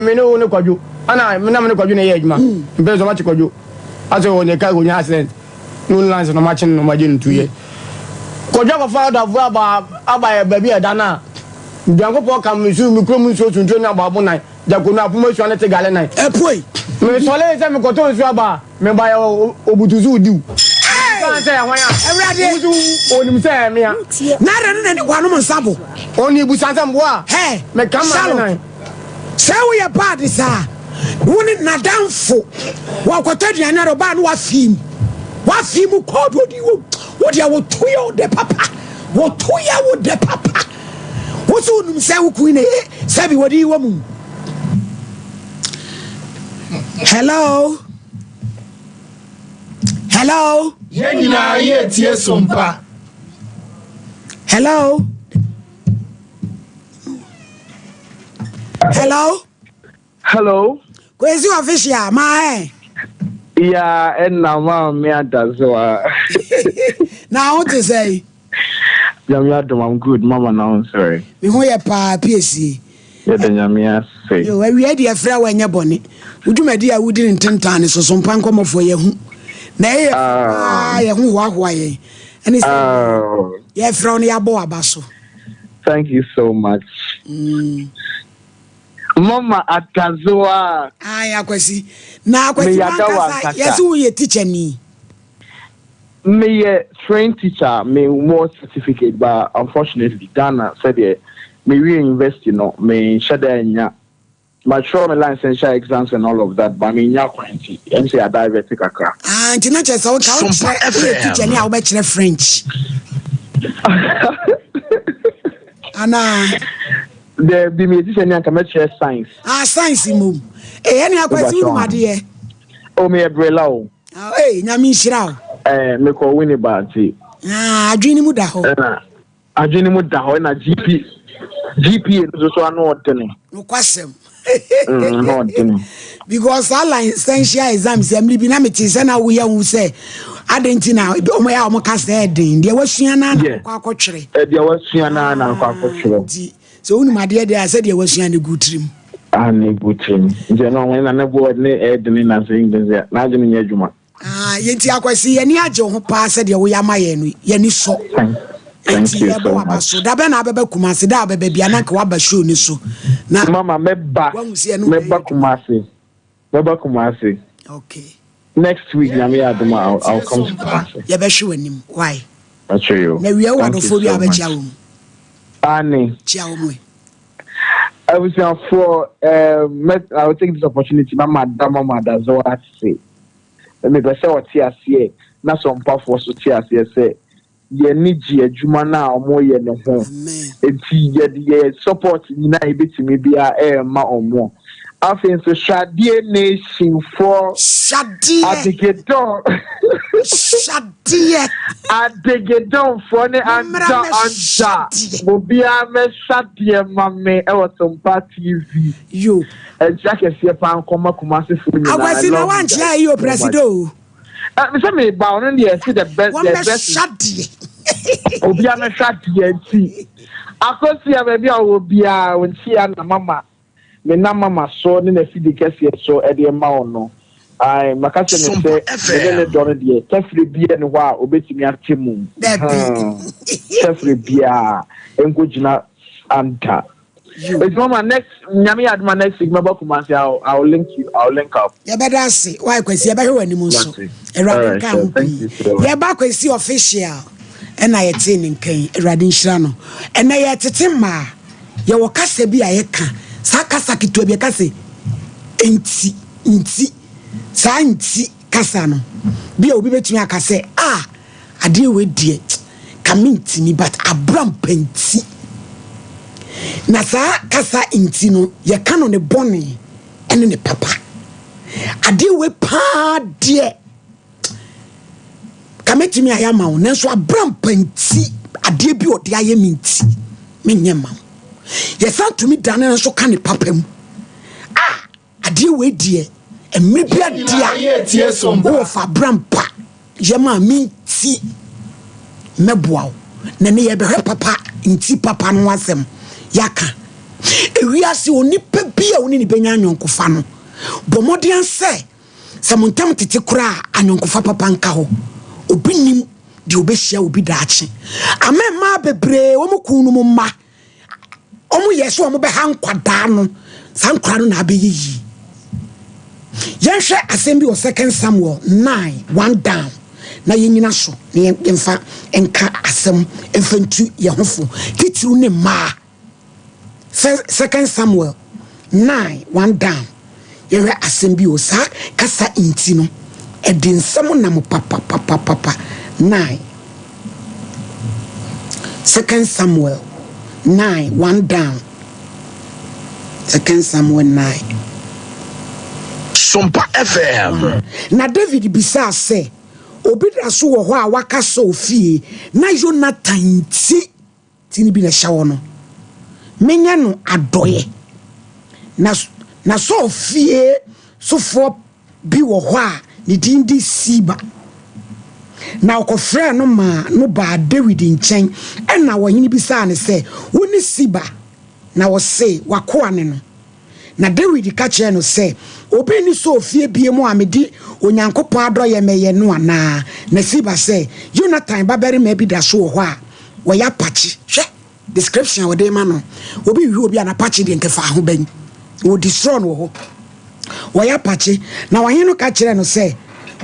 Me ne wo ne Kwadwo ana me na me ne Kwadwo na ɛyɛ adwuma mpɛ sɛ ɔmakye Kwadwo asɛ wɔ ne kaa kɔnya accident ne wo lance na ɔmakye no na ɔmagye no tuyɛ Kwadwo akɔfa ɔdafoɔ aba aba yɛ baabi a ɛda no a Nyankopɔn ka me su me kurom nsuo suntuo ne aboabo nan gyako no apoma sua ne te gale nan Ɛpoe. Mesɔre sɛ mekɔtɔ nsuo aba a Meba yɛ obutu so diw. Kan sɛ hwan a. Awurade. Wusu onim sɛ ɛyɛ mea. Na adɛn ne n'ani wanom nsa bo. Oni busa sɛ mboa. Hɛ, Meka ma me Charlotte, nan. sɛ woyɛ bad saa, wo ne n'adamfo wɔkɔtɔ aduane ara ɔbaa no wafii mu. Wafii mu kɔɔdo odi wo. Wo deɛ woto yɛ wo dɛ papa. Woto yɛ wo dɛ papa. Wo so wonim sɛ wo kun na sɛbi wɔde yi wɔ mu. Hello. Hello. Yɛn nyinaa yɛ tie sompa. Hello. Hello. Hello. Kwesi official ma ɛ. Ya ɛna ma me adazewa. Na ho te sɛ yi. Nyame adom I'm good mama na ho sɔre. Me ho yɛ paa piesie. Yɛda Nyame ase. Yo awia deɛ frɛ wo ɛnyɛ bɔne. Wo dwumadi a wodi no ntentan ne so so mpa nkɔmmɔfoɔ yɛahu. Na ɛyɛ fɛ paa yɛn ho hoahoa yɛn. Ɛne sɛ yɛfrɛ wo no yɛabɔ w'aba so. Thank you so much. Mama Atazoa. Ae Akwasi. Na Akwasi wankasa yɛse woyɛ teacher ni. Meyɛ trained teacher, me wɔ certificate but unfortunately Ghana sɛdeɛ me wie university no me nhyɛ da nnya, matwerɛ me licentiate exams and all of that but me nnya kwan nti ɛm sɛ yɛ divert kakra. Ah nti na kyerɛ sɛ wo nka wo kyerɛ woyɛ teacher ni a wobɛkyerɛ French anaa? Daabi meyɛ teacher ni a nka mɛkyerɛ science. Ah science mmom. Eh ɛne Akwasi wonim adeɛ. Oh meyɛ brela o. Ah, hey, nyame nhyira wo. Eh, mekɔ Winneba nti. Ah, adwene mu da hɔ. Ɛna adwene mu da hɔ ɛna GP GPA no soso ano ɔdene. Nokwasɛm. Ano ɔdene. Because saa licentiate exams ɛmiri bi na mete sɛ na woyɛ ho sɛ adɛn nti na wɔn yɛ a wɔn ka sɛ ɛden deɛ wasua naa na akɔ akɔtwerɛ. Deɛ wasua naa na akɔ akɔtwerɛ. Nti sɛ wonim adeɛ deɛ a sɛdeɛ wasua no gu tirim. Ah, ne gu tirim. Nti ɛno ɔmo na ne boɔ ne ɛdene na sɛ English deɛ n'adwene nyɛ adwuma. Ah, yɛnti Akwasi yɛni agye wo ho paa sɛdeɛ woyɛ ama yɛn no yɛni sɔ. Thank Nti you yɛbɔ so waba much. so. Da bɛn na abɛba Kumasi da a abɛba bia na nka waba show ni so. Na Mama mɛba wahu sɛ yɛne wo bɛyɛ mɛba adwuma. Kumasi mɛba Kumasi Okay. next week Yɛn Nyame yɛ nyinaa adom a yɛ I'll, tie I'll come to sompa. Kumasi. Yɛbɛhwe w'anim. Why? Ɔkyerɛ yo. Na wie wo Thank you adɔfoɔ bi a so wobɛkyia much. wɔn. Aane. Kyia wɔn ɛ. Abusuafoɔ, eh, mɛ, I will take this opportunity na mada Mama Adazewa ase. Mepɛ sɛ ɔte aseɛ na Sɔmpafoɔ so te aseɛ sɛ yɛn ani gye adwuma no a wɔyɛ no ho. Amen. Enti yɛde yɛ support nyinaa a yɛbɛtumi biara ɛrema wɔn. Afei nso Sradeɛ Nationfoɔ Sradeɛ. Adegedon Sradeɛ. Adegedonfoɔ ne Mommra Anda mmɛhwɛ Anda adeɛ. obiara mmɛhwɛ adeɛ ma me ɛwɔ Sompa TV. Yo. Nkyia kɛseɛ paa nkɔma Kumasefoɔ nyinaa. I Akwasi na love you wankyia guys ayi o so much. presido o. Eh, me sɛ meba ɔno deɛ ɛsi the best the best Wɔmmɛhwɛ adeɛ. obiara mmɛhwɛ adeɛ nti Akosia baabi a ɔwɔ biara nkyia na mama me nam mama so ne n'afidi kɛseɛ so de rema wo no. Ae, maka kyerɛ no Sompa sɛ me ne ne FM. dɔ no deɛ, tɛfrɛ biara nni hɔ a ɔbɛtumi ate mu. Dabi. Hmm, tɛfrɛ biara nkɔgyina anta. Yo. Enti mama, next, Nyame yɛ adom a next week mɛba Kumasi, I'll, I'll link you, I'll link up. Yɛbɛda ase. Why Kwasi yɛbɛhwɛ w'anim nso. Mate. Awurade Alright, nka sure. ho Thank pii. you so much. Yɛba Kwasi official ɛna yɛtee ne nka yi. Awurade nhyira no. Ɛnɛ yɛtete mmaa. Yɛwɔ kasa bi a yɛka, saa kasa ketewa bi yɛka sɛ nti, nti. Saa nti kasa no, bi a obi bɛtumi aka sɛ, ah, adeɛ wei deɛ, ka mentimi, but abrampa nti. Na saa kasa nti no, yɛka no ne bɔne ne ne papa. Adeɛ wei paa deɛ, Ka mɛtumi ayɛ ama wo, nanso abrampa nti, adeɛ bi ɔde ayɛ me nti, menyɛ mma wo. Yɛsan tumi dane no nso ka ne papa mu. Ah, adeɛ wei deɛ, mmerɛ bi adeɛ a wowɔ fa abrampa yɛ maa me nti, mɛboa wo. Na ne yɛbɛhwɛ papa nti papa no asɛm yɛaka. Ewiase onipa bi a wo ne ne bɛnya anyɔnkofa no, bɔ mmɔden sɛ sɛ mo ntam tete koraa a, anyɔnkofa papa nka hɔ. Obi nim deɛ ɔbɛhyia obi daakye. Ama mmaa bebree wɔn kununom mma wɔn yɛ sɛ wɔn bɛha nkwadaa no, saa nkwadaa no na abɛyɛ yie. Yɛnhwɛ asɛm bi wɔ Second Samuel 9 1 down na yɛnyina so na yɛmfa nka asɛm mfa ntu yɛn ho fo, titiriw ne mmaa. Second Samuel 9 1 down. Yɛhwɛ asɛm bi o, saa kasa nti no, ɛde nsɛm nam papapapapa. 9 Second Samuel 9 1 down. Second Samuel 9. Sompa FM. Na David bisaa sɛ, Obi da so wɔ hɔ a waka Saul fie na Yonatan nti ti no bi na ɛhyɛ hɔ no? Menyɛ no adɔeɛ. Na, na Saul fie sofoɔ bi wɔ hɔ a ne din de Siba. Na ɔkɔfrɛɛ no maa no baa Dawid nkyɛn. Ɛnna ɔhene bisaa no sɛ, Wone Siba? Na ɔse, W'akoa ne no. Na Dawid ka kyerɛɛ no sɛ, Obi nni Saul fie bio a mede Onyankopɔn adɔeɛ mɛyɛ no anaa? Na Siba sɛ, Yonatan babarima bi da so wɔ hɔ a ɔyɛ apakye. Hwɛ description a wɔde rema no. Obi nhwɛ obi a n'apakye deɛ nka fa ho bɛn. Wɔdestroy no wɔ hɔ. Wɔyɛ apakye. Na ɔhene no ka kyerɛɛ no sɛ,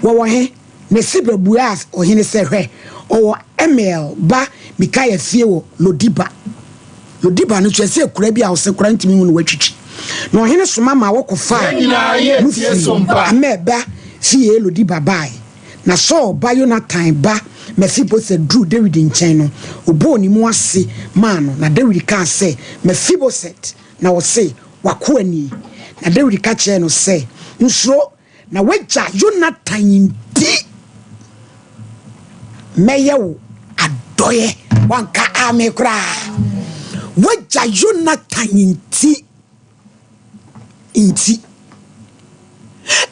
Wɔwɔ he? Na Siba buaa ɔhene sɛ, Hwɛ, ɔwɔ Amiel ba Mikaia fie wɔ Lo-debar. Lo-debar no nso, ɛsɛ akuraa bi a ɔsɛ koraa ntumi nhu no watwitwi. Na ɔhene soma maa wɔkɔfaa Yɛn nyinaa yɛ no tie firii so mpa. Amiel ba fie Lo-debar bae. Na Saul ba Yonatan ba Mefiboset duruu Dawid nkyɛn no, ɔbɔɔ ne mu ase maa no. Na Dawid kaa sɛ, Mefiboset! Na ɔse, W'akoa nie. Na Dawid ka kyerɛɛ no sɛ, Nsuro, na w'agya Yonatan nti mɛyɛ wo adɔeɛ. Wanka amen koraa. W'agya Yonatan nti nti.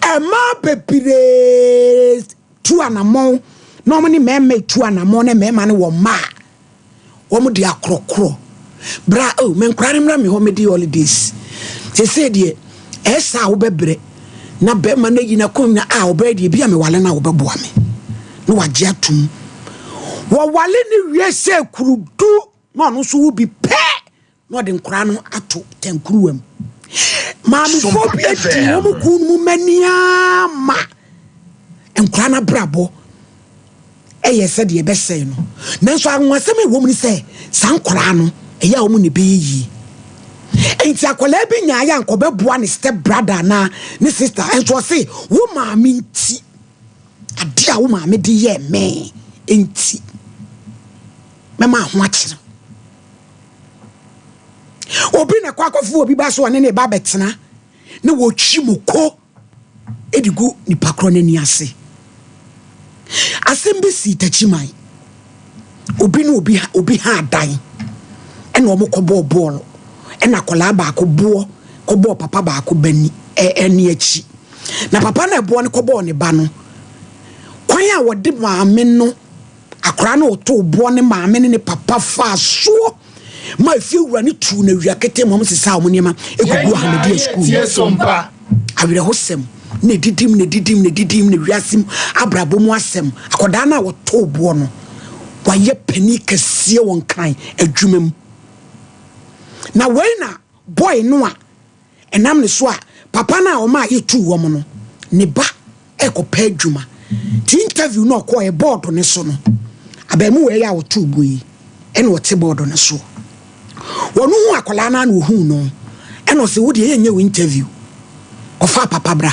Mmaa bebree tu anammɔn na wɔn ne mmarima tu anammɔn na mmarima no wɔ mma a wɔn de akorɔkorɔ bra oh me nkora no mmra me hɔ medi holidays sese deɛ ɛsa a wobɛbrɛ na bɛrima no ayi n'akɔn na a ɔbɛyɛ deɛ bi a mewale no a wɔbɛboa me na wagye atom wɔwale ne wie sɛ kurudu na ɔno nso wo bi pɛ na ɔde nkwadaa no ato tɛnkuruwa mu. Maamefoɔ bi adi wɔn kuo no mu mani ara ma nkwadaa no abrabɔ ɛyɛ sɛ deɛ ɛbɛsɛe no. Nanso anwanwasɛm a ɛwɔ mu ne sɛ saa nkwadaa no ɛyɛ a wɔn na ɛbɛyɛ yie. Nti akwadaa bi nyaeɛ a nkɔbɛboa ne step brother anaa ne sister nso ɔse wo maame nti adeɛ a wo maame de yɛɛ me nti mɛma ho akyerɛ. Obi na kɔ akɔfo obi ba so ɔne ne ba bɛtena na wɔtwi moko de gu nipa korɔ n'ani ase. Asɛm bi sii Takyiman. Obi ne obi obi ha adan ɛna wɔn kɔbɔɔ bɔɔlo ɛna akwadaa baako boɔ kɔbɔɔ papa baako bani ɛne akyi. Na papa no ɛboɔ no kɔbɔɔ ne ba no kwan a wɔde maame no Akwadaa no retoo boɔ ne maame ne ne papa faa soɔ ma efiewura no tuu no awia ketee ma wɔsesaa wɔn nneɛma Yɛn guguu nyinaa Ahmadiyya yɛ sukuu tie mu. so mpa. Awerɛhosɛm na edidim na edidim na edidim na wiase mu abrabɔ mu asɛm. Akwadaa no a wɔtoo boɔ no, wayɛ panin kɛseɛ wɔ Nkran adwuma mu. Na wei na boy no a Ɛnam ne so a papa no a ɔmaa yɛtuu wɔn no, ne ba rekɔpɛ adwuma. Nti interview no a ɔkɔɔɛ bɔɔdo no so no, abarimuwaa yi a ɔtoo buo yi ɛna ɔte bɔɔdo no soɔ. Wɔn huu akwadaa no ara na ɔhuu no, ɛna ɔse wo deɛ yɛnyɛ wo interview, kɔfa papa bra,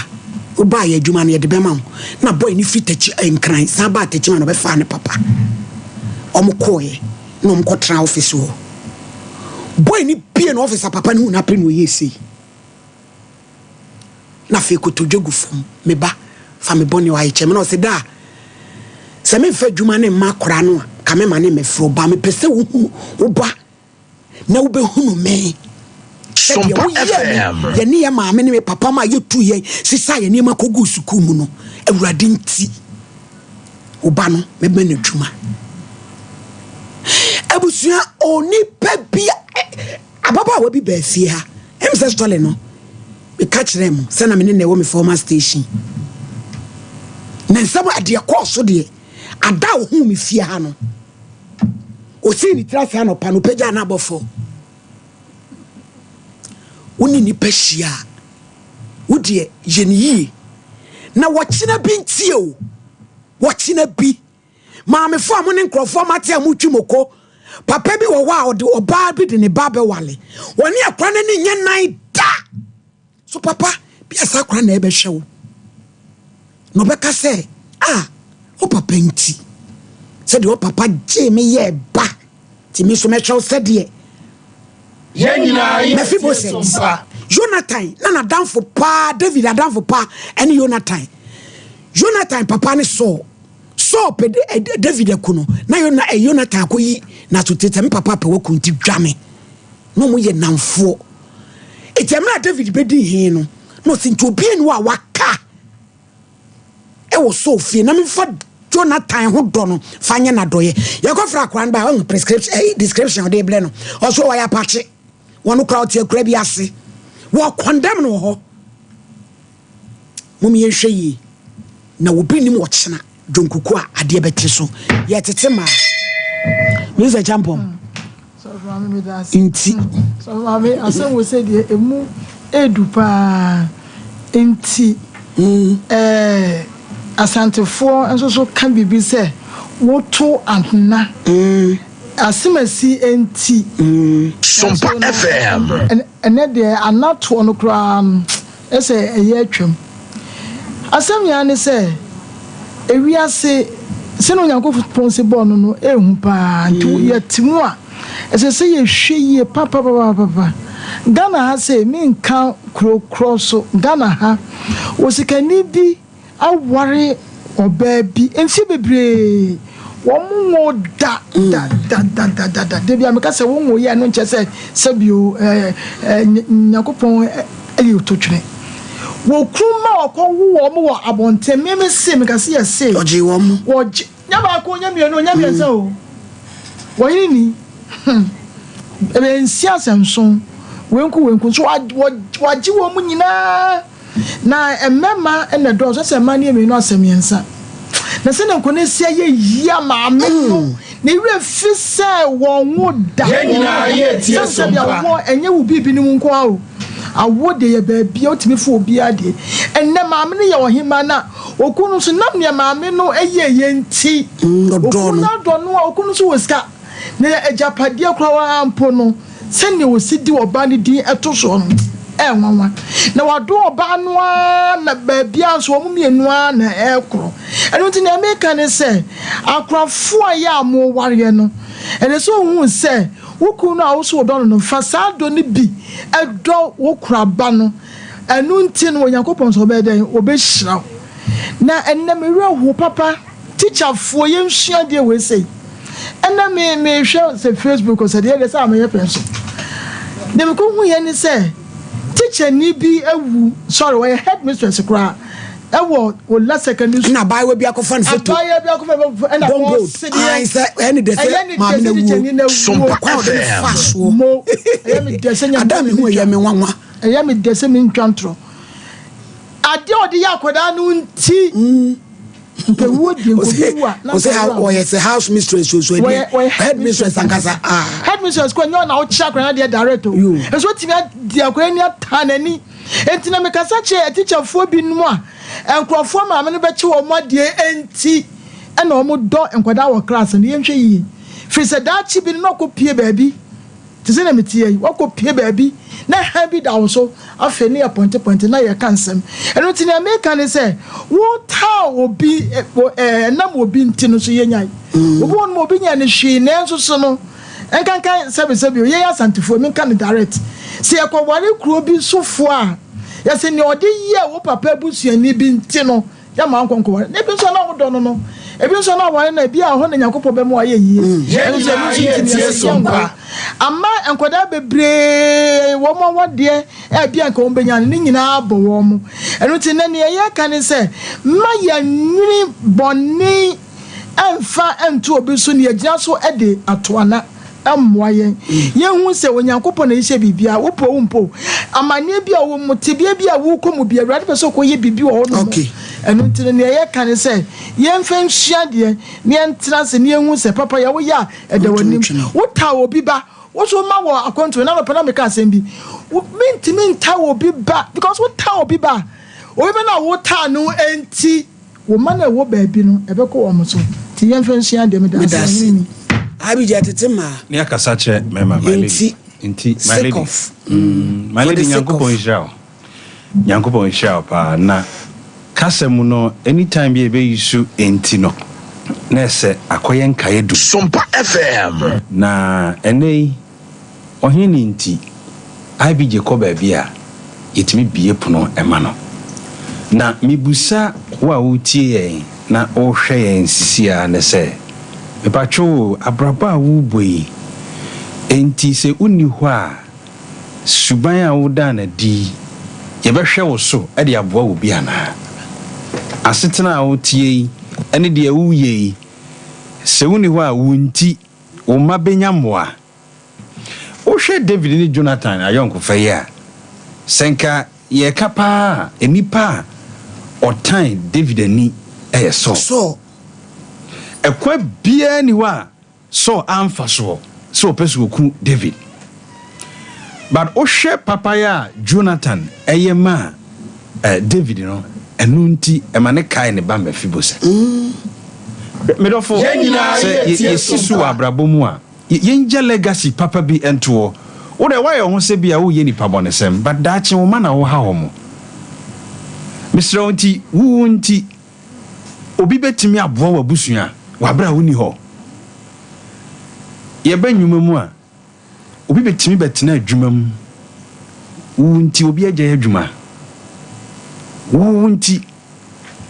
wobaa yɛ adwuma no yɛde bɛma wo. Na boy no firi Takyi, eh, Nkran san baa Takyiman na ɔbɛfaa ne papa. Wɔn kɔɔɛ na wɔn kɔtena office hɔ. Boy no bue no office a papa no hu no apɛ na ɔyɛɛ sei. Na afei kotodwe gu fam, me ba, fa me bɔne ɔayɛ kyɛ me. Na ɔse daa, sɛ memfa adwuma no mma akora no a, ka mema ne mmɛfrɛ wo ba. Mepɛ sɛ wohunu wo ba na wobɛhunu me sɛdeɛ Sompa woyɛɛ me, FM. yɛne yɛ maame ne me papa ma yɛtuu yɛn sesaa yɛn nneɛma kɔguu sukuu mu no. Awurade nti. Wo ba no, mɛma no adwuma. Abusua, onipa bi Ababaawa bi baa fie ha, ɛm sɛ story no meka kyerɛɛ mo sɛ na me ne na ɛwɔ me former station. Na nsɛm a deɛ kɔɔ so deɛ, ada a ɔhuu me fie ha no, ɔsii ne tiri ase anɔpa no, ɔpagyaa n'abɔfoɔ. Wo ne nnipa hyia a, wo deɛ yɛ no yie. Na wɔkyena bi ntie o, wɔkyena bi. Maamefo a mo ne nkurɔfoɔ mate a motwi moko, papa bi wɔ hɔ a ɔde ɔbaa bi de ne ba bɛwale. Wɔne akora no ani nyɛ nan da. So papa bi a saa akora na ɛbɛhwɛ wo na ɔbɛka sɛ, a wo papa nti, sɛdeɛ wo papa gyee me yɛɛ ba, nti me nso mɛhwɛ wo sɛdeɛ. Yɛn nyinaa yɛ Mephibosheth, tie so mpa. Jonathan na n'adamfo paa, David adamfo paa ɛne Jonathan. Jonathan papa ne Saul. Saul pɛ David aku no, na Yona, eh, Jonathan akɔyi n'asotie sɛ me papa pɛ waku nti dwa me. Na wɔn yɛ namfoɔ. Eti mmerɛ a David bɛdi he no, na ɔsi nti obi ani hɔ a waka ɛwɔ Saul fie na memfa Jonathan ho dɔ no fa nyɛ n'adɔyɛ. Yɛkɔfrɛ akora no ba ɔhu prescription, eh, description ɔde brɛ no. Ɔso ɔyɛ apakye. Wɔn koraa ɔte akura bi ase. Wɔ condemn no wɔ hɔ. Mom yɛnhwɛ yie na obi nim ɔkyena dwonkuku a adeɛ bɛte so. Yɛtete maa. Mr. Champon. Nti. Sɔfo maame asɛm wɔ sɛ deɛ emu edu paa nti ɛɛ Asantefoɔ nso so ka biribi sɛ woto anna asemasi nti. Sompa FM. Ɛnɛ deɛ anatoɔ no koraa no ɛsɛ ɛyɛ atwam. Asɛm nyinaa ne sɛ ewiase sɛnea Onyankopɔn si bɔɔ no no ehu paa nti yɛte mu a ɛsɛ sɛ yɛhwɛ yie papapapapa. Ghana ha sɛ menka kuro korɔ so, Ghana ha osikani bi aware ɔbaa bi mfeɛ bebree, wɔn nwo da da da da da da da. Da bi a meka sɛ wɔn nwo yɛ no nkyɛ sɛ sɛbio ɛɛ ɛɛ Nyankopɔn ɛyɛ ototwene. Wɔkuru ma ɔkɔ wo wɔn wɔ abɔnten mímí se meka se yɛ se. Ɔgye wɔn mo. Wɔgye nyɛ baako nyɛ mmienu nyɛ mmiɛnsa o. Wɔyere ni ɛbɛ nsi asɛnson wenku wenku nso wagye wɔn mu nyinaa. Na mmarima na ɛdɔɔso sɛ mmaa no yɛ mmienu asɛ mmiɛnsa. Na sɛdeɛ nkwadaa si ayɛ yie maame no ne werɛ fi sɛ wɔn wo da. Yɛn nyinaa yɛ tie Sɛ so sɛdeɛ mpa. awoɔ ɛnyɛ wo biribi no mu nko ara o. Awoɔ deɛ yɛ baabi a wotumi fa obiara deɛ. Ɛnnɛ maame no yɛ ɔhemmaa na okunu no nso nam deɛ maame no yɛeɛ nti. Ɔdɔ Okunu no. no adɔ no a okunu nso wɔ sika. Na agyapadeɛ koraa mpo no, sɛdeɛ wɔsi de ɔbaa no din to soɔ no, ɛyɛ nwanwa. Na wɔadɔ ɔbaa no ara na baabiara nso wɔn mmienu ara na ɛrekorɔ. Ɛno nti nea meka ne sɛ, akorafoɔ a ɛyɛ a mowareɛ no, ɛsɛ sɛ wohu sɛ wo kunu no a wo so wodɔ no no, fa saa dɔ no bi dɔ wo koraba no. Ɛno nti no, Onyankopɔn nso ɔbɛyɛ dɛn? Ɔbɛhyira wo. Na ɛnnɛ me werɛ how papa. Teacherfoɔ yɛnsua adeɛ wei sei. Ɛnɛ me mehwɛ sɛ Facebook sɛ deɛ deɛ sɛ ameyɛ pɛn so. Deɛ mekɔhu yɛ ne sɛ teacher ni bi awu, sorry wɔyɛ headmistress koraa ɛwɔ Ola secondary school. Ɛna abaayewa bi akɔfa ne foto. Abaayewa bi akɔfa ne foto ɛna Don Gold. wɔse deɛ. Ayi sɛ ɛne de sɛ maame na wuo. na wuo. Sompa Kwan a ɔde ne fa FM. soɔ. Mo ɛyɛ me dɛ sɛ nyame Ada me hu ɛyɛ me nwanwa. Ɛyɛ me dɛ sɛ mentwa ntorɔ. Adeɛ a ɔde yɛ akwadaa no nti. Nka wuo deɛ nka obi wu a na Ɔsɛ nka ɔwura ɔyɛ sɛ house mistress o so Wɔyɛ ɛdeɛ wɔyɛ head mistress ankasa ah. Head mistress kɔ nyɛ ɔna ɔkyerɛ akwadaa no adeɛ direct o. Yo. Nso otumi adi akwadaa ni ata n'ani. Enti na mekasa kyerɛ atikyafoɔ binom a nkurɔfoɔ maame no bɛkye wɔn adeɛ enti ɛna wɔn dɔ nkwadaa wɔ class no yɛnhwɛ yie. Firi sɛ daakye bi no na ɔkɔ pie baabi. Te sɛ nea mete ha yi, woakɔpue baabi na hann bi da wo so, afei ne yɛ pɔntepɔnte na yɛka nsɛm. Ɛno nti nea meka ne sɛ, wotaa obi ɛnam obi nti no nso yɛnyae. Obi wɔ nom obi nyɛ no hwee nanso so no, nkanka sɛbesɛbe o, yɛn Asantefoɔ, menka no direct, sɛ yɛkɔware kuro bi sofoɔ a, yɛse nea ɔde yɛɛ wo papa abusuani bi nti no, Yɛ ma nkɔ nkɔware. Na ebi nso a na wodɔ no no, ebi nso a na aware no, ebi a ɛhɔ na Nyankopɔn bɛma wayɛ yie. Yɛn Ɛno nso ɛno nyinaa nso yɛ nti no tie yɛse so yɛnkɔ. mpa. Ama nkwadaa bebree wɔn awadeɛ a ebi a nka wɔn bɛnya no, ne nyinaa abɔ wɔn. Ɛno nti nnɛ nea yɛreka ne sɛ, mma yɛnnwene bɔne mfa nto obi so na yɛagyina so de ato ana. mmoa yɛn. Yɛnhu sɛ Onyankopɔn na ɛhyehyɛ biribiara, wopɛ o wompɛ o, amanneɛ bi a wowɔ mu, tebea bi a worekɔ mu bi, Awurade pɛ sɛ ɔkɔyɛ biribi wɔ hɔnom. Okay. Ɛno nti no, nea yɛka ne sɛ, yɛmfa nsua adeɛ na yɛntena ase na yɛnhu sɛ papa yɛ woyɛ a, ɛda w'anim. Wotaa obi ba, wo nso woma wɔ akwantuo. Na anɔpa na meka asɛm bi, mentumi ntaa obi ba because wotaa obi ba a, obi ba no a wotaa no nti, Wo mma no a ɛwɔ baabi no, ɛbɛkɔ wɔn so. Nti yɛmfa nsua adeɛ. Meda Meda ase, ase. Ɔhene ni. Abigya tete mmaa. Ne akasa kyerɛ mɛma my lady. Nti. Nti my Sake lady. of. Mm, my For lady the sake Nyankopɔn of. nhyira wo. Nyankopɔn nhyira wo paa na kasa mu no anytime bi a yɛbɛyi so nti no na ɛsɛ akɔyɛ nkaeɛ dum. Sompa FM. Na ɛnɛ yi Ɔhene no nti, IBJ kɔ baabi a, yɛtumi bue pono ma no. Na mebisa wo a woretie yɛn na worehwɛ yɛn sisi ara ne sɛ, mepatwo o, abrabɔ a worebɔ yi, enti sɛ wonni hɔ a, suban a wodaa no adi yi, yɛbɛhwɛ wo so de aboa wo bi anaa? Asetena a woteɛ yi ne deɛ woreyɛ yi, sɛ wonni hɔ a, wo nti, wo mma bɛnya mmoa? Wohwɛ David ne Jonathan ayɔnkofa yi a, sɛ nka yɛreka paa a, nnipa a ɔtan David ani yɛ Saul. Saul. Ɛkwan biara nni hɔ a Saul amfa soɔ sɛ ɔpɛ sɛ ɔku David. But wohwɛ papayɛ a Jonathan yɛ maa David no, ɛno nti ɛma no kae ne ba Mephibosheth. Me dɔfo, sɛ yɛsi so wɔ abrabɔ mu a, Yɛngya legacy papa bi nto hɔ. Wo deɛ woayɛ wo ho sɛ bi a woreyɛ nipa bɔnesɛm but daakye wo mma na woha wɔn. Mesrɛ wo nti wo wu nti obi bɛtumi aboa w'abusua wɔ aberɛ a wonni hɔ. Yɛba nnwuma mu a obi bɛtumi bɛtena adwuma mu wo wu nti obi agyae adwuma. Wo wu nti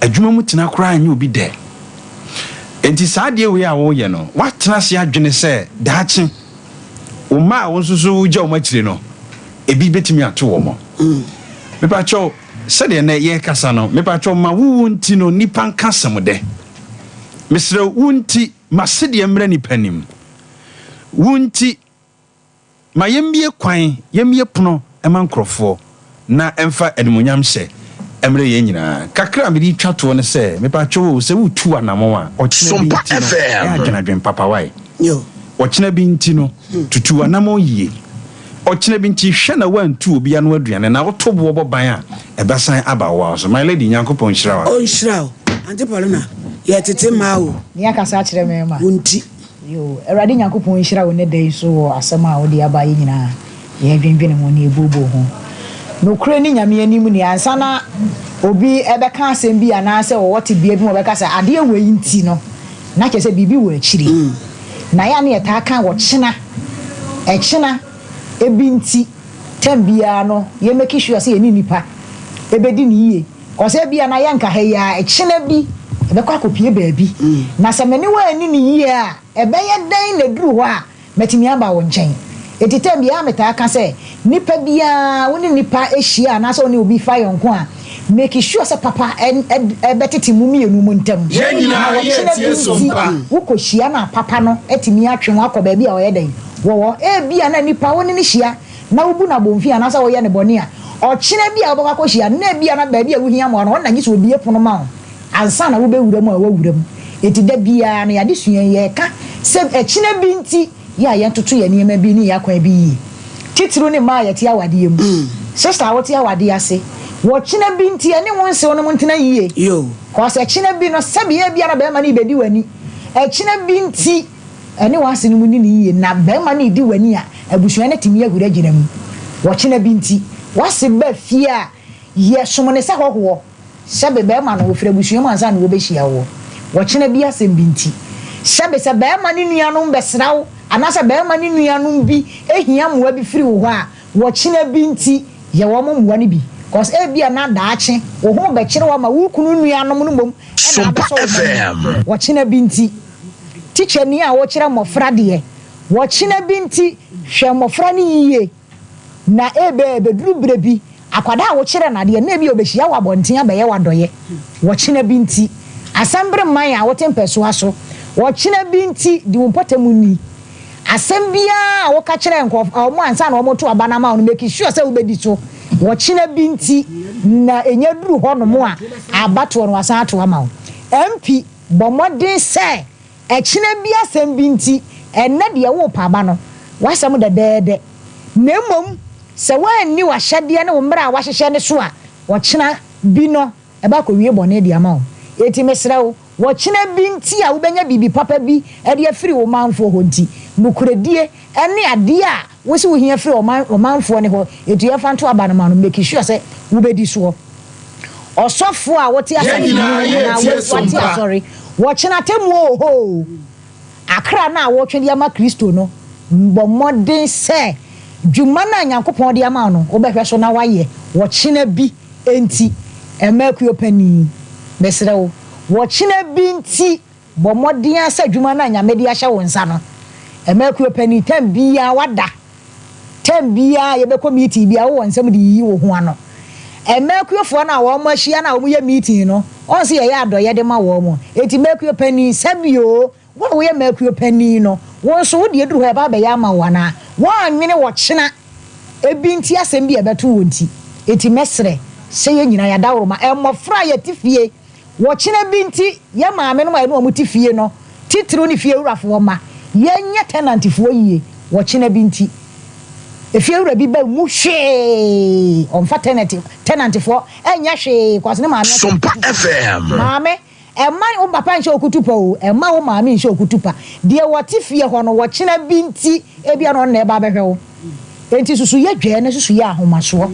Adwuma mu tena koraa nyɛ obi dɛ. Enti saa adeɛ wei a woreyɛ no, woatena ase adwene sɛ daakye wo mma a wo nso so wogya wɔn akyire no, ebi bɛtumi ato wɔn. Mepakyɛw, sɛdeɛ nnɛ yɛrekasa no, mepakyɛw ma wo wu nti no nnipa nka asɛm dɛ. Mesrɛ wo, wo nti ma sedeɛ mmra nnipa anim. Wo nti. Ma yɛmmue kwan, yɛmmue pono mma nkorɔfoɔ, na ɛmfa animuonyamhyɛ mmrɛ yɛn nyinaa. Kakra a mede retwa toɔ ne sɛ, mepakyɛw o, sɛ woretu anamɔn a, ɔkyena bi Sompa nti no, ɛyɛ FM. adwenadwen papa wae. Yo. Ɔkyena bi nti no, tutu w'anamɔn yie. Ɔkyena bi nti, hwɛ na woantu obi ano aduane, na woto boɔ bɔ ban a, ɛbɛsan aba wo ara so. My lady, Nyankopɔn nhyira wo. Ɔnhyira wo. Auntie Paulina, yɛtete mmaa o. Nea akasa akyerɛ me ma. Wo nti. Yoo, Awurade Nyankopɔn nhyira wo nnɛ da yi so wɔ asɛm a wode aba yi nyinaa yɛdwendwene ho na yɛbuoboo ho. Nokorɛ ne Nyame anim nie, ansa na obi bɛka asɛm bi anaasɛ ɔwɔ tebea bi mu a ɔbɛka sɛ adeɛ wei nti no, na kyerɛ sɛ biribi wɔ akyire. Na yɛ a na yɛtaa ka ɔkyena, ɛkyena bi nti, tɛm biara no yɛ make sure sɛ yɛne nnipa bɛdi no yie. Cause ebia na yɛnka ha yi ara, ɛkyena bi ɛbɛkɔ akɔpue baabi. Na sɛ me ne wo anni no yie a, ɛbɛyɛ dɛn na ɛduru hɔ a matumi aba wo nkyɛn? Enti tɛm biara metaa ka sɛ, nipa biara, wo ne nipa hyia anaasɛ wo ne obi fa yɔnko a, make sure sɛ papa bɛtete mo mmienu mo ntam. Na ɔkyena bi nti wokɔhyia no a, papa no atumi atwe wo akɔ baabi a ɔyɛ dɛn? Wɔwɔ. Ebia na nipa wo ne no hyia na wobu no abomfi anaasɛ woyɛ no bɔne a, ɔkyena bi a wobɛkɔ akɔhyia no, na ebia na baabi a wuhia mmoa no, hɔ na gye sɛ obue pono ma wo ansa na wobɛwura mu a woawura mu. Enti da biara no, yɛn adesua yi, yɛka sɛ ɛkyena bi nti yɛ a yɛntoto yɛn nneɛma bi ne yɛn akwan bi yie, titiriw ne mmaa a yɛte awadeɛ mu. Sista a wote awadeɛ ase, wɔ kyena bi nti, ɛne wo nsew nom ntena yie. Cause ɛkyena bi no, sɛbe ebia na barima no rebɛdi w'ani. Ɛkyena bi nti. Ɛne w'ase no mu nni no yiye na barima no redi w'ani a, abusua no atumi ahuri agyina mu. Ɔkyena bi nti, w'ase ba fie a, yɛ som no sɛ hɔhoɔ. Sɛbe barima no, ɔfiri abusua mu ansa na wɔbɛhyia woɔ. Ɔkyena bi asɛm bi nti, sɛbe sɛ barima no nuanom bɛsra wo anaasɛ barima no nuanom bi hia mmoa bi firi wo hɔ a, ɔkyena bi nti, yɛ wɔn mmoa no bi. Cos ebia na daakye wo ho rebɛkyere wo ama wo kunu nuanom no mmom na Sompa abɛsɔ wo mma mu. FM. Ɔkyena bi nti. Tikyani a wokyerɛ mmɔfra deɛ, wɔkyena bi nti hwɛ mmɔfra no yie na ebia ɛbɛduru berɛ bi akwadaa a wokyerɛ no adeɛ no na ebia ɔbɛhyia wo abɔnten abɛyɛ wo adɔeɛ, wɔkyena bi nti asɛmbere man a wote mpɛsoa so, wɔkyena bi nti di wo mpɔtam ni. Asɛm biara a woka kyerɛ nkurɔfo wɔn ansa na wɔreto aba no ama wo no, make sure sɛ wobɛdi so. Ɔkyena bi nti na ɛnya duru hɔnom a, abatoɔ no wɔasan ato ama wo. MP, bɔ mmɔden sɛ ɛkyena bi asɛm bi nti, ɛnnɛ deɛ worepɛ aba no, w'asɛm dɛdɛɛdɛ. Na mmom sɛ woanni w'ahyɛdeɛ ne wo mmara a woahyehyɛ no so a, ɔkyena bi no ɛbɛ akɔwie bɔne de ama wo. Enti mesrɛ wo, ɔkyena bi nti a wobɛnya biribi papa bi de afiri wo manfoɔ hɔ nti, nokorɛdie ne adeɛ a wose wohia firi ɔman ɔmanfoɔ no hɔ, enti yɛmfa nto aba no ma no, make sure sɛ wobɛdi soɔ. Ɔsɔfoɔ a wote Yɛn asafo mu nyinaa anaa yɛretie woate Sompa. asɔre, ɔkyena atemmuo wɔ hɔ oo, Akra no a wotwe de ama Kristo no, bɔ mmɔden sɛ dwuma no a Nyankopɔn de ama wo no, wobɛhwɛ so na woayɛ. Ɔkyena bi nti, mma akuo panin, mesrɛ wo, ɔkyena bi nti, bɔ mmɔden ara sɛ adwuma no a Nyame de ahyɛ wo nsa no, mma akuo panin, tɛm biara woada, tɛm biara yɛbɛkɔ meeting biara wowɔ nsɛm de yiyi wo ho ano. Mma akuofoɔ no a wɔahyia no a wɔyɛ meeting no, wɔn se yɛyɛ adɔeɛ de ma wɔn, enti mma akuo panin, sɛbi oo, Wo a woyɛ mmakuo panin no, wo nso wo deɛ duru hɔ a ɛba abɛyɛ ama wo anaa? Woannwene ɔkyena ebi nti asɛm bi a ɛbɛto wo nti. Enti mɛsrɛ sɛ yɛn nyinaa yɛadaworoma mmɔfra a yɛte fie ɔkyena bi nti, yɛn maamenom a yɛne wɔn te fie no, titiriw ne fiewurafoɔ mma, yɛnyɛ tɛnantefoɔ yie ɔkyena bi nti. Efiewura bi ba mu hwee, ɔmfa tɛnɛte tɛnantefoɔ nyɛ hwee, kɔs ne maame ahyɛ Sompa okutupa. FM. Maame, Mma wo papa nhyɛ wo kutupa o, mma wo maame nhyɛ wo kutupa. Deɛ wɔte fie hɔ no, wɔkyena bi nti, ebia na ɔno na ɛreba abɛhwɛ wo. Enti susu yɛ dwɛɛ na susu yɛ ahomasoɔ.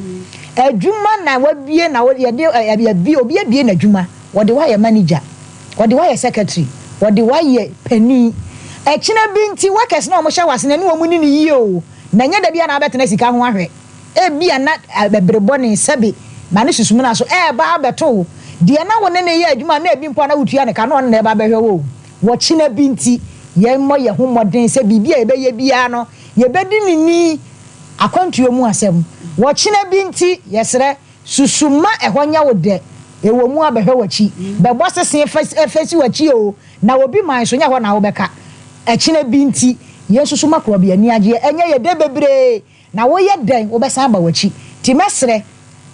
Adwuma na wabue na yɛde yɛabue, obi abue n'adwuma, wɔde wo ayɛ manager, wɔde wo ayɛ secretary, wɔde wo ayɛ panin. Ɛkyena bi nti, workers no a wɔhyɛ w'ase no, ɛne wɔn nni no yie o, na ɛnyɛ da biara na wabɛtena sika ho ahwɛ. Ebia na bere bɔne, sɛbe, ma ne susumina so reba abɛto wo. Deɛ na wo ne no reyɛ adwuma na ebi mpo a na wotua no ka na ɔno na ɛreba abɛhwɛ wo o. Wɔ kyena bi nti, yɛmmɔ yɛn ho mmɔden sɛ biribi a yɛbɛyɛ biara no, yɛbɛdi no ni. Akwantuo mu asɛm. Wɔ kyena bi nti, yɛsrɛ, susu ma ɛhɔ nyɛ wo dɛ. Ɛwɔ mu a, bɛhwɛ w'akyi. Bɛbɔ sese fa si w'akyi o, na obi man so, nyɛ hɔ na wobɛka. Ɛkyena bi nti, yɛnsusu ma korɔbea ani agyeɛ. Ɛnyɛ yɛ dɛ bebree. Na woyɛ dɛn wobɛsan aba w'akyi? Nti mɛsrɛ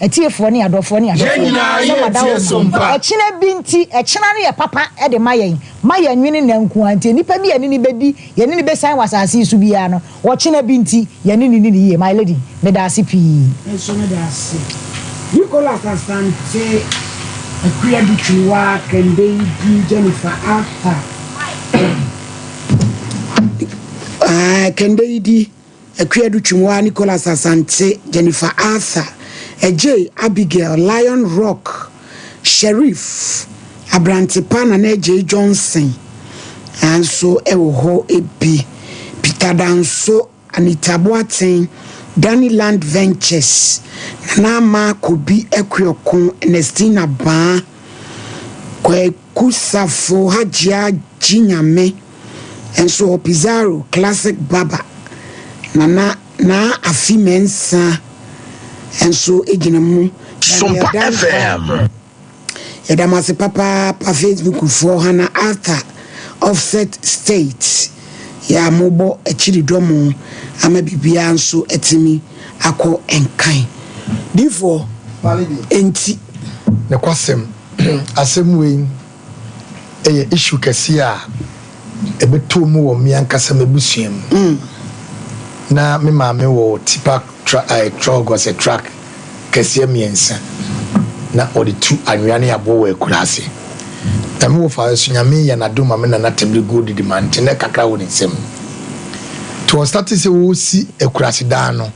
atiefoɔ ne adɔfoɔ ne Yɛn ahwɛfoɔ nyinaa sɛ mo yɛretie adaworoma. Sompa. Ɛkyena bi nti, ɛkyena no yɛ papa de ma yɛn, ma yɛnnwene nna nko ara nti, nnipa bi a yɛne no bɛdi, yɛne no bɛsiane wɔ asase yi so biara no, ɔkyena bi nti, yɛne no nni no yie. My lady, meda ase pii. Me nso meda ase. Nicholas Asante, Akua Dukyiriwa, Kɛndɛyi Di, Jennifer Arthur, ah, Kɛndɛyi Di. Akua Duchimwa, Nicholas Asante, Jennifer Arthur, Adjei Abigail, Lion Rock, Sherif, Aberante Pa Nana Adjei Johnson nso wɔ hɔ bi, Peter Danso, Anita Boateng, Danny Land Ventures, Nana Ama Kobi Akuoko, Ernestina Baa, Kwaku Safo, Hajia Gyinyame, Nso wɔ Pizarro Classic Barber na na Naa Afi Mensah nso gyina mu. Daniel Sompa Dankwa, FM. Yɛda mo ase papaapa Facebook foɔ, Hannah Arthur, Offset State, yɛ a mobɔ akyiri dɔ mo ama biribiara nso atumi akɔ nkan. Difoɔ, enti. Nokwasɛm, asɛm wei yɛ issue kɛseɛ a ɛbɛtɔɔ mu wɔ me ankasa m'abusua mu. Na me maame wɔ tipa tra ɛɛ trɔg ɔsɛ truck kɛseɛ mmiɛnsa na ɔde tu anwea ne aboɔ wɔ akuraase. Na me wɔfa nso Nyame yɛ n'adom ma me nana Tabiri guo didi ma nti na kakra wɔ ne nsam. Nti ɔstate sɛ ɔresi akuraase dan no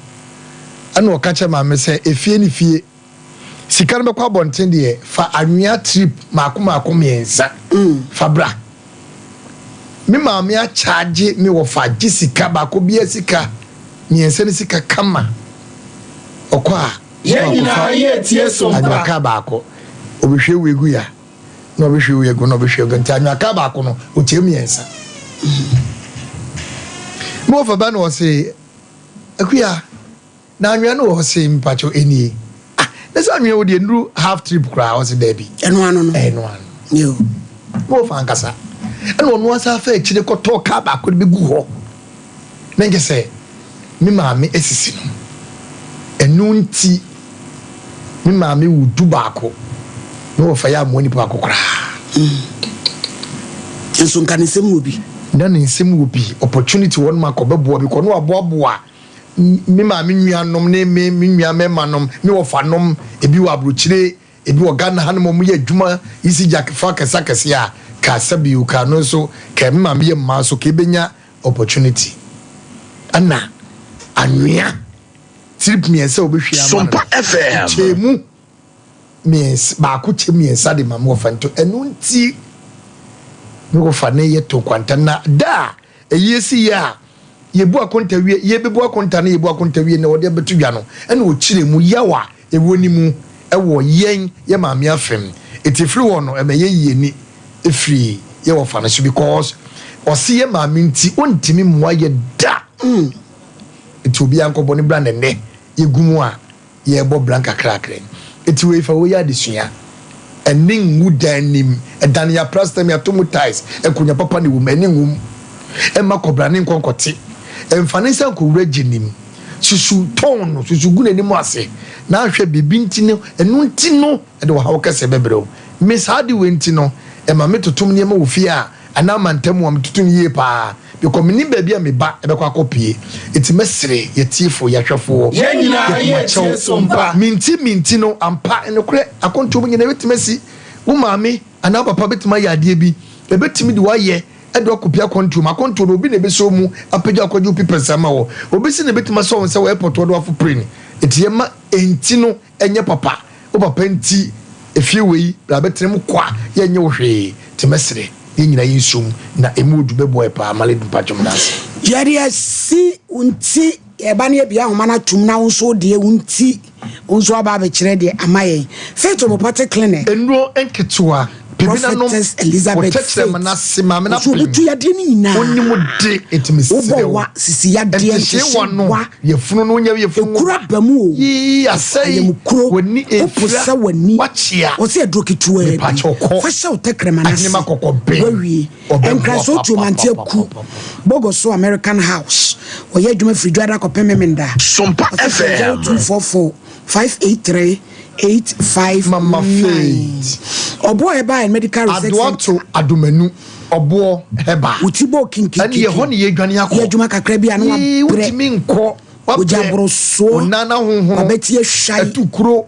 ɛna ɔka kyerɛ maame sɛ efie ne fie Sika no bɛkɔ abɔnten deɛ, fa anwea trip maako maako mmiɛnsa fa bra. Me maame akyagye me wɔfa gye sika baako biara sika mmiɛnsa ne sika kama. Ɔkɔ a, Yɛn na nyinaa wakɔfa yɛretie Sompa. anwea kaa baako. Ɔbɛhwie wei gu ya, na ɔbɛhwie wei agu, na ɔbɛhwie agu. Nti anwea kaa baako no, ɔkyɛ mmiɛnsa. Me wɔfa ba na ɔse, Akua, Na anwea no wɔ hɔ se mpakyɛw enie ah na sɛ anwea wɔ deɛ nnuru half trip koraa ɔse daabi. Ɛno ano no. Ɛno ano. Yo. Na wɔfa ankasa ɛna ɔno asa afa akyire kɔtɔɔ kaa baako de bɛgu hɔ. Na nkyɛ sɛ me maame asisi no. Ɛno nti me maame wu dubaako, me wɔfa yɛ ammoa nipa baako koraa. Nso nka ne nsam wɔ bi. Na ne nsam wɔ bi, opportunity wɔ no ma kɔbɛboa bi kɔ na waboaboa me maame nuanom ne me me nua mmarima nom, me wɔfa nom, ebi wɔ abrokyire, ebi wɔ Ghana hanom a wɔyɛ adwuma isi jack fo akɛse akɛse a, ka sɛbi o, ka no nso, ka me maame yɛ mmaa nso, ka ebenya opportunity. Ɛna anwea trip mmiɛnsa a wɔbɛhwie ama no Sompa no, FM. ɔkyɛɛ mu mmiɛnsa, baako kyɛ mmiɛnsa de ma me wɔfa nto. Ɛno nti me wɔfa ne yɛ to nkwanta na da a ɛyi esi yɛ a yɛbu akonta wie, yɛbɛbu akonta no, yɛbu akonta wie na wɔde abɛto dwa no, ɛna ɔkyerɛ mu yaw a ɛwɔ ne mu ɛwɔ yɛn yɛ maame afem. Ɛti firi hɔ no ɛma yɛyi yɛn ani firi yɛ wɔfa no so because ɔse yɛ maame nti ɔntumi mmoa yɛ da. Nti obiara nkɔbɔ ne bra na ɛnɛ yɛgu mu a yɛrebɔ bra nkakrakra yi. Nti wei fa wei yɛ adesua. Ɛne ngu dan nim. Ɛdan yɛaprasta mu, yɛato mu tiles, nkonnwa papa na ɛwɔ mu. Ɛne ngu mu. Ɛmma kɔbrane nkɔ nkɔte. Ɛmfa ne nsa nkɔwura gye nim. Susu tɔn no, susu gu n'anim ase na ahwɛ biribi nti no, ɛno nti no ɛde ɔhaw kɛse bɛbrɛ wo. Me saa ade wei nti no, ɛma metotom nneɛma wɔ fie a anaa mantam a metoto no yie paa because menim baabi a me ba bɛkɔ akɔpue. Enti mɛsrɛ yɛtiefo, yɛahwɛfoɔ, Yɛn nyinaa yɛkoma yɛtie kyɛw. so mpa. Me nti, me nti no, ampa, nokorɛ, akwantuo mu nyinaa ɛbɛtumi asi. Wo maame anaa wo papa bɛtumi ayɛ adeɛ bi, ɛbɛtumi de wo ayɛ de wo akɔpue akwantuo mu. Akwantuo no, obi na ɛbɛsɔ wo mu apagya wo akɔgye wo pipɛs ama wo. Obi nso na ɛbɛtumi asɔ wo nsa wɔ airport hɔ de wo afo plane. Enti yɛmma enti no nyɛ papa. Wo papa nti efie wei bra bɛtena mu kwa yɛnyɛ wo hwee nti mɛsrɛ yɛn nyinaa yɛnsom na ɛmu odu bɛboa yɛ paa Malady mpakyɛw medase. Yɛde asi wo nti yɛba na yɛbue ahoma no atom na wo nso wo deɛ wo nti wo nso aba abɛkyerɛ deɛ ama yɛn Faith Homeopathic Clinic. Nnuro nketewa Pebina nom Prophetess Elizabeth wo tɛkyerɛma Faith no ase maame no ɔso apem ɔbɛtu yadeɛ no nyinaa Onim de enti wobɔ mesrɛ wo wa sisi yadeɛ Ntehye wa ntehye no wa yafunu no nyɛ yafunu Ekuro ba aba mu o Yii asɛe ayamkuro w'ani wopo efira sɛ w'ani wakyea Ɔsɛ aduro ketewaa bi Mepakyɛw kɔ fa hyɛ wo tɛkrɛma no ase Ahenema kɔkɔ ben Woawie ɔbɛboa Nkraso Otuo Mante Aku papapapapapa. Bogoso American House Ɔyɛ adwuma firi Dwoada kɔpem Memenda Sompa Ɔsɛ frɛ FM. 0244 583 Mama 859 Faith. Ɔboɔ Herbal and Medical Research Adoato Centre. Adomanu Ɔboɔ Herbal. Wo ti bɔ kinkinkinkin. Ɛne ɛhɔ ne yɛdwane akɔ. Yɛ adwuma kakra bi a na Yee, wabrɛ. wotumi nkɔ. Ogya Wabrɛ. aborosoɔ. Wo nan ahonhono. Wabɛti ahwae. Atu kuro.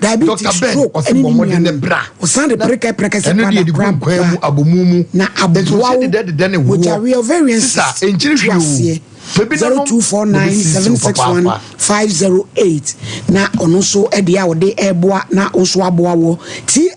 Diabetes, Dr. Ben, stroke, ɔse ɛne bɔ ne mmɔden ne nuanom. bra. Ɔsan de Na prɛkɛprɛkɛ sɛ ɛno deɛ prada yɛde gu kora nkwan mu, ba. abomu mu. Na Nti aboa ɔhyɛ wo. dedɛ dedɛ ne woɔ. Mogyaweɛ, ovarian Sisa, cyst, ɛnkyiri tu hwee o. aseɛ. Pɛ bi na nom na ɛbɛsisi wo papaapa. 0249761508 na ɔno nso deɛ a ɔde ɛreboa na wo nso aboa wɔ TIME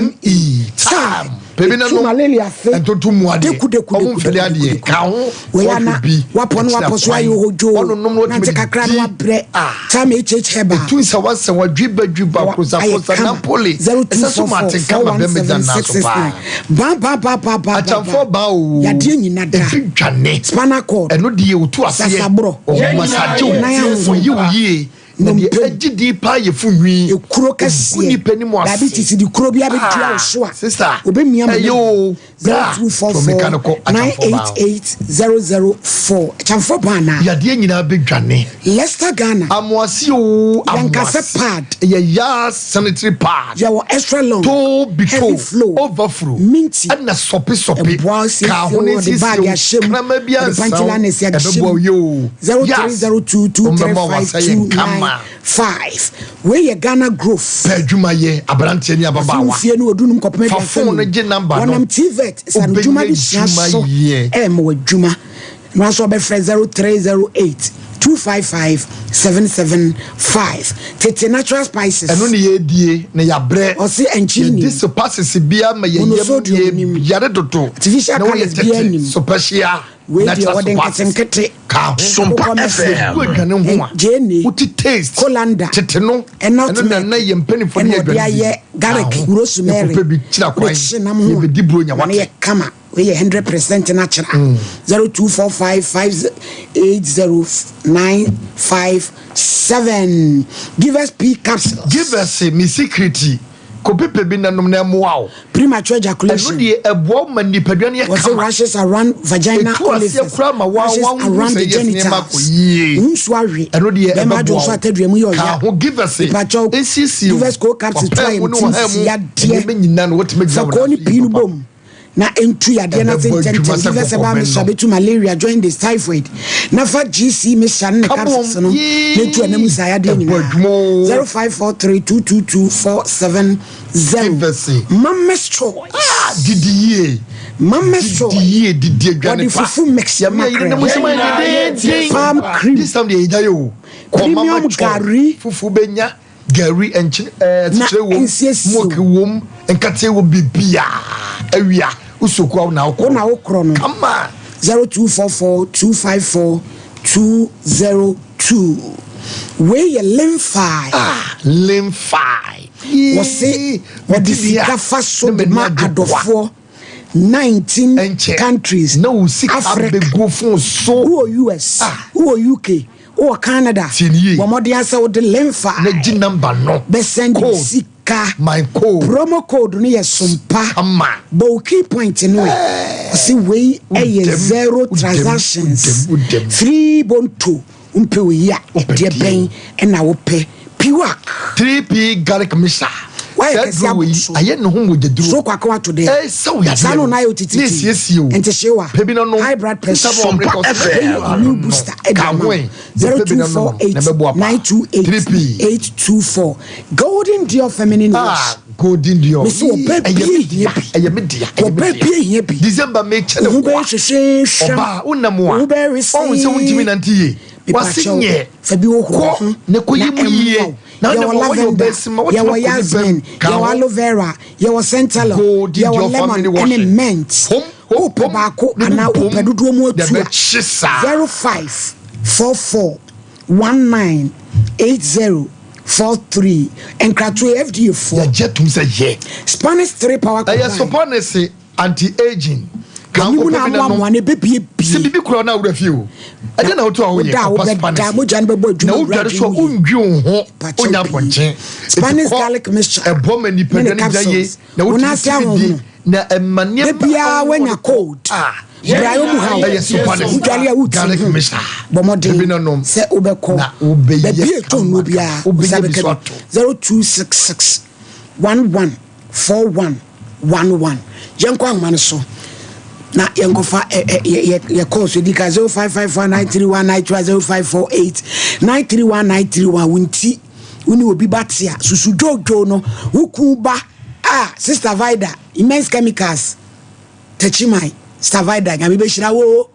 ME time time pɛ bi na ɛtu nom malaria fe ntontom mu adeɛ deku deku ɔmo deku mfɛle deku adeɛ deku ka ho wei wɔhwɛ ana bi wapɔ no ɛkyerɛ wapɔ so kwan ayɛ ohodwoo ɔnonom na watumi nante de kakra di na wabrɛ ah time HH herbal ɛtu nsawansawa dwiba dwiba wa kosa ayɛ kosa kama napoli ɛsɛ so ma atenka ma bɛmɛ gya nan so paa 0244417669 ban ban ban ban ban ban akyamfoɔ baa oo yadeɛ nyina da efi dwane spinal cord ɛno deɛ otu aseɛ sasaborɔ ɔmo masagye wo nan ahonhom ɔyi wo yie na deɛ nnompe agye din paa yɛ fo nwi ekuro ogu kɛseɛ nipa anim ase diabetes de kuro bi abɛdua wo ah so a sista obɛmia ma ɛyɛ no o bra to meka no kɔ akyamfoɔ baa o 0244988004 akyamfoɔ baa anaa yadeɛ nyinaa bɛdwane Leicester Ghana amoase o yɛnkasɛ amoase pad ɛyɛ yaa sanitary pad yɛwɔ extra long to bi heavy to flow overflow minty ɛna sɔpe sɔpe ɛboa ka siesie ho ne wo ɔde nsiesie bag wo ahyɛ mu kraman bi ɔde ansa wo panty liners ahyɛ ɛbɛboa wo mu yie o yas wɔbɛma wasa yɛ kama 0302235295 wei yɛ Ghana Growth pɛ adwuma yɛ aberanteɛ ne Ɔfiri ababaawa mfie no ɔdunum kɔpem fa aduasa phone no num gye number no Wɔnam TVET sanodwuma wobɛnya de sua adwuma so yɛ ɛɛma w'adwuma na nso ɔbɛfrɛ 0308 255 775 Tete natural spices ɛno ne yɛdie na yɛabrɛ Ɔse ɛnkye yɛdi nim spices bia ma yɛyam Monosodium nim yɛyare dodo Artificial na woyɛ colours biara tete nim sopɛhyia Wei deɛ natural wɔde spices nketenkete ka ho Sompa Akokɔ mɛfɛ FM. yɛgu aduane ho a Gyeene wote taste colander tete no ɛna ɛno na na yɛ mpanimfoɔ ne ɛna yɛ ɔde aduane di ayɛ ka garlic ho rosemary yɛkɔpɛ bi kyerɛ wode kwan kye nam ho a yɛbɛdi buronya ma no yɛ wate kama wei yɛ 100 percent natural 0245 580957 give us p capsules give us me secret. Kɔpepɛ bi na nom na ɛmmoa wo. Premature ejaculation. Ɛno deɛ ɛboa wo ma nipadua no yɛ Wɔse kama. rashes around vaginal Ɛtu aseɛ orifice, koraa ma wo ara rashes woahu around sɛ the yes nneɛma akɔ genitals. yie. Wo nsuo awe. Ɛno deɛ Bɛrima ɛbɛboa adwo nso wo. atadua mu yɛ Ka ɔya. ho Givers Mepakyɛw, nsiesie wo. Givers cold capsule tua W'apaa yɛn mu ne ti w'aha mu nsisi yadeɛ. nneɛma nyinaa no woatumi agyina Fa wo koo nan ne so yie pii no papa. bom na ɛntu yadeɛ no ase Ɛbɛbɔ adwuma ntɛmntɛm. sɛ Givers herbal kɔkɔbɛn mixture no. bɛtu malaria, jaundice, typhoid. Na fa GC mixture ne ne Ka bom capsules no na ɛtu ɛnam yee. saa yadeɛ Ɛbɔ nyinaa. adwuma oo. 0543 222 470. Givers. Mama's choice. Ah, didi yie. Mama's Didi choice. yie, didi aduane Wɔde pa. fufu mix Yame ayere ne mackerel. mu nsɛm ayɛ dendenden. Palm cream. This time deɛ yɛgya yɛ o. Kɔ mama Premium choice. gari. Fufu bɛnya gari nkyene ɛɛ Na asikyire wom, nsiesie milk o. wom, nkateɛ wom, bibia. Awia, wosoku a wo na Wo wokɔ. na wokorɔ no. Kama. 0244 254 202. Wei yɛ Limfi. Ah, Limfi. Wɔse Yee, wɔde medi bi a, sika fa so na de m'ani ma agye kwa. adɔfoɔ 19 Ɛnkyɛ countries na wo sika Africa. abɛgu phone so. Wowɔ US, Ah. wowɔ UK, wowɔ Canada. Tie ne yie. Bɔ mmɔden ara sɛ wode Limfi Na gye number no. bɛsɛnde Code. sika. My code. Promo code no yɛ Sompa. Kama. Bɔ wo key point no ɛ. Ɔse wei ɛyɛ Wodam, zero wodam, transactions. wodam, wodam. Free bonto. Wompɛ wei a, Wopɛ ɛdeɛ deɛn? bɛn ɛna wopɛ? Piwak. 3P garlic mixture. Wayɛ Saa kɛse duro abɔ wei so. ayɛ ne ho mogyaduro. Soro kwaka wato dɛ. Ɛsɛ wo yadeɛ Saa na no. ɔna ayɛ Ne otititi. esiesie o. Ntehyewa. Pɛ bi na nom. High blood pressure. Nsa bɔ ɔmmerɛ kɔ so. FM. Ɛyɛ immune booster ɛde Ka ama ho wo. ɛ. Pɛ bi na nom. Na ɛbɛboa paa. 0248 3P. 928 824. Golden Dior feminine wash. Ah, Golden Dior. Mesi wɔ pɛ Ɛyɛ bie me hia dea. bi. Ɛyɛ me dea. Wɔ Ɛyɛ me pɛ dea. bie hia bi. December mekyɛ ne Wo ho kwa. bɛyɛ hwehwɛhwɛm. Ɔbaa wonam Wo a. ho bɛyɛ wesee. Ɔhu sɛ wontumi nante yie. Wase Mepakyɛw, nyɛ. fa bi hohoro Kɔ ho na kɔyi na mu ɛmmoa yie. wo. Na wonam Yɛwɔ a wɔyɛ lavender, ɔbaa sima, wotumi yɛwɔ akɔ nipa mu. yasmin, Ka yɛwɔ ho. aloe vera, yɛwɔ centella, Golden yɛwɔ Dior lemon family ɛne washing. mint. Hom, hom, Wopɛ hom, baako ne anaa bom. wopɛ dodoɔ mu Deɛ atu a, bɛkye saa. 0544 19 80 43. Nkratoɔ FDA foɔ. Yɛgye atom sɛ yɛ. Spanish 3 power Ɛyɛ combine. Sopanese anti-aging. Ka W'anim nkɔpɛ na bi na nom. amoamoa no ɛbɛbiebie. Sɛ biribi kura wo na awura fie o. Ɛdeɛ na woto a woyɛ Woda a kɔpa wobɛda Spanish. mogya no bɛbɔ adwuma Na wura wodware so a adwene mu yie. wondwi wo ho Pakyɛw wonya pii. apɔnkye. Spanish Eti kɔ garlic mixture ɛboa ma ne nipadua ne no gya yie capsules. na Wo wotumi nan ase tumi di ahohono. na ɛma Da nneɛma biara ahodoɔ woanya no kɔ. cold. Ah. Brayɔ mu haw. Ɛyɛ Spanish Wodware a wotiri garlic ho. mixture. Bɔ mmɔden Ebi na nom sɛ wobɛkɔ na wobɛyɛ baabi a ɛtɔ kama nnuro kama. biara. Wo nsa Wobɛnya bi bɛka so bi. ato. 0266 11 41 11. Yɛnkɔ ahoma no so na yɛnkɔfa ɛ ɛ yɛ yɛ yɛ calls edi ka 0554 931 931 0548 931 931. Wo nti wo ne obi ba te a susu dwoodwoo no wo kun ba a Sister Vida Immense Chemicals Techiman. Sister Vida Nyame bɛhyira wo.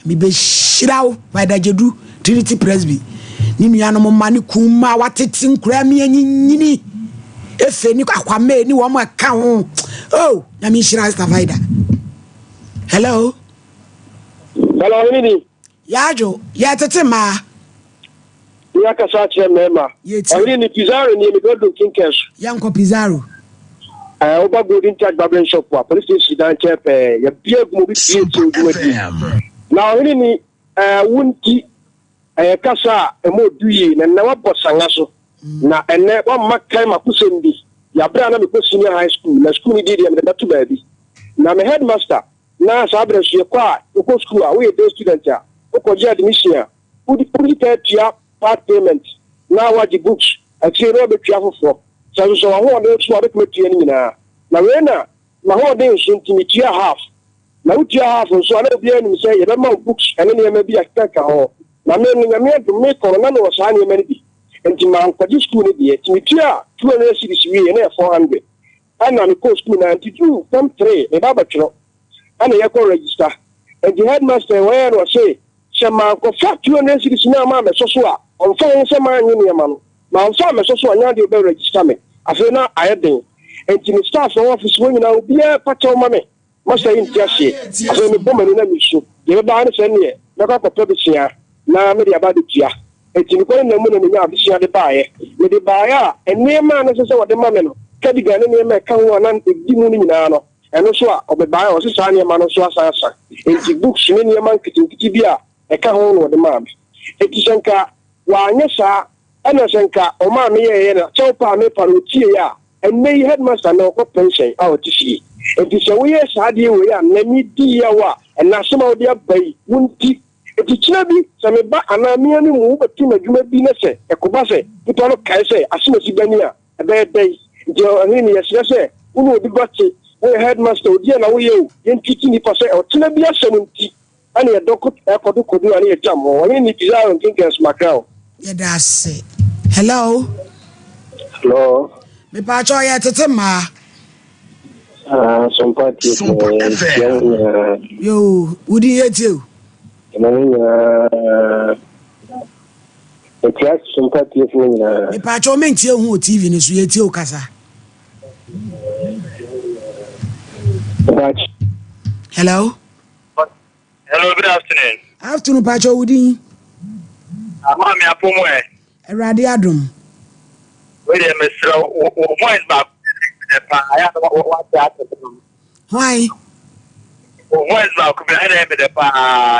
Nyame bɛhyira wo Vida Gyedu Trinity Presby ne nuanom mma ne kun mma watete nkura mi anyinyini efe ne akwame ne wɔn a ɛka ho. Oh, Nyame nhyira Sister Vida. Hello. Hello, ɔhene ni. Yadwo, yɛtete mmaa. Ni akasa akyerɛ mmarima. Yɛtie. Ɔhene ni Pizarro ni emigre Kinkes. Yɛnkɔ Pizarro. Ɛɛ woba Golden Touch Barbering Shop a police station dan nkyɛn pɛɛ yɛbie agu mu obi pie tie odwuma di. Na ɔhene ni ɛɛ wo nti ɛyɛ kasa a ɛma odu yie na nnɛ wabɔ sanga so. Na ɛnnɛ wamma kan makosɛm bi. Yɛabrɛ a na mekɔ senior high school na school no di deɛ mede bɛto baabi. Na me headmaster na saa berɛ so yɛkɔ a wokɔ school a woyɛ day student a wokɔgye admission a wodi wodi kan tua part payment na wagye books akyire na wabɛtua foforɔ. Sɛ nso sɛ w'ahoɔden so a wobɛtumi atua no nyinaa. Na wei na m'ahoɔden nso nti metua half. Na wotua half nso a na obiara nim sɛ yɛbɛma wo books ne nneɛma bi a ɛkeka ho. Na me no Nyame adom mekɔ no na mewɔ saa nneɛma no bi. Nti mankɔgye school no deɛ. Nti metuaa 200 cedis wieeɛ na ɛyɛ 400. Ɛna mekɔɔ school no ara nti duru form 3 meba abɛtwerɛ ɛna yɛkɔ register. Nti headmaster yi wɔyɛɛ no ɔse sɛ mankɔfa 200 cedis no amma ammɛsɔ so a ɔmfa ho sɛ mannye nneɛma no. Mamfa ammɛsɔ so a nyɛ adeɛ ɔbɛ register me. Afei na ayɛ den. Nti me staff wɔ office hɔ nyinaa obiara pa kyɛw ma me. Masa yi nte aseɛ. Afei mebɔ m'ani na mesu. Deɛ ɛbɛba ara ne sɛ ɛnneɛ mɛkɔ akɔpɛ bosea na mede aba abɛtua. Enti mekɔ ne nna mu na menyaa bosea de baeɛ. Mede baeɛ a, nneɛma a na ɛsɛ sɛ wɔde ma me no, cardigan ne nneɛma a ɛka ho a na ɛdi mu no nyinaa no, ɛno nso a ɔbɛbaeɛ a, ɔse saa nneɛma no nso asan asa. Enti books ne nneɛma nketenkete bi a ɛka ho na wɔde maa me. Enti sɛ nka wanyɛ saa, ɛna sɛ nka ɔmaa meyɛeɛ na kyɛw pa a mepa no ɔtieeɛ a, Ɛnnɛ yi headmaster nnɛ ɔkɔ pension a ɔte fie. Enti sɛ woyɛ saa adeɛ wei a nnɛ medi yaw a, ɛnnɛ asɛm a wode aba yi, wo nti. Enti kyena bi sɛ me ba anaa me ara me mu wobɛto no adwuma bi na sɛ ɛkɔba sɛ nipa no kae sɛ asɛm asi da ni a, ɛbɛyɛ dɛn? Nti ɔhene no yɛsrɛ sɛ wo ne obi ba te, woyɛ headmaster o, deɛn na woyɛ o, yɛntreat nipa sɛ ɔkyena bi asɛm nti ɛna yɛdɔ kɔ ɛkɔdo kɔdu a ne yɛgyam hɔ. Ɔhene ni Desire Nkenken Somakra o. Yɛda ase. Hello. Hello. Mepaakyɛw yɛ tete mmaa. Ah, Sompa tie Sompa FM. Yoo, wodi yɛ tie o. Ɛna mo nyinaa. Ɛtia Sompa tiefoɔ nyinaa. Mepaakyɛw mentie ho wɔ TV no so, yɛtie o kasa. Hello. Hello, good afternoon. Afternoon, paakyɛw wo din. Maame apɔ mu ɛ. Awurade adom. Wei deɛ mesrɛ wo wo voice baako bi dɛ paa ayɛ a wate ate no. Hwan? Wo voice baako bi ayɛ dɛ dɛ paa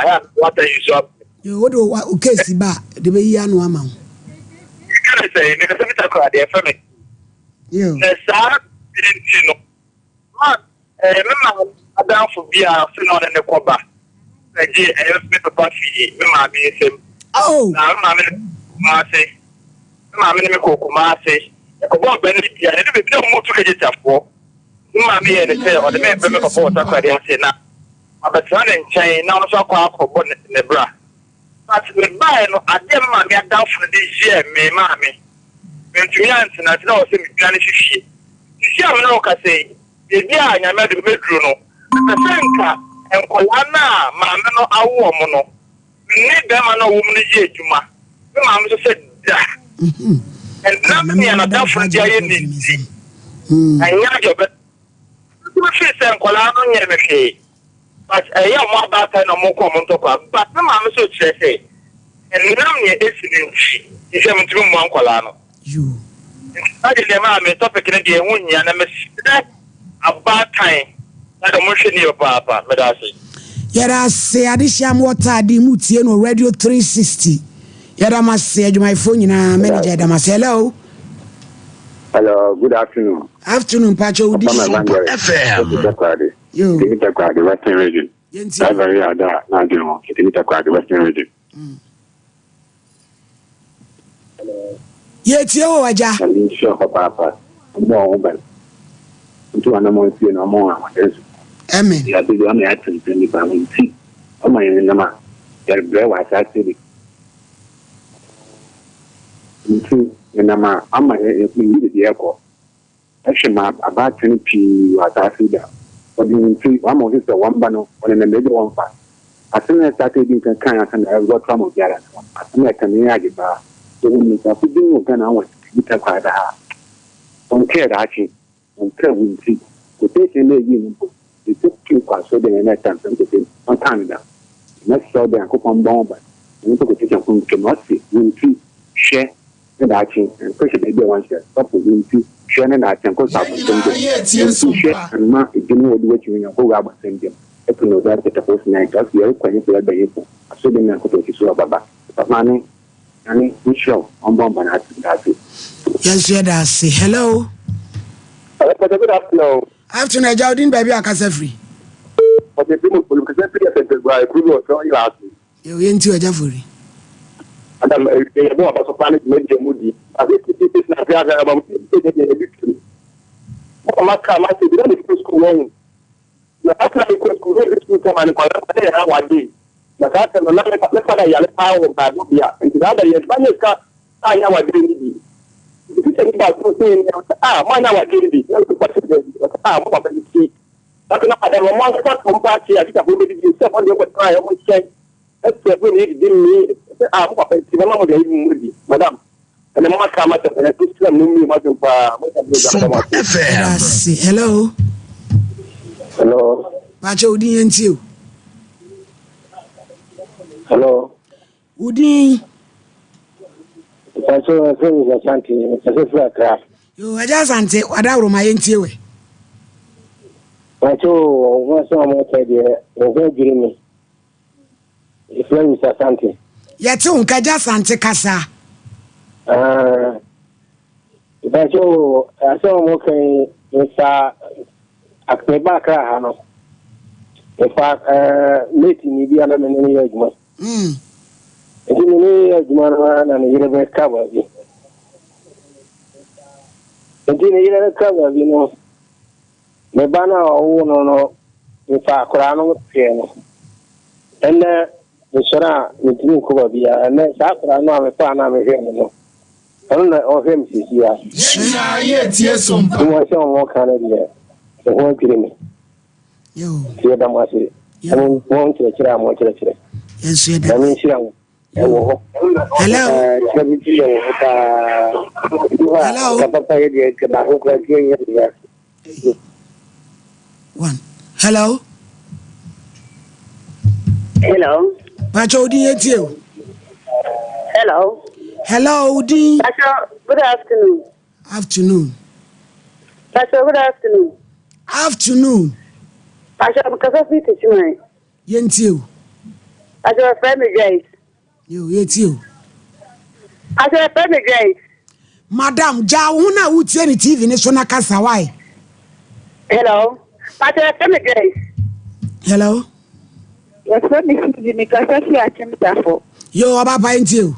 ayɛ a wate yi so ab. Yo, wo de wo case ba a, de bɛyi ano ama wo. Meka ne sɛ, mekasa bi takora deɛ ɛfɛ me. Yo. Na saa bi nti no, Ma ɛyɛ me maame adamfo bi a afei na ɔne no kɔba bɛgyee ɛyɛ me papa fii me maame nsam. Oh! Na me maame ne me kɔɔ Kumasi. Me maame ne me kɔɔ Kumasi. Yɛkɔbɔɔ bɛ no dua. Ɛdu baabi na wɔtu Kegyetiafoɔ. Me maame yɛɛ ne sɛ ɔde me rebrɛ me papa wɔ Takoradi ase na mabɛtena ne nkyɛn na ɔno nso akɔ akɔbɔ ne bra. But mebaeɛ no, adeɛ a me maame adamfo no de yɛɛ me maame, mantumi antena nti na ɛwɔ sɛ medwane fi fie. Seesei a me ne wo kasa yi, baabi a Nyame adom maduru no, mepɛ sɛ nka nkwadaa no a maame no awo wɔn no, me ne barima no a ɔwɔ mu no yɛ adwuma. Me maame nso sɛ da. Ɛnam nea n'adamfo no de ayɛ no nti, ɛnyɛ adeɛ a ɔbɛ. Nso mefeel sɛ nkwadaa no nyɛɛ me hwee. But ɛyɛ ɔmo abaatan na ɔmo kɔ ɔmo ntɔkwa but me maame nso kyerɛ sɛ ɛnam nea esi no nti nti a mentumi mmoa nkwadaa no. Nti saa deɛ deɛ maame topic no deɛ ɛho hia na mesrɛ abaatan na deɛ ɔmo nhwɛ no yie papaapa. Meda ase. Yɛda ase adehyia mo ɔtaade mu tie no radio 360 yɛda mo ase adwumayɛfoɔ nyinaa manager yɛda mo ase hello. Hello, good afternoon. Afternoon, Pacho Udi. Papa FM. Yo. Kete Takoradi Western Region. Yɛntie. Driver yi ada a n'adwene ho. Kete Takoradi Western Region. Yɛtie wo agya. Nyame nhyira wo papaapa. Ɔmmɔ wo ho ban. Ntu w'anamɔn nsie na ɔmma wo ahoɔden so. Amen. Awurade deɛ ɔma yɛate nsɛm bi paa nti ɔma yɛn nenam a yɛrebrɛ wɔ asaase bi nti nenam a ama yɛn yɛn baabi yɛrekɔ. Hwɛ ma abaatan pii wɔ asaase yi do a, wɔdze hɔn tsir, wɔama hɔn sesɛ hɔn mba no, wɔnenam beebi a wɔmmfa. Asɛm a Saka dzi nkan kãe ansa na ɔrotoa ama obiara no, asɛm a ɛka m'enyi agye paa. Yɛwɔ mbasiafo binom wɔ Ghana a hɔn nyimpa kɔ ada ha a, wɔnnkɛɛ daakye, wɔnnkɛɛ hɔn tsir. Quotation na eyii no mpo, Yesu tum kɔ asɔr dɛ hɛn ɛta nsɛm kɛse no, ɔnnkaa no da. Mɛserɛ wo dɛ Nyankopɔn mbɔ ho ban na nyimpa quotation kor ntwa mu, ɔse, Wo ntsi, hwɛ, ne daakye, nkɔhyɛ baabi a wɔnhyɛ, sɔfo, wo ntsi, hwɛ, ne daakye, nkɔsɔ abɔnsam gya mu, wo ntsi, hwɛ, mma ebinom a wɔdi w'ekyir no nnkɔwura abɔnsam gya mu. Eto no dza Peter Forson ayɛ, ɔse, Yɛrokɔ henfo yɛreba henfo, asɔr dɛm na Nyankopɔn si so ɔbɛba. Papa ne Nyame nhyira wo, ɔmbɔ wo ban atse, meda ase. Yɛn nso yɛda ase. Hello. Hello, Pastor. Good afternoon. Afternoon, agya odin baabi a kasa firi. Ɔde bi mu polo kasa firi ɛsɛntɛgua ekuru bi ɔsɛ ɔyɛ ase. Yɛ yɛn ti agya fori. Adam ɛyɛ bɔ ɔba so paa ne dwuma di ɛmu di. Ase ti ti ti na ase ase ɛba mu ti ti ti ebi twam. Mo ma kaa ma se bi na me kɔ sukuu wɔn ho. Na ase na me kɔ sukuu na me sukuu kama ne nkwadaa na yɛ ha wade. Na saa asɛm no na me me fada yare paa wɔ mpaebɔ bea nti saa da yɛ ba nyɛ sika anyɛ awadeɛ no bi. Nti teacher ni baako sɛ yɛn ɔsɛ ah mo anyɛ awadeɛ no bi na me kɔ sɛ daabi ɔsɛ ah mo papa nti. Saa na ada no ɔmo ankasa tɔ mpa akye a teacher foɔ bɛdidi sɛ ɔmo deɛ kɔtena yɛ ɔmo nkyɛn ɛsɛ fo ne yɛdidi mmee sɛ ah mo papa nti mɛma mo deɛ mo di madam ɛnɛ mo aka ama sɛ ɛnɛ to srɛ mo mmie mo adwene paa mo Sompa FM. Ase. Hello. Hello. Pakyɛ wo din yɛn tie o. Hello. Wo din. Pakyɛ wɔfrɛ me Asante, mekasa firi Accra. Yo, Agya Asante, wadaworo ma yɛntie wɛ. Pakyɛ o, ho asɛm a moka deɛ, me ho adwiri me. Yɛfrɛ me Asante. Yɛte wo nka, Agya Asante kasa. Ah. Mpakyɛ o, asɛm a moka yi, mefa meba Accra ha no, mefa eh, mate ni bi a na me ne no yɛ adwuma. Nti me ne no yɛ adwuma no ara na ne yere bɛka baabi. Nti ne yere ka baabi no, me ba no a ɔwoo no no, mefa akwaraa no hwɛɛ no. Ɛnnɛ mesɔre a mentumi nkɔ baabiara. Ɛnnɛ saa akwaraa no a mefaa no a mehwɛɛ no no, Ɔno na ɔhwɛ me sisi a. Yɛn nyinaa yɛ tie so mpa. Mo asɛm a mo ka no deɛ me ho adwiri me. Nti yɛda mo ase ɛne mo nkyerɛkyerɛ a mo kyerɛkyerɛ. Nyame nhyira mo. Ɛwɔ hɔ. Hello. Kyerɛ bi ti yɛ wɔ hɔ paa. Hello. Ka papa yɛ deɛ nka baako koraa ti yɛ nyɛ. One. Hello. Hello. Pacho odin yɛ tie o. Hello. Hello odin. Pacho good afternoon. Afternoon. Pacho good afternoon. Afternoon. Pacho kasa fi Techiman. Yɛntie o. Pacho yɛfrɛ me Joyce. Yo, yɛtie o. Pacho yɛfrɛ me Joyce. Madam, gyaa wo ho na wotie ne TV ne so na kasa, why? Hello. Pacho yɛfrɛ me Joyce. Hello. Yɛfrɛ me Suzy, mekasa fi Akyemtafo. Yo, ɔba pa yɛntie o.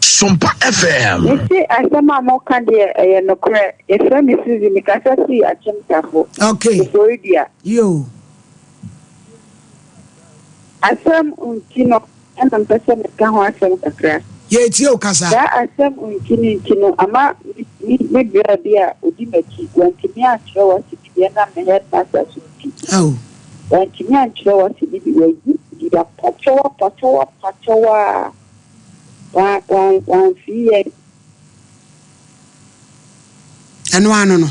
Sompa FM. Mese asɛm a moka deɛ ɛyɛ nokorɛ. Yɛfrɛ me Suzy, mekasa firi Akyem Tafo, Okay. Koforidua. Yoo. Asɛm nti no na mepɛ sɛ meka ho asɛm kakra. Yɛretie wo kasa. Saa asɛm nti no nti no ama me me me bra bi a ɔdi m'akyi, wantumi ankyerɛ w'ase bi ɛnam me headmaster so nti. Ao. Wantumi ankyerɛ w'ase bi bi, wayi di apakyɛw apakyɛw apakyɛw a. Wan wan wamfii yɛn. Ɛno ano no.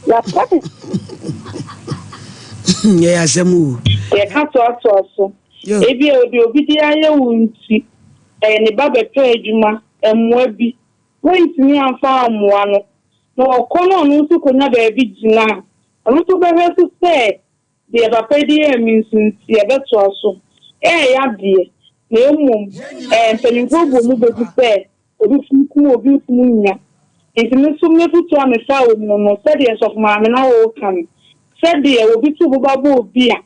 Yɛapa ne. Yɛyɛ asɛm o. Yɛka toatoa so. Ebia ɔde obi de ayɛ wo nti, ɛyɛ ne ba bɛpɛ adwuma, mmoa bi. Woantumi amfa ammoa no, na ɔkɔ na ɔno nso kɔnya baabi gyina a, ɔno nso bɛhwɛ so sɛ Deɛ papa yi de yɛɛ me nso nti, ɛbɛtoa so. Ɛyɛ ya deɛ, na mmom ɛɛ mpanimfoɔ bu wɔn bɛ bi sɛ, obi fom kum obi mfom nnya. Nti me nso m'afutuo a mefaa wɔ mu no, sɛdeɛ Sɔfo Maame na ɔreka no, sɛdeɛ obi to bo ba bɔ obi a,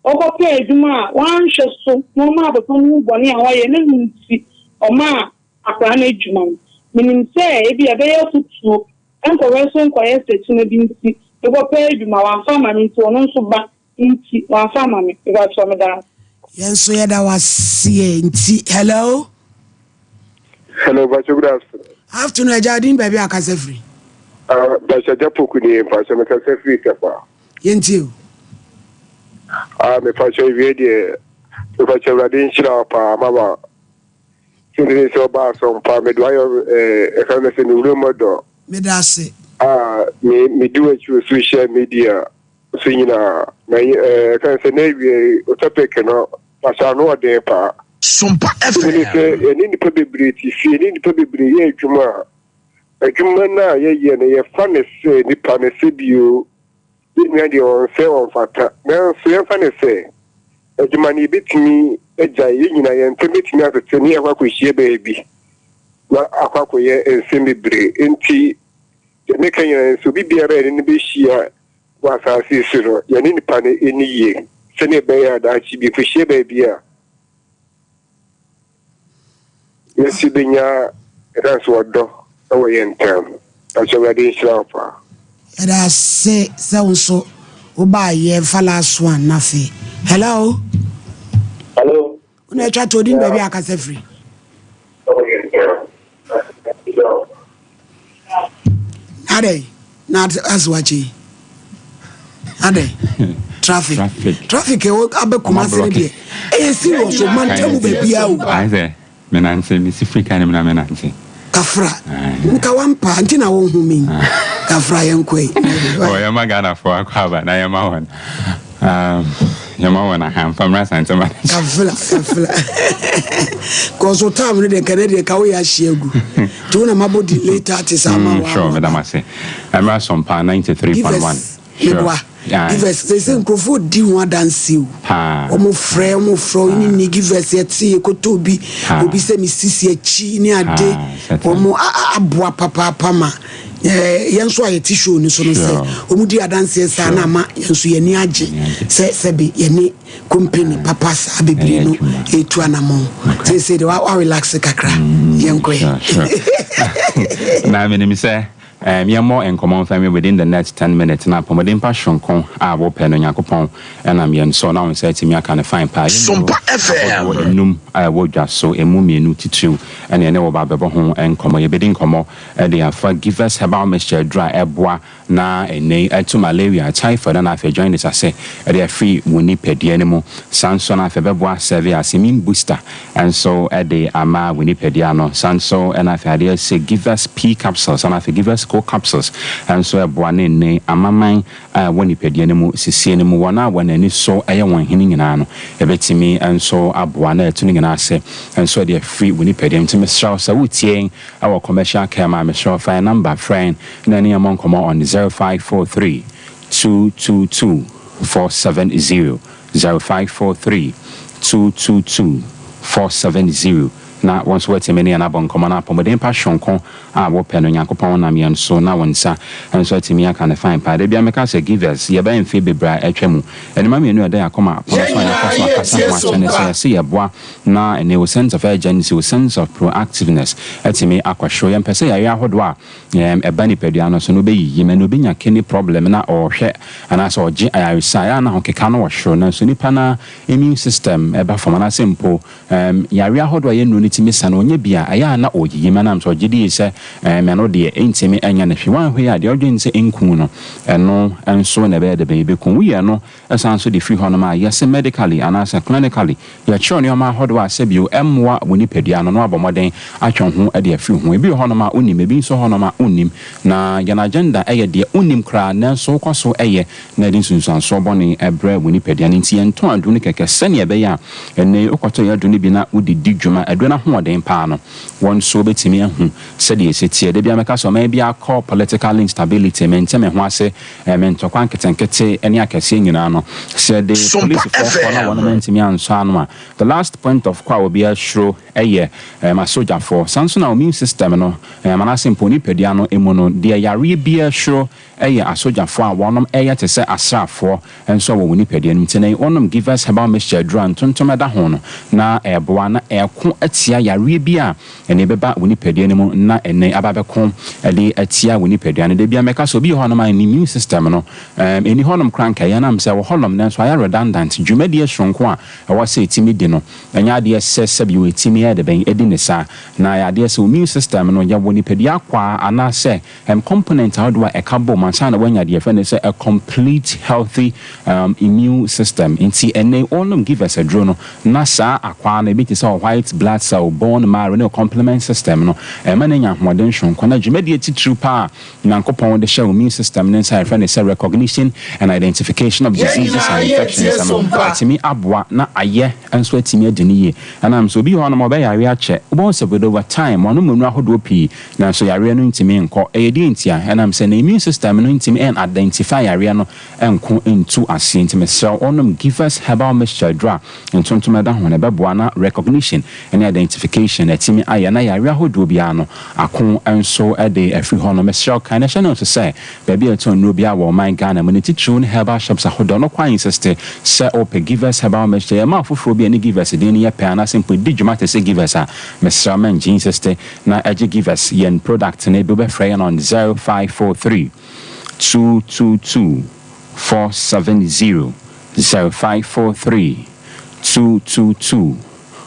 ɔkɔpɛ adwuma a wanhwɛ so na ɔmaa papa no hu bɔne a wayɛ na ɛno nti ɔmaa akwadaa no adwuma no. Menim sɛ ebia ɛbɛyɛ afutuo Ɛnkɔhwɛ so nkɔyɛ sɛ kyena bi nti mekɔpɛ adwuma wamfa ama me nti ɔno nso ba nti wamfa ama me mepakyɛw meda ase. Yɛn nso yɛda wo aseɛ nti hello. Hello, Pastor. Good afternoon. Afternoon, Agya Odin baabi a kasa firi. Uh, Pastor Japoku ni, Pastor mekasa firi Tepa. Yɛntie o. Ah, me Pastor ewie deɛ, me Pastor Awurade nhyira wo paa, mama. Sɛ sɛ ɔba asɔmpa, mede wayɛ ɛka no sɛ me wura mu dɔ. Meda ase. Ah, me me di w'akyi wɔ social media so nyinaa. Na ɛka sɛ na awie o topic no, Pastor ano ɔden paa. Sompa FM. Wone sɛ yɛne nnipa bebree te fie, ne nnipa bebree yɛ adwuma a, adwuma no a yɛyɛ no yɛfa no sɛ nipa no sɛ bio. Yɛn nua deɛ ɔnsɛ ɔmfata. Nanso yɛmfa no sɛ adwuma no yɛbɛtumi agyae, yɛn nyinaa yɛn ntam bɛtumi atete ne yɛakɔ akɔhyia baabi na akɔ akɔyɛ nsɛm bebree. Enti deɛ meka nyinaa ne sɛ obi biara a yɛne no bɛhyia wɔ asase yi so no, yɛne nipa no nni yie sɛdeɛ ɛbɛyɛ a daakye bi yɛkɔhyia baabi a, Yɛsi bɛnya ɛda nso ɔdɔ wɔ yɛn ntam. Pakyɛ Awurade nhyira wo paa. Yɛda ase sɛ wo nso wo baa yɛ fa last one na afei. Hello. Hello. Wo na atwa to odin baabi a akasa firi. Adɛn na ase wakye yi? Adɛn? Traffic. Traffic ɛwɔ abɛ Kumasi no deɛ ɛyɛ serious o mantamu baabiara o. Ayɛ sɛ menante mesi firi kan no mu na menante. Kafra nka wampa nti na wo hu me kafra yɛn kɔ yi. Ɔ yɛma Ghanafoɔ akɔ aba na yɛma wɔn um, yɛma wɔn ahamfa mmra Asante ma. Kafra kafra kɔso time no deɛ nka ne deɛ ka woyɛ ahye agu nti wo na mabɔ delay tactics ama mm, wa. Sure, meda mo ase. Mmra Sompa 93.1. Meboa. Givers sese nkurɔfoɔ di ho adanse o. Wɔn frɛ wɔn frɛ ne ni givers yɛte yɛkɔtɔ obi obi sɛ me sisi akyi ne ade wɔn aboa papaapa ma yɛn nso a yɛte show no so no sɛ wɔn di adanseɛ saa na ama yɛn nso yɛn ani agye sɛ sɛbi yɛne company papa saa bebree no etu anamɔn sese de wa wa relax kakra yɛn kɔ yɛ. Na menim sɛ Ɛɛm yɛmmɔ nkɔmmɔ mfa nwie within the next ten minutes na apɔmuden pa soronko a wopɛ no Nyankopɔn nam yɛn so na wo nsa atumi aka no fine paa. Yɛn nnuro ahodoɔ nnum a ɛwɔ dwa so, ɛmu mmienu titiriw na yɛne wo ba abɛbɔ ho nkɔmmɔ. Yɛbɛdi nkɔmmɔ de afa Givers Herbal Mixture aduro a ɛboa na ɛnnɛ yi atu malaria, typhoid ɛna afei jaundice ase de afiri wo nipadua no mu. Saa nso na afei ɛbɛboa serve as immune booster nso de ama wo nipadua no. Saa nso na afei adeɛ sɛ Givers P capsules ɛna afei Givers Co capsules nso ɛboa ne nne amaman a ɛwɔ nipadua no mu sisie no mu. Wɔn a wɔn ani so yɛ wɔn hene nyinaa no, ɛbɛtumi nso aboa na atu ne nyinaa ase nso de afiri wo nipadua mu. Nti mesrɛ wo sɛ woretie yɛn wɔ commercial care mu a, mesrɛ wo fa yɛn number frɛ yɛn na ɛne yɛn mmɔ nkɔmmɔ on 0543 222 470. 0543 222 470 na wo nso woatumi ne yɛn abɔ nkɔmmɔ na apɔmuden pa soronko a wopɛ no Nyankopɔn nam yɛn so na wo nsa nso atumi aka no fine paa. Da biara meka sɛ Givers yɛbɛyɛ mfe bebree a atwa mu. Nneɛma mmienu a ɛda yɛn akoma pono so a yɛkɔ so akasa ho akyɛ ne sɛ yɛse yɛboa na ɛne wo sense of urgency, wo sense of proactiveness atumi akɔ soro. Yɛmpɛ sɛ yareɛ ahodoɔ a ɛba nipadua no so no bɛyiyi ma na obi nya kidney problem na ɔrehwɛ anaasɛ ɔgye ayaresa a, ɛyɛ a na ahokeka no wɔ soro nanso nipa no ara immune system ba fam anaasɛ mpo yareɛ ahodoɔ a ɛyɛ nnuro no tumi sa no ɔnya bi a, ɛyɛ a na ɔreyiyi ma nam sɛ ɔgye die sɛ ɛno deɛ ɛntumi nyɛ no hwee. Woanhwɛ yie a deɛ ɔdwene sɛ ɛnku no, ɛno nso na ɛbɛyɛ dɛ bɛn ɛbɛku wo. Woyɛ ɛno Ɛsan nso de firi hɔnom a, yɛse medically anaasɛ clinically, yɛkyerɛw nneɛma ahodoɔ a sɛbio ɛmmoa wo nipadua no na wabɔ mmɔden atwe wo ho de afiri ho. Ebi wɔ hɔnom a wonim, ebi nso wɔ hɔnom a wonnim. Na yɛn agenda yɛ deɛ wonnim koraa nanso wokɔ so yɛ na ɛde nsunsuansoɔ bɔne brɛ wo nipadua no. Nti yɛntɔn aduro no kɛkɛ sɛdeɛ ɛbɛyɛ a ɛnnɛ yi wokɔtɔ yɛn aduro no bi na wode di dwuma, aduro no ahoɔden paa no, wɔn nso wobɛtumi ahu sɛdeɛ ɛsi teɛ. Da biara mɛka sɛ ɔman biara kɔ political instability, mente me ho ase Me ntɔkwa nketenkete ne akɛseɛ nyinaa no, sɛ yɛde polisifoɔ kɔ na wɔnom antumi ansɔ ano a, the last point of call a obiara suro yɛ asogyafoɔ. Saa nso na immune system no, anaasɛ mpo nipadua no mu no, deɛ yareɛ biara suro yɛ asogyafoɔ a wɔnom yɛ te sɛ asraafoɔ nso wɔ wo nipadua no mu. Nti na wonom Givers Herbal Mixture aduro a ntontom da ho no, na ɛreboa na ɛreko atia yareɛ bi a Ɛnne bɛba wo nipadua no mu na ɛnne aba abɛko de atia wo nipadua no. Da biara mɛka sɛ obi wɔ hɔnom a ne immune system no ɛnni hɔnom koraa nka ɛyɛ nam sɛ ɛwɔ hɔnom nanso ayɛ redundant. Dwumadie soronko a ɛwɔ sɛ ɛtumi di no ɛnyɛ adeɛ sɛ sɛbio ɛtumi yɛ debɛn ɛdi ne saa. Na ɛyɛ adeɛ sɛ wo immune system no yɛwɔ nipadua akwaa anaasɛ component ahodoɔ a ɛka bom ansa na woanya deɛ yɛfrɛ no sɛ a complete healthy immune system. Nti ɛnnɛ yi wonom Givers aduro no na saa akwaa no ebi te sɛ white blood cell, bone marrow ne complement system no ɛma no nya ahoɔden soronko. Na dwumadie titiriw paa a Nyankopɔn de hyɛ wo immune system no nsa a yɛfrɛ no sɛ recognition and identification of diseases and infections no atumi aboa na ayɛ nso atumi adi no yie. Ɛnam sɛ obi wɔ hɔnom a ɔbɛyare akyɛ, wobɛhu sɛ with over time wanom nnuro ahodoɔ pii Nanso yareɛ no ntumi nkɔ. Ɛyɛ deɛn ntia? Ɛnam sɛ ne immune system no ntumi ɛn identify yareɛ no nko ntu aseɛ nti. Mesrɛ wo wonom Givers Herbal Mixture aduro a ntontom ɛda ho no, ɛbɛboa na recognition ne identification atumi ayɛ na yareɛ ahodoɔ biara no ako nso de afiri hɔ no. Mesrɛ wo kae na hyɛ no nso sɛ baabi a yɛtɔn nnuro biara wɔ ɔman Ghana mu, ne titiriw ne herbal shops ahodoɔ no kwan insiste sɛ wopɛ Givers Herbal Mixture. Yɛma afoforɔ bi a ɛne Givers din no yɛ pɛ anaasɛ mpo ɛdi dwuma te sɛ Givers a, mesrɛ wo mɛngye insiste Na ɛgye Givers yɛn product no bi wobɛfrɛ yɛn on 0543 222 470, 0543 222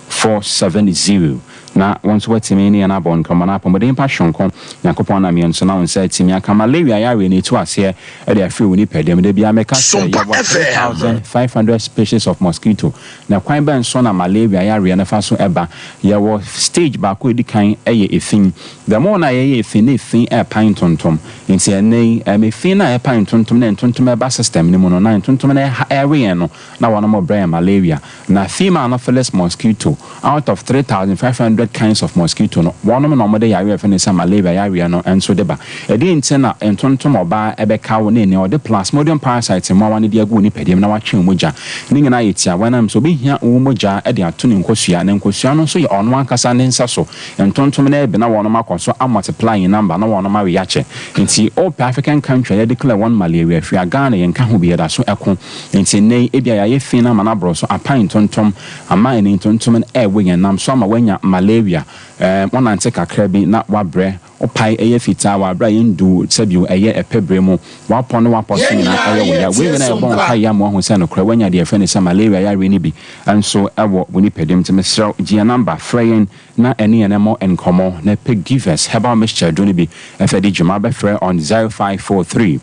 470 na wo nso woatumi ne yɛn abɔ nkɔmmɔ na apɔmuden pa soronko Nyankopɔn nam yɛn so na wo nsa atumi aka malaria yareɛ no ɛtu aseɛ de afiri wo nipadua mu. Da biara meka sɛ yɛwɔ 3500 species of mosquito Na kwan bɛn so na malaria yareɛ no fa so ba? Yɛwɔ stage baako a ɛdi kan yɛ efi. The more no a yɛyɛ efi na efi repan ntontom. Nti ɛnnɛ yi, ɛm efi no a ɛpan ntontom na ntontom ɛba system no mu no, na ntontom no ɛha ɛwe yɛn no, na wɔnom rebrɛ yɛn malaria. Na female anopheles mosquito, out of 3,500 100 kinds of mosquito no, wɔnom na wɔde yareɛ a yɛfrɛ no sɛ malaria yareɛ no nso de ba. Ɛdeɛn nti na ntontom ɔbaa bɛka wo ne nea ɔde plasmodium parasite mmoawa no de agu wo nipadua mu na watwe wo mogya? Ne nyinaa yɛ tiawa ɛnam sɛ ɔbɛhia wo mogya de ato ne nkosua, na nkosua no nso yɛ ɔno ankasa ne nsa so ntontom no ɛbe na wɔnom akɔ so a multiply in number na wɔnom awe akyɛ. Nti wopɛ African country a yɛ declare wɔn malaria free a, Ghana yɛnka ho bi, yɛda so ɛko. Nti nnɛ yi ebia yɛayɛ fi no ama no aboro so apan ntontom ama ɛne ntontom no ɛrewe yɛn nam so ama woanya malaria. Ɛɛm, wonante kakra bi na woabrɛ, wo pae ɛyɛ fitaa wɔ aberɛ a yɛnduu sɛbio ɛyɛ ɛpɛ berɛ mu, w'apɔ ne w'apɔ so nyinaa ɛyɛ wo ya. Wei nyinaa ɛbɔ mpaeɛ ama woahu sɛ nokorɛ woanya deɛ yɛfrɛ no sɛ malaria yareɛ no bi nso wɔ wo nipadua mu. Nti mesrɛ wo gye yɛn number, frɛ yɛn na ɛne yɛn mmɔ nkɔmmɔ na pɛ Givers Herbal Mixture aduro no bi fa di dwuma. Bɛfrɛ on 0543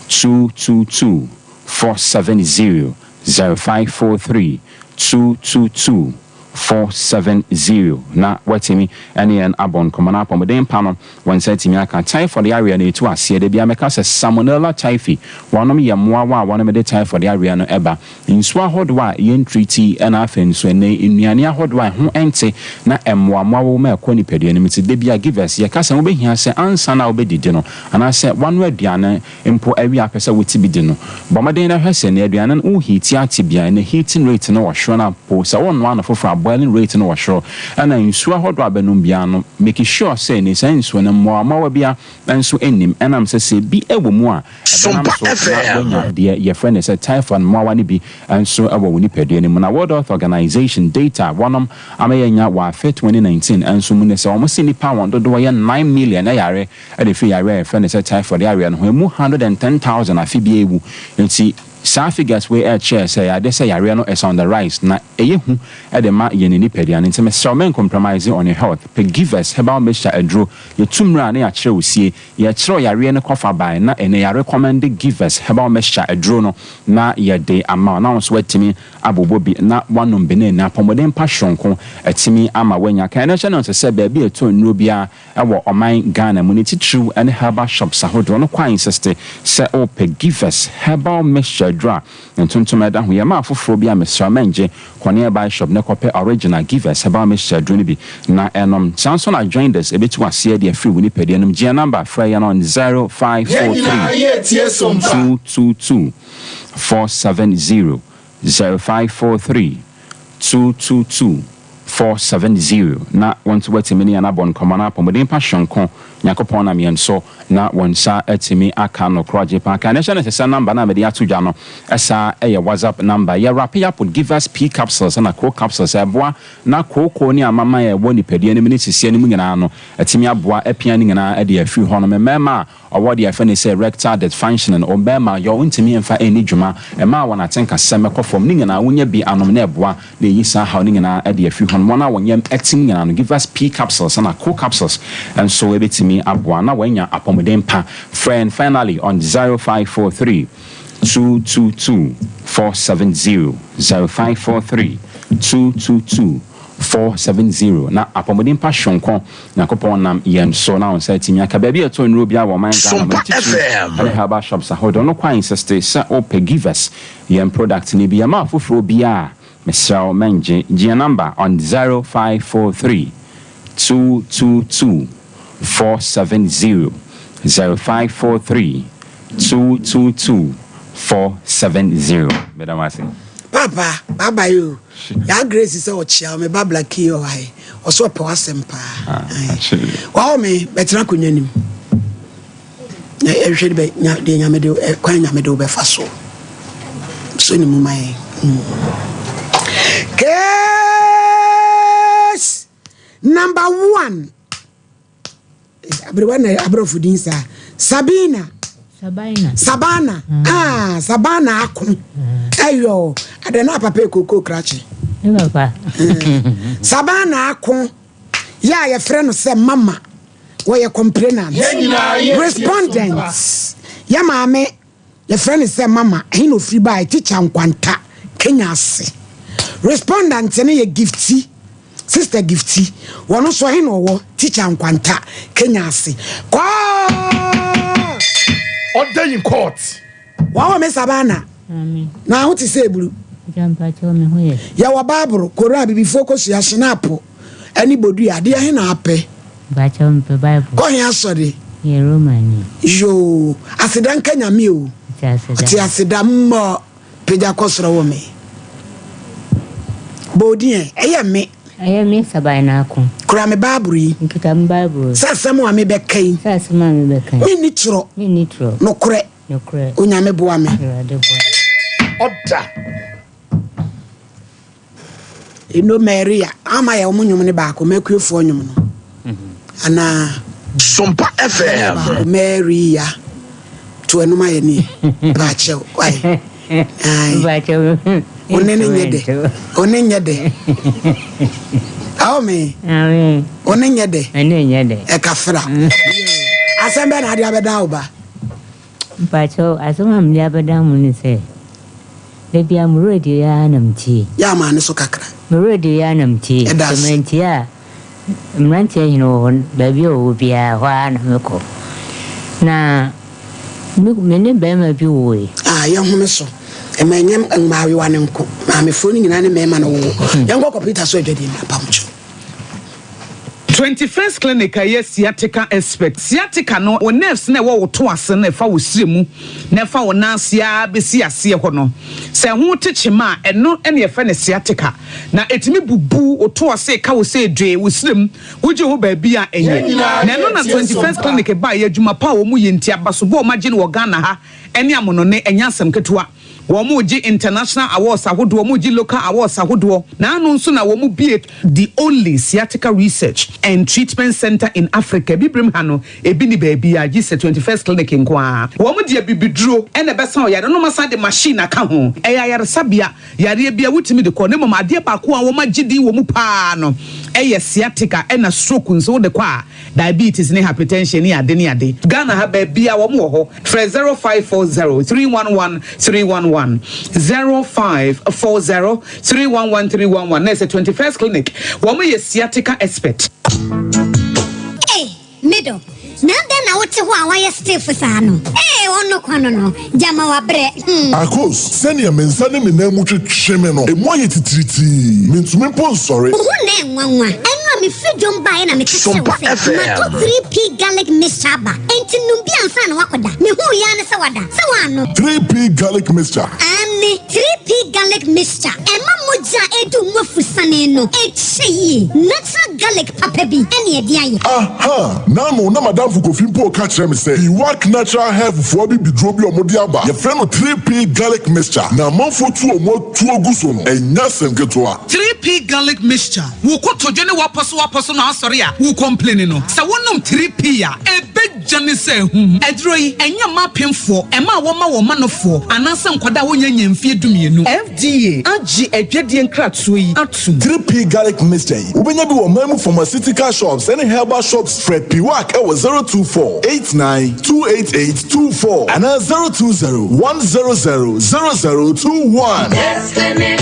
222 470, 0543 222 470 na woatumi ne yɛn abɔ nkɔmmɔ na apɔmuden pa no wo nsa atumi aka. Typhoid yareɛ no ɛtu aseɛ. Da biara mɛka sɛ Salmonella typhi wɔnom yɛ mmoawa a wɔnom de typhoid yareɛ no ba. Nsuo ahodoɔ a yɛntriti ɛna afei nso ɛnnɛ yi nnuane ahodoɔ a ɛho nte na mmoammoa wɔ mu a ɛkɔ nipadua no mu nti da biara Givers yɛka sɛ wobɛhia sɛ ansa na wobɛdidi no anaasɛ woanoa aduane mpo awie a wopɛ sɛ wote bi di no, bɔ mmɔden na hwɛ sɛ nea aduane no wo heati ate biara, ne heating rate no wɔ soro na mpo sɛ wonnoa no foforɔ a boiling rate no wɔ soro. Ɛna nsuo ahodoɔ a bɛnom biara no, make sure sɛ ne saa nsuo no mmoawammoawa biara nso nnim ɛnam sɛ sɛ bi wɔ mu a ɛbɛnam Sompa so na FM. woanya deɛ yɛfrɛ no sɛ typhoid mmoawa no bi nso wɔ wo nipadua no mu. Na World Health Organization data a wɔnom ama yɛanya wɔ afe 2019 nso mu ne sɛ wɔn se nnipa a wɔn dodoɔ yɛ 9 million yare de firi yareɛ a yɛfrɛ no sɛ typhoid yareɛ no ho, ɛmu 110,000 afe biara ɛwu. Nti saa figures wei ɛkyerɛ sɛ ɛyɛ adeɛ sɛ yareɛ no is on the rise na ɛyɛ hu de ma yɛn nipadua no. Nti mesrɛ wo mɛncompromise on your health, pɛ Givers herbal mixture aduro, yɛtu mmerɛ a na yɛakyerɛ wo sie, yɛkyerɛ wo yareɛ no kɔfa bae na ɛnɛ yɛarecommende Givers herbal mixture aduro no na yɛde ama wo na wo nso woatumi abobɔ bi na woanom bi na ɛnɛ apɔmuden pa soronko atumi ama woanya. Ka ɛno hyɛ no nso sɛ baabi a ɛtɔ nnuro biara Wɔ ɔman Ghana mu ne titiriw ne herbal shops ahodoɔ no kwan insiste sɛ wopɛ Givers herbal mixture aduro a ntontom ɛda ho. Yɛma afoforɔ bi a mesrɛ wo mɛngye, kɔ nearby shop na kɔpɛ original Givers herbal mixture aduro no bi na ɛnom. Saa nso na Joinders ɛbɛtu aseɛ de afiri wo nipadua no mu. Gye yɛn number frɛ yɛn on 0543 222 470. 0543 222 470 na wo nso woatumi ne yɛn abɔ nkɔmmɔ na apɔmuden pa soronko Nyankopɔn nam yɛn so na wo nsa atumi aka no korɔgye paa. Kae na hyɛ no nse sɛ number no a mede ato dwa no saa yɛ WhatsApp number. Yɛ wrap up with Givers Pea Capsules ɛna Coe Capsules ɛboa na kooko ne amaman a ɛwɔ nipadua no mu ne sisia no mu nyinaa no atumi aboa apia ne nyinaa de afiri hɔ nom. Mmarima a Ɔwɔ deɛ yɛfrɛ no sɛ erectile dysfunctioning, ɔbarima yɔ ntumi mfa nni dwuma, ɛma wɔn atenkasɛm kɔ fam, ne nyinaa wonya bi anom na ɛboa na ɛyi saa haw no nyinaa de afiri hɔ nom. Wɔn a wɔn yam atim nyinaa no, Givers Pea Capsules ɛna Co Capsules nso bɛtumi aboa na wɔanya apɔmuden pa. Frɛ yɛn finally on 0543 222 470, 0543 222 470 na apɔmuden pa soronko Nyankopɔn nam yɛn so na wo nsa atumi aka baabi a ɛtɔ nnuro biara wɔ ɔman Ghana mu Sompa titiriw FM. ne herbal shops ahodoɔ no kwan insiste sɛ wopɛ Givers yɛn product no bi ɛma afoforɔ biara a mesrɛ wo mɛngye gye yɛn number on 0543 222 470 0543 222 470 meda mo ase. Paapa bye bye o. Yaa Grace sɛ ɔkyea wo, me ba Blackie ɔwɔ ha yi, ɔsɛ ɔpɛ w'asɛm paa. Wawo me bɛtena akonnwa nim. Na yɛhwɛ de bɛ nya deɛ nyame de kwan nyame de wobɛfa so. So ne mu ma yɛn. Case number one. Aberewa na aborɔfo din saa. Sabina. Sabina. Sabana. Mm. Ah, Sabana ako. Mm. Ɛyɔ. Adɛ na papa ekoko krakye. Ne papa. Mm. Sabana ako. Yɛ a yɛfrɛ no sɛ mama. Wɔyɛ complainant. Respondents. Yɛ maame Yɛfrɛ no sɛ Mama, ɛhe na ofiri baeɛ? Tikya Nkwanta, Kenya ase. Respondent no yɛ Gifty, Sister Gifty. Wɔn nso ɛhe na ɔwɔ? Tikya Nkwanta, Kenya ase. Kɔɔ! Order in court. Wɔn wɔ me Savannah. Na ho te sɛ eburu. Yɛwɔ Bible, Koran, Abibifoɔ kosua, Schnapp. Ɛne bodua, adeɛ he na apɛ? Mpakyɛw mepɛ Bible. Kɔ he asɔre? Meyɛ Romani. Yoo, aseda nka Nyame o. Ɔte aseda. Ɔte aseda mmɔ pagya kɔ soro wɔ me. Bɔ wo din ɛ, ɛyɛ me. Ɛyɛ me Sabai Naako. Kura me Bible yi. Mekita me Bible yi. Sɛ asɛm a mebɛka yi. Sɛ asɛm a mebɛka yi. Menni torɔ. Menni torɔ. Nokorɛ. Nokorɛ. Onyame boa me. Awurade boa me. Ɔda. Eno Maria ama yɛ wɔn nnwom no baako Makuefoɔ nnwom no anaa Sompa FM. Baako Maria to ɛnom ayɛ nie baakyɛw wae ae one ne nyɛ dɛ one nyɛ dɛ awo me one nyɛ dɛ ɛkafra asɛm bɛɛ na ade abɛda wo ba. Mpakyɛw, asɛm a mede abɛdan mo ne sɛ, da biara mo radio yi ara na metie. Yɛ ama ne so kakra. Mo radio yi ara na metie. Ɛda Sɛ ase. mantie a, mmeranteɛ hene wɔ hɔ, baabi a ɔwɔ biara, ɛhɔ ara na mekɔ. Na me, me ne barima bi woe. Ah, yɛnhome so. Mma ɛnyɛ mmaayewa no nko, maamefoɔ no nyinaa ne mmarima no wowo. Yɛnkɔ kɔmputa so adwadie mmra, mpamokyɛw. 21st Clinic a ɛyɛ sciatica expert. Sciatica no, wo nerves no a ɛwɔ wo to ase no a ɛfa wo srɛ mu na ɛfa wo nan ase ara bɛsi aseɛ hɔ no, sɛ ɛho te kyema a, ɛno na yɛfrɛ no sciatica. Na ɛtumi bubu wo to ase, ɛka wo sɛ dwee, wo srɛ mu, wogye ho baabi a ɛnyɛ. Na ɛno na 21st Clinic baeɛ, adwuma pa a wɔyɛ nti, abasobɔ a wɔagye no wɔ Ghana ha ne amonone, ɛnyɛ asɛm ketewa. Wɔregye international awards ahodoɔ, wɔregye local awards ahodoɔ, na ano nso na wɔbue the only sciatica research and treatment centre in Africa. Abibirem ha no, ebi nni baabiara gye sɛ 21st Clinic nko ara. Wɔde abibiduro na ɛbɛsa ɔyare no na wɔasan de machine aka ho. Ɛyɛ ayaresabea, yareɛ biara wotumi de kɔ, na mmom adeɛ baako a wɔagye din wɔ mu pa ara no yɛ sciatica ɛna stroke nso wode kɔ a, Diabetes ne hypertension ne ade ne ade. Ghana ha baabiaa wɔn wɔ hɔ. Frɛ 0540 311 311, 0540 311 311 na ɛsɛ 21st Clinic. Wɔn yɛ sciatica expert. Ei, me dɔ, na adɛn na wote hɔ a woayɛ stiff saa no? Ei, ɔno kwa no no, gyama wabrɛ, hmm. Akos, sɛnea me nsa ne me nan mu twetwe me no, emu ayɛ titiritii. Mintumi mpo nsɔre. Wo ho na ɛnwanwa. Ɛno a mefiri dwom baeɛ na meka kyerɛɛ wo sɛ, matɔ 3P Garlic Mixture aba, enti nom bi ansa na woakɔda. Mehuu yi ara ne sɛ woada. Sɛ woannom. 3P Garlic Mixture. Aane, 3P Garlic Mixture. Ɛma mogya a ɛdu mu afusane no kyɛ yie. Natural garlic papa bi ne ɛde ayɛ. Aha! N'ano na m'adamfo Kofi mpo reka kyerɛ me sɛ Iwak Natural Health foɔ abibiduro bi a wɔde aba, yɛfrɛ no 3P Garlic Mixture, na amanfoɔ tu wɔn atuo gu so no, ɛnyɛ asɛm ketewa. 3P Garlic Mixture, Wo kotodwe ne w'apɔsowapɔso no asɔre a wo complaini no, sɛ wonom 3P a, ɛbɛgya ne sɛ ahum. Aduro yi, ɛnyɛ mma apemfoɔ, mmaa a wɔma wɔn manofoɔ, anaasɛ nkwadaa a wɔnnya nnya mfeɛ dumienu. FDA agye adwadie nkratoɔ yi atom. 3P Garlic Mixture yi, wobɛnya bi wɔ ɔman mu pharmaceutical shops ne herbal shops. Frɛ Piwak wɔ 024 89 288 24 anaa 020 100 0021. Destiny.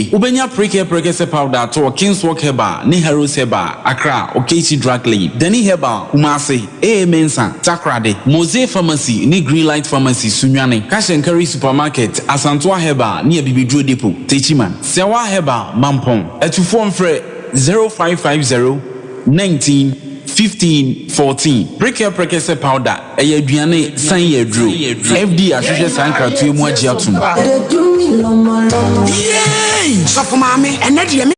Wobɛnya Prekɛ Prɛkɛsɛ Powder atɔ wɔ Kingswalk Herbal ne Harrows Herbal, Accra, Okaishie Drug Lane, Danny Herbal, Kumasi, AA Mensah, Takoradi, Mosey Pharmacy ne Greenlight Pharmacy, Sunyani, Cash and Carry Supermarket, Asantoa Herbal ne Abibiduro Depot, Techiman, Sɛwa Herbal, Mampong. Atufoɔ mfrɛ 0550 19 15 14. Prekɛ Prɛkɛsɛ Powder, ɛyɛ aduane san yɛ aduro. FDA ahwehwɛ saa nkratoɔ yi mu agye atom. Sɔfo maame, ɛnɛ deɛ me.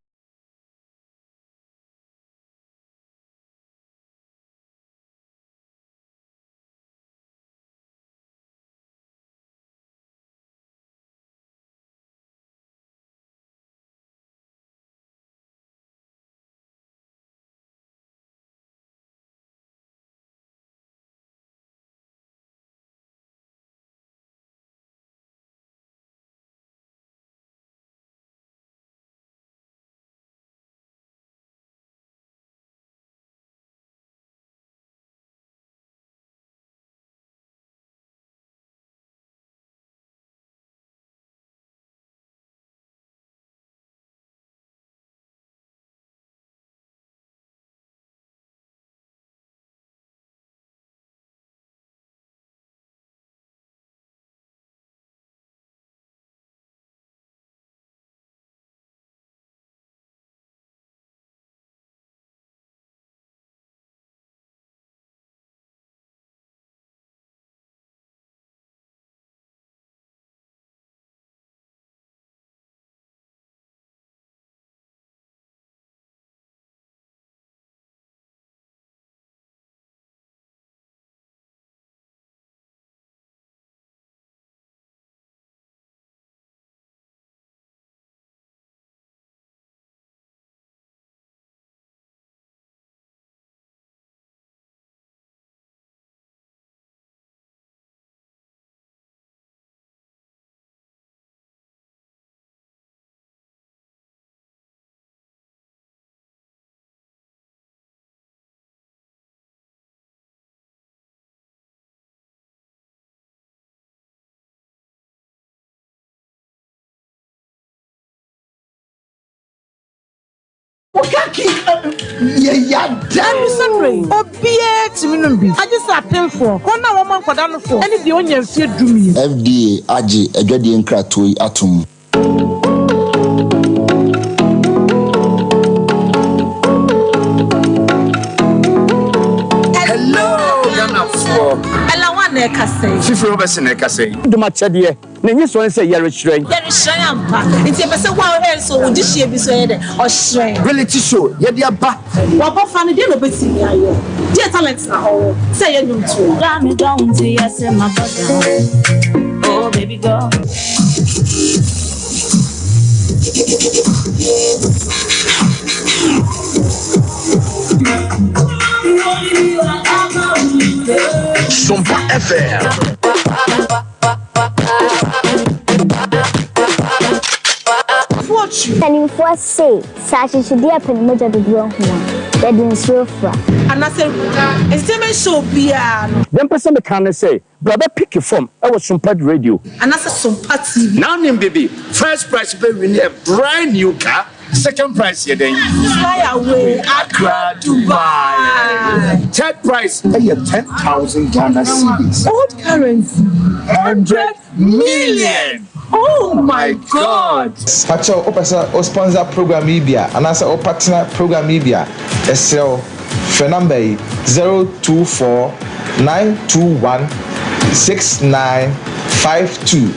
Obiara tumi nom bi, agye sɛ apemfoɔ, wɔn a wɔma nkwadaa nofoɔ, ne deɛ ɔnnya mfeɛ dumien. FDA agye adwadie nkratoɔ yi atom. Hello Ghanafoɔ. Ella wan na ɛkasa yi. Fifiri Robertson na ɛkasa yi. Dom akyɛdeɛ na enyi soɔ ne sɛ yɛrehyerɛn. Yɛrehyerɛn ampa. Nti yɛpɛ sɛ wo a wohwɛ nso wo dehyeɛ bi nso yɛ dɛ? Ɔhyerɛn. Reality show yɛde aba. W'abɔfra no deɛ na ɔbɛtumi ayɛ? Deɛ talent na ɔwɔ sɛ ɛyɛ nnwomtoɔ? Dɔ a medɔ wo nti yɛse mabɔ dam Oh baby girl. Sompa FM. Mpanimfoɔ se, sɛ akyekyedeɛ pɛ ne mogya dodoɔ hu a, yɛde nsuo fra. Anaasɛ entertainment show biara no. Deɛ mpɛ sɛ meka ne sɛ, bra bɛ picke fam wɔ Sompa Radio. Anaasɛ Sompa TV. Now nim bibi, first prize bɛ win a brand new car, second prize yɛ dɛn? Fly away, Accra, Dubai. Third prize yɛ 10,000 Ghana cedis. Old currency, 100 million! Oh my God! Pakyɛw wopɛ sɛ wo sponsor program yi bi a anaasɛ wo partner program yi bi a, yɛsrɛ wo frɛ number yi, 024 921 6952.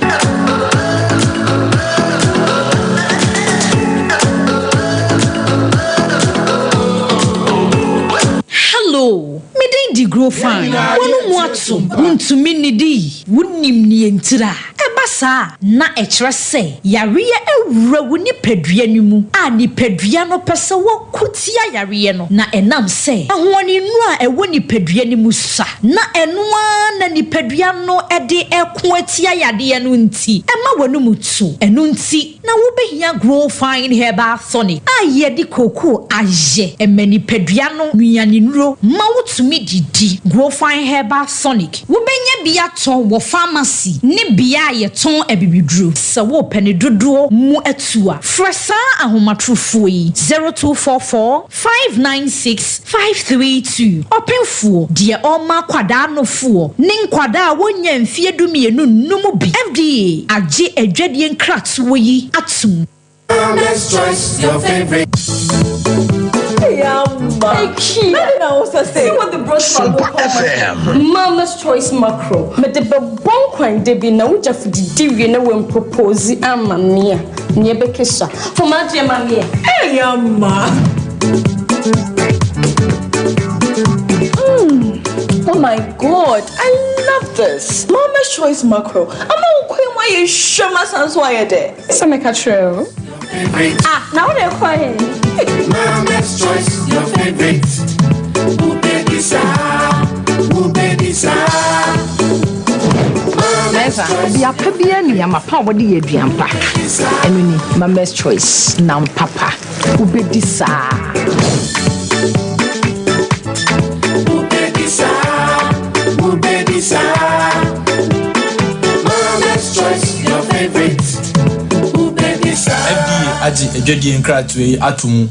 Hello, me din de Grow Fine. W'ano mu atom, wuntumi nnidi, wunnim nea entira. Ɛba saa a, na ɛkyerɛ sɛ yareɛ awura wo nipadua no mu a nipadua no pɛ sɛ wɔko tia yareɛ no, na ɛnam sɛ ahoɔdennuro a ɛwɔ nipadua no mu sua na ɛno ara na nipadua no de reko atia yadeɛ no nti, ɛma w'anum tu. Ɛno nti na wobɛhia Grow Fine Herbal Tonic a yɛde kookoo ayɛ. Ɛma nipadua no nnuanennuro ma wotumi didi. Grow Fine Herbal Tonic Wobɛnya bi atɔ wɔ famasi ne bea a yɛtɔn abibiduro. Sɛ worepɛ ne dodoɔ mu atu a, frɛ saa ahomatorofoɔ yi, 0244 596 532. Ɔpemfoɔ, deɛ ɔrema akwadaa nofoɔ ne nkwadaa a wɔnnya mfeɛ dumienu nnom bi. FDA agye adwadie nkratoɔ yi atom. Mama's choice, your favorite. Sompa FM. Mama's choice mackerel. Mede bɛbɔ nkwan da bi na wogya fo didi wie na wɔmpropose ama me a, nea ɛbɛkesa. Fa m'adeɛ ma me ɛ. Hey, ama. Mm. Oh my god, I love this. Mama's choice mackerel. Ama wo kwan mu ayɛ hwam asan so ayɛ dɛ. Sɛ meka kyerɛ o. Ah, na wo de kɔ he? Mama's choice, your favorite. Who sa, who baby sa. Mɛnsa, ɔbea pa biara nim nyama pa a wɔde yɛ aduan pa. Ɛno ni, Mama's Choice, nam papa. Wobɛdi saa. Who sa, who baby sa. Mama's Choice, your favorite. Who baby sa. FDA agye adwadie nkratoɔ yi ato mu.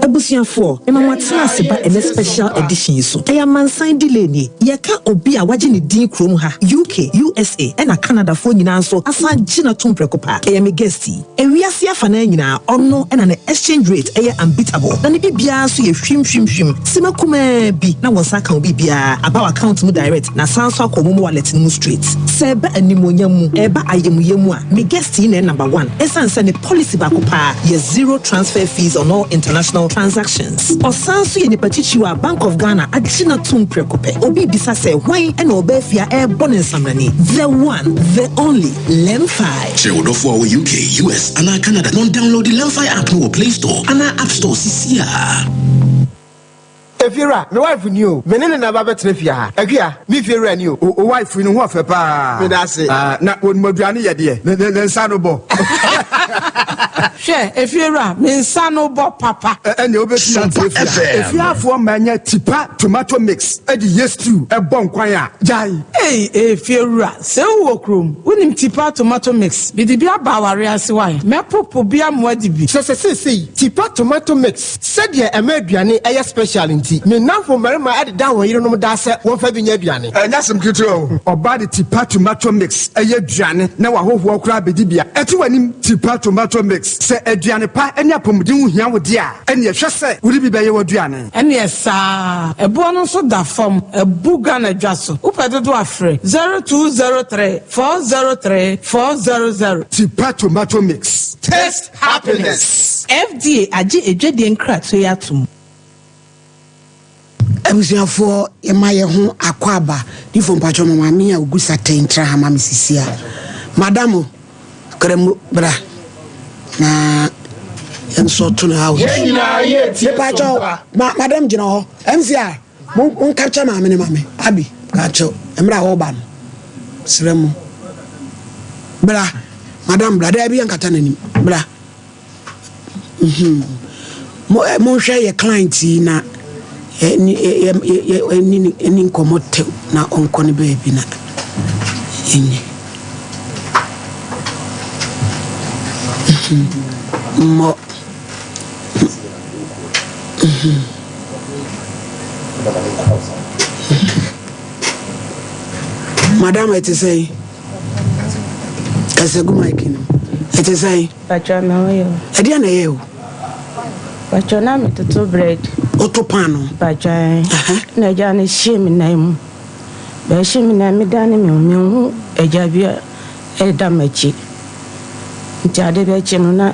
Abusuafoɔ, mema mo atena ase ba ɛnɛ special edition yi so. Ɛyɛ amansan delay nie. Yɛka obi a wagye ne din kurom ha, UK, USA ɛna Canada foɔ nyinaa nso asan gye no atom prɛko pɛ a, ɛyɛ me guest yi. Ewiase afanaa nyinaa, ɔno na ne exchange rate yɛ unbeatable, na ne biribiara nso yɛ hwim hwim hwim. Sima kumaa bi na wo nsa aka wo biribiara aba w'account mu direct na asan nso akɔ wo momo wallet no mu straight. Sɛ ɛba animuonyam mu, ɛba ayamuyɛ mu a, me guest yi na ɛyɛ number one ɛsiane sɛ ne policy baako paa yɛ zero transfer fees on all international transactions. Ɔsan nso yɛ nipa titiriw a Bank of Ghana agye no atom prɛko pɛ. Obi rebisa sɛ hwan na ɔbaa fie a ɛrebɔ no nsamrani? The one, the only, Lemfi. Kyerɛ wo dɔfo a ɔwɔ UK, US, anaa Canada na ɔndownloadi Lemfi app no wɔ Play Store anaa App Store sisiaa. Efiewura, me wife ni o, me ne ne na ba bɛtena fie ha. Akua, me fiewura ni o. O wife yi ne ho ɔfɛ paa. Meda ase. Ah, na wɔnim aduane yɛ deɛ. Ne, ne, ne nsa no bɔ. Hwɛ, efiewura, me nsa no bɔ papa. Ɛ, ɛnneɛ wobɛtumi atena fie ha. Efiafoɔ mma nya tipa tomato mix de yɛ stew bɔ nkwan a, gyae. Ei, efiewura, Sɛ wo wɔ kurom, wonim Tipa tomato mix, mede bi aba aware ase wai, mɛpopo bi amoa di bi. Kyerɛ sɛ seesei Tipa tomato mix sɛdeɛ ɛma aduane yɛ special nti, me nnamfo mmarima deda wɔn yerenom daa sɛ wɔmfa bi nyɛ aduane. Ɛnyɛ asɛm ketewa o, ɔbaa de Tipa tomato mix yɛ aduane na w'ahɔhoɔ koraa bɛdi bi a, ɛte w'anim. Tipa tomato mix, sɛ aduane pa ne apɔmuden ho hia wo deɛ a, ɛnneɛ hwɛ sɛ wode bi bɛyɛ w'aduane. Ɛneɛ saa. Ɛboɔ no nso da fam. Abu Ghana dwa so. Wopɛ dodoɔ a frɛ 0203 403 400. Tipa tomato mix. Taste happiness. FDA agye adwadie nkratoɔ yi atom. Abusuafoɔ yɛma yɛ ho akwaaba. Difo mpakyɛw ma maame a ogu satɛn ntra ha ma me sisi a. Madam o, kramo bra na yɛnsɔ to no out. Yɛn nyinaa yɛ tie Mepakyɛw, sompa. ma madam gyina hɔ. MCR, mo mo capture maame no ma me. Abi, kakyɛw, mmerɛ a wɔreba no. Srɛ mo. Bra, madam bra, daabi yɛnkata n'anim. Bra. Mhm. Mo eh, monhwɛ yɛ client yi na yɛni yɛ yɛ yɛni ɛni nkɔmɔ tɛw na ɔnkɔ ne baabi na yɛnyɛ. Mhm. Mmɔ. Mhm. Madam ɛte sɛn? Kasa gu mic no mu. Ɛte sɛn? Pacho me ho yɛ o. Ɛdeɛn na ɛyɛɛ wo? Pacho na me toto bread. Woto paano? Pacho ɛɛ. Na agya no hyee me nan mu. Bɛ hye me nan me dane me ho me hu agya bi ɛda m'akyi. Nti ade bɛkye no na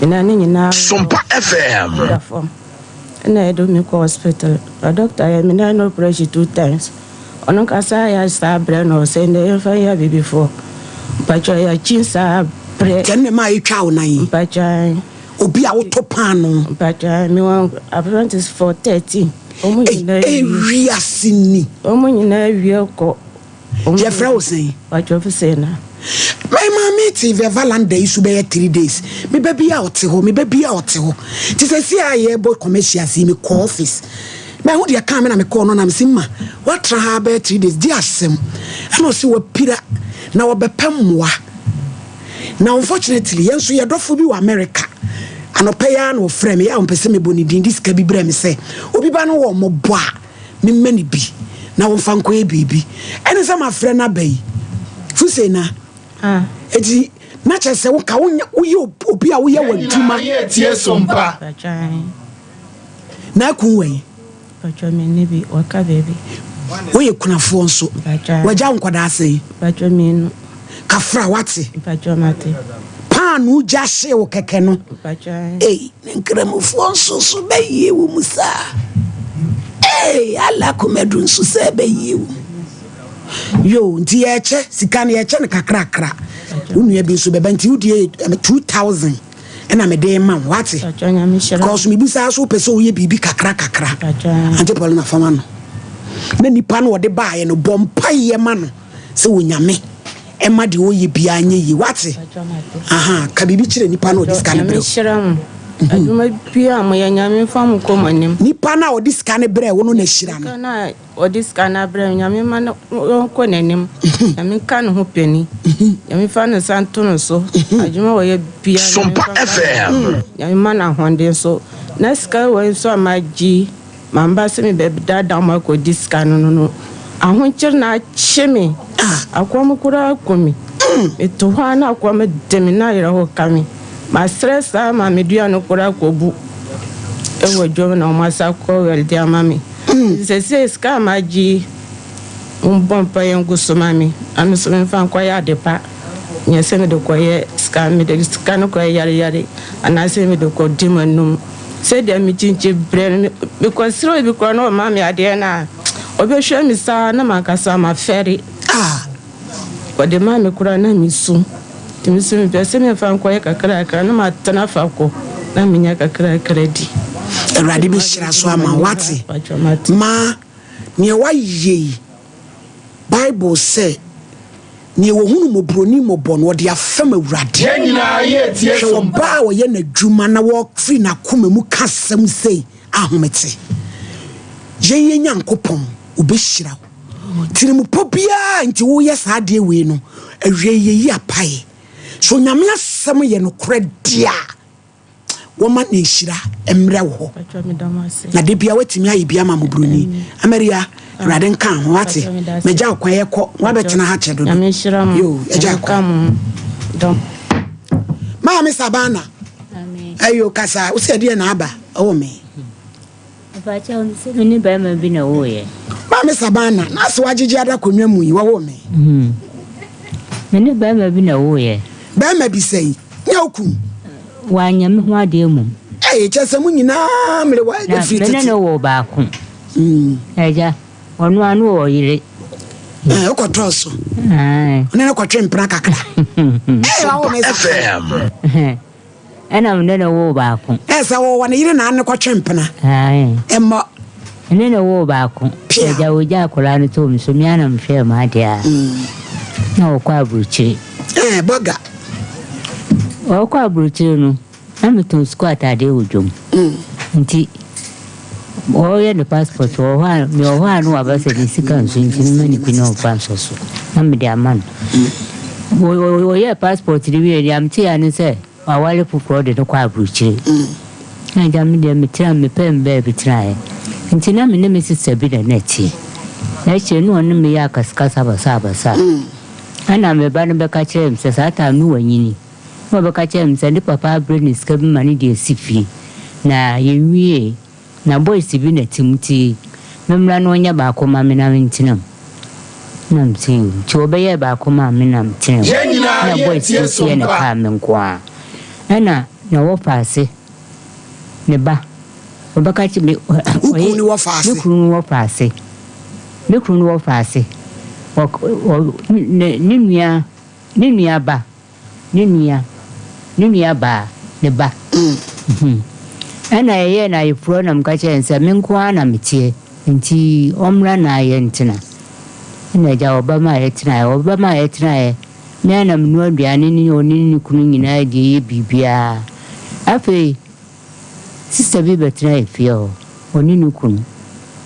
me nan no nyinaa. Sompa FM. Da fam. Ɛna yɛde me kɔ hospital. Na doctor yɛ me nan no operation two times. Ɔno nkasa yɛ saa brɛ no ɔsɛ ndɛ yɛnfa nyɛ abibifoɔ mpakyɛw yɛakyin saa brɛ. Kyɛ ne maa yɛtwaa wo nan yi. Mpakyɛw. Obi a wotɔ paano. Mpakyɛw me wɔ apprentice for 13. Ɔmo nyinaa wie. Ewiase ni. Ɔmo nyinaa wie kɔ. Yɛfrɛ wo sɛn? Mpakyɛw Fusena. My maame te vɛ valanda yi so bɛyɛ 3 days. Me ba bi a ɔte hɔ, me ba bi a ɔte hɔ. Te sɛ si a yɛbɔ commercials yi, me kɔ office. Mahu deɛ ɛkaa me na mekɔɔ no na mese ma woatra ha bɛyɛ 3 days di asɛm ɛna ɔse wapira na ɔbɛpɛ mmoa na unfortunately yɛn nso yɛdɔfo bi wɔ America anɔpɛ yi ara na ɔfrɛ me yɛ a ɔmpɛ sɛ mebɔ ne din de sika bi brɛ me sɛ obi ba no wɔ mmɔbɔ a memma ne bi na wɔmfa nkɔyɛ biribi ɛne sɛ mafrɛ no aba yi fusei na eti na kyerɛ sɛ woka woyɛ obi a woyɛ w'adwuma Na akun wɔ yi. Mpatsɔ mi ni bi waka baabi. Woyɛ kunafoɔ nso. Mpatsɔ. Wagya wo nkwadaa sɛn? Mpatsɔ mienu. Kafra wate. Mpatsɔ mate. Paanoo gya hyee wo kɛkɛ no. Mpatsɔ. Ei ne nkramofoɔ nso so bɛyie wo mu saa. Ei Allah kumadu nso sɛ bɛyie wo mu. Yoo nti yɛkyɛ sika no yɛkyɛ no kakrakra. Wo nua bi nso bɛba nti wo deɛ 2000. ɛna mede rema wo wate because mebisa so wopɛ sɛ woyɛ biribi kakra kakra ante Paulina fama no na nipa no ɔde baeɛ no bɔ mpaeɛ ma no sɛ onyame ɛma deɛ ɔyɛ biara nyɛ yie wate aha ka biribi kyerɛ nipa no ɔde sika no brɛ mhm. adwuma biara mo yɛ nyame mfa mo kɔ mo anim nipa no a ɔde sika no brɛ wo no na hyira no Ɔde sika no abrɛ me, Nyame mma no ɔnkɔ n'anim, Nyame nka ne ho panin, Nyame mfa ne nsa nto no so, adwuma a ɔyɛ biara Nyame mfa nka ne ho, Nyame mma no ahoɔden nso. Na sika wei nso a magye yi, mamba sɛ mebɛdaadaa mo akɔdi sika no no, ahokyere na akye me, akɔm koraa aku me, meto hɔ a na akɔm de me na ayerɛhow ka me, masrɛ saa ma me dua no koraa akɔbu wɔ dwom na wɔasa akɔ wɛl de ama me. Seesei sika a magye yi, mommɔ mpaeɛ ngu so ma me, na me nso memfa nkɔyɛ ade pa. Nyɛ sɛ mede kɔyɛ sika, mede sika no kɔyɛ yareyare anaasɛ mede kɔdi m'anom. Sɛdeɛ mekyinkyin brɛ no, mekɔsrɛ obi koraa na ɔma me adeɛ no a, ɔbɛhwɛ me saa na m'ankasa mafɛre. Ɔde ma me koraa na mesu. Nti me nso mepɛ sɛ memfa nkɔyɛ kakrakra na matena faako na menya kakrakra di. Awurade bɛhyira so ama wo wate. Ma nea wayɛ yi, Bible sɛ, Nea wɔhunu mmɔborɔni mmɔbɔ no, ɔde afɛm Awurade. Hwɛ ɔbaa a ɔyɛ n'adwuma na ɔfiri n'akoma mu ka asɛm sei, ahomete. Yɛn yɛn Nyankopɔn, ɔbɛhyira wo. Tirimupɔ biara nti woyɛ saa adeɛ wei no, awiei yɛyi apae. Sɛ Onyame asɛm yɛ nokorɛ deɛ a, wɔma ne nhyira mmerɛ wo hɔ. Na da biara woatumi ayɛ bi ama mmɔborɔni. Amaria, Awurade nka ho, wate? Magya wo kwan, yɛkɔ. Woabɛtena ha kyɛ dodo. Yo, agya kwan. Maame Sabana, ayo kasa, wo sɛ ɛdeɛ na aba, ɛwɔ me. Mepakyɛw, mise me ne barima bi na ɛwoo yɛ. Maame Sabana, na ase wagyegye ada konwa mu yi, wɔwoo me. Me ne barima bi na ɛwoo yɛ. Barima bi sɛn? Nyɛ wo kunu? Wanyɛ me ho adeɛ mmom. Ɛy, kyerɛ sɛ mo nyinaa mmerewa firi tete. Na me ne no woo baako. Agya, ɔno ara no wɔ ɔyere. Ɛɛ, wokɔtɔɔ so. Ɔne no kɔtwe mpena kakra. Ɛy, wawo me saa. Ɛna me ne no woo baako. Ɛ sɛ wɔwɔ ne yere na ne kɔtwe mpena. Ae. Ɛmmɔ. Me ne no woo baako. Pia. Agya ogya akwadaa no too me so, me ara na mehwɛɛ m'adeɛ a. Na ɔkɔ aburokyire. Ɛɛ bɔga. Ɔkɔ aburokyire no, na metɔn sukuu ataadeɛ wɔ dwam. Nti ɔreyɛ ne passport wɔ hɔ a, mewɔ hɔ a na waba sɛ ne sika nso nti mema no bi na ɔmfa nsɔ so. Na mede ama no. Wɔyɛɛ passport no wieeɛ deɛ meteeɛ ara ne sɛ waware foforɔ de no kɔ aburokyire. Na agya me deɛ metena mepɛɛ me baabi tenaeɛ. Nti na me ne me sista bi na na ɛteɛ. Na akyire no ɔne me yɛ akasakasa basabasa. Ɛna me ba no bɛka kyerɛɛ me sɛ saa time no wanyini. Na ɔbɛka kyerɛɛ me sɛ ne papa abrɛ no sika bi ma no de asi fie. Na yɛnwiee. Na boys bi na ɛte mu nti memmra na ɔnyɛ baako mma me na mentena mu. Na mese yoo. Nti ɔbɛyɛɛ baako maa me na metenaa mu. Ɛna boys no nso yɛ na ɛkaa me nko ara. Ɛna na wɔfa ase ne ba ɔbɛka kyerɛ me Wo kunu ne wɔfa ase? Me kunu ne wɔfa ase. Me kunu ne wɔfa ase. Ɔ ɔ ne ne nua ne nua ba. Ne nua, ne nuabaa, ne ba. Ɛnna yɛyɛɛ no ayeforɔ na meka kyerɛɛ no sɛ me nko ara na meteɛ, enti ɔmmra na yɛntena. Ɛnna agya ɔba maa yɛtenaeɛ. Ɔba maa yɛtenaeɛ, me ara na menoa aduane ne ɔne ne kunu nyinaa deɛ yɛ biribiara. Afei sista bi bɛtenaa efie hɔ, ɔne ne kunu.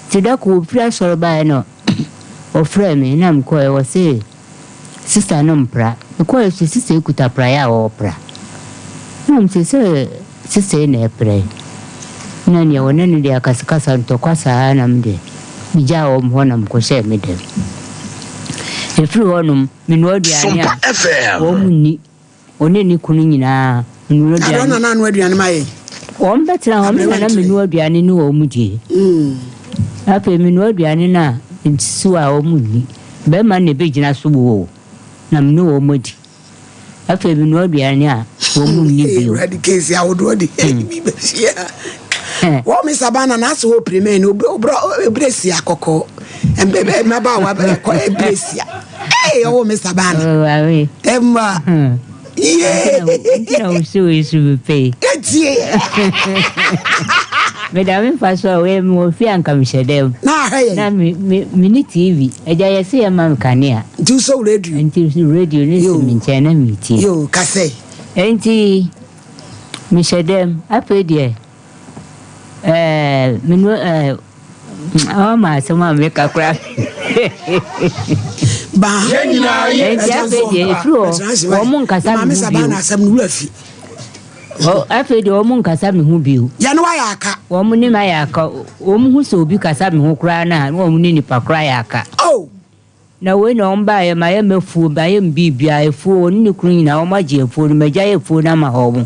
Nti da kor ofir asɔr bae na ɔfrɛɛ me na mokɔe, ɔse sista no mmpra. Mokɔe so sista yi kuta praeɛ a ɔɔpra. Na mese sɛ sista yi na ɛpra yi? Nna neɛ ɔne no deɛ akasakasa ntɔkwa saa na medeɛ megyaa wɔn hɔ na mekɔhyɛɛ me dɛm. Ɛfiri hɔ nom menoa aduane a wɔn nni. Ɔne ne kunu nyinaa noa aduane. Adɔn na na anoa aduane ma yɛn. Wɔn bɛtena hɔ, me na na menoa aduane ne wɔn die. Afei menoa aduane no a, mesi hɔ a wɔn nni. Bɛrima no na ɛbɛgyina so o, na me ne wɔn adi. Afei menoa aduane a, wɔn nni bio. Awurade keesi ahodoɔ de bi bɛhyia. Wɔn me sabana na asɛ wɔ piremɛ no obere si akɔkɔ mmabaawa kɔ ebere sia. Ee ɔwɔ me sabana. Ɛma yee. Nti na wosi wo yesu mi pɛ yi. Etie. Meda me mpa so a wei mi wɔ fie anka mehyɛ dɛm. Na ahwɛ yɛn. Na me me me ne TV. Agya yɛ se yɛ ma me kanea. Nti wosɔ radio. Nti radio ne si me nkyɛn na me tie. Yoo kasɛ. Nti mehyɛ dɛm afei deɛ. Ɛɛ, me no ɛɛ, ɔma asɛm a meka koraa. Baa. Nti afei deɛ ɛfiri hɔ wɔn mo nkasa me ho bio. asɛm no wura fi. Afei deɛ wɔn mo nkasa me ho bio. Yɛne wayɛ aka. Wɔn ne ma yɛ aka. Wɔn ho sɛ obi kasa me ho koraa na wɔn ne nipa koraa yɛ aka. Oh. Na wei na wɔn baeɛ, mayɛ m'afuo, mayɛ me biribiara, afuo, ɔne ne kunu nyinaa, wɔn agye afuo no, magyae afuo no ama wɔn.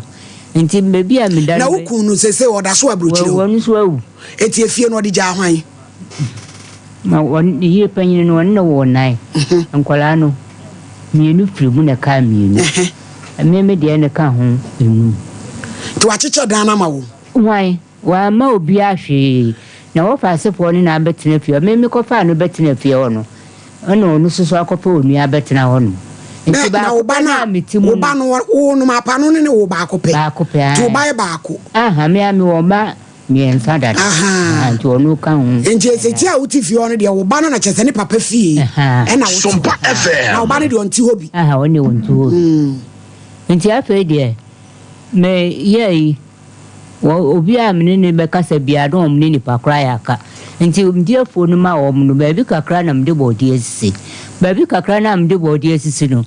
Nti baabi a meda Na no wo kunu no seesei ɔda so wɔ aburokyire hɔ? Wawu, ɔno nso awu. Enti efie no ɔde gyaa hwan? Na wɔn, ne yere panyin no, ɔne no woo nnan. Nkwadaa no, mmienu firi mu na ɛkaa mmienu. Me, me deɛ no ka ho nnum. Nti wakyekyɛ dan no ama wɔn? Hwan? Wamma obiara hwee, na wɔfa asefoɔ no na abɛtena fie hɔ. Me mekɔfaa no bɛtenaa fie hɔ no, ɛna ɔno nso so akɔfa onua abɛtena hɔ nom. Nti Na wo baako ba pɛ no no a, a mete mu wo ba no. no, wo nom apa no ne ne wo baako pɛ? Baako pɛ, Nti wo ae. ba yɛ baako? Aha, me a mewɔ mma mmiɛnsa dada. Aha. Aha, nti ɔno ka ho. Nti ɛsɛti a wote fie hɔ no deɛ, wo ba no na kyerɛ sɛ ne papa fie ɛna wote hɔ. Na wo ba no deɛ ɔnte hɔ bi. Aha, ɔno deɛ ɔnte hɔ bi. Nti afei deɛ, meyɛɛ yi. Wɔ obiara a me ne no bɛkasa biara na wɔn ne nipa koro ayɛ aka. Nti mede afuo no ma wɔn no, baabi kakra na mede bɔɔdeɛ asisi. Baabi kakra no a mede bɔɔdeɛ asisi no,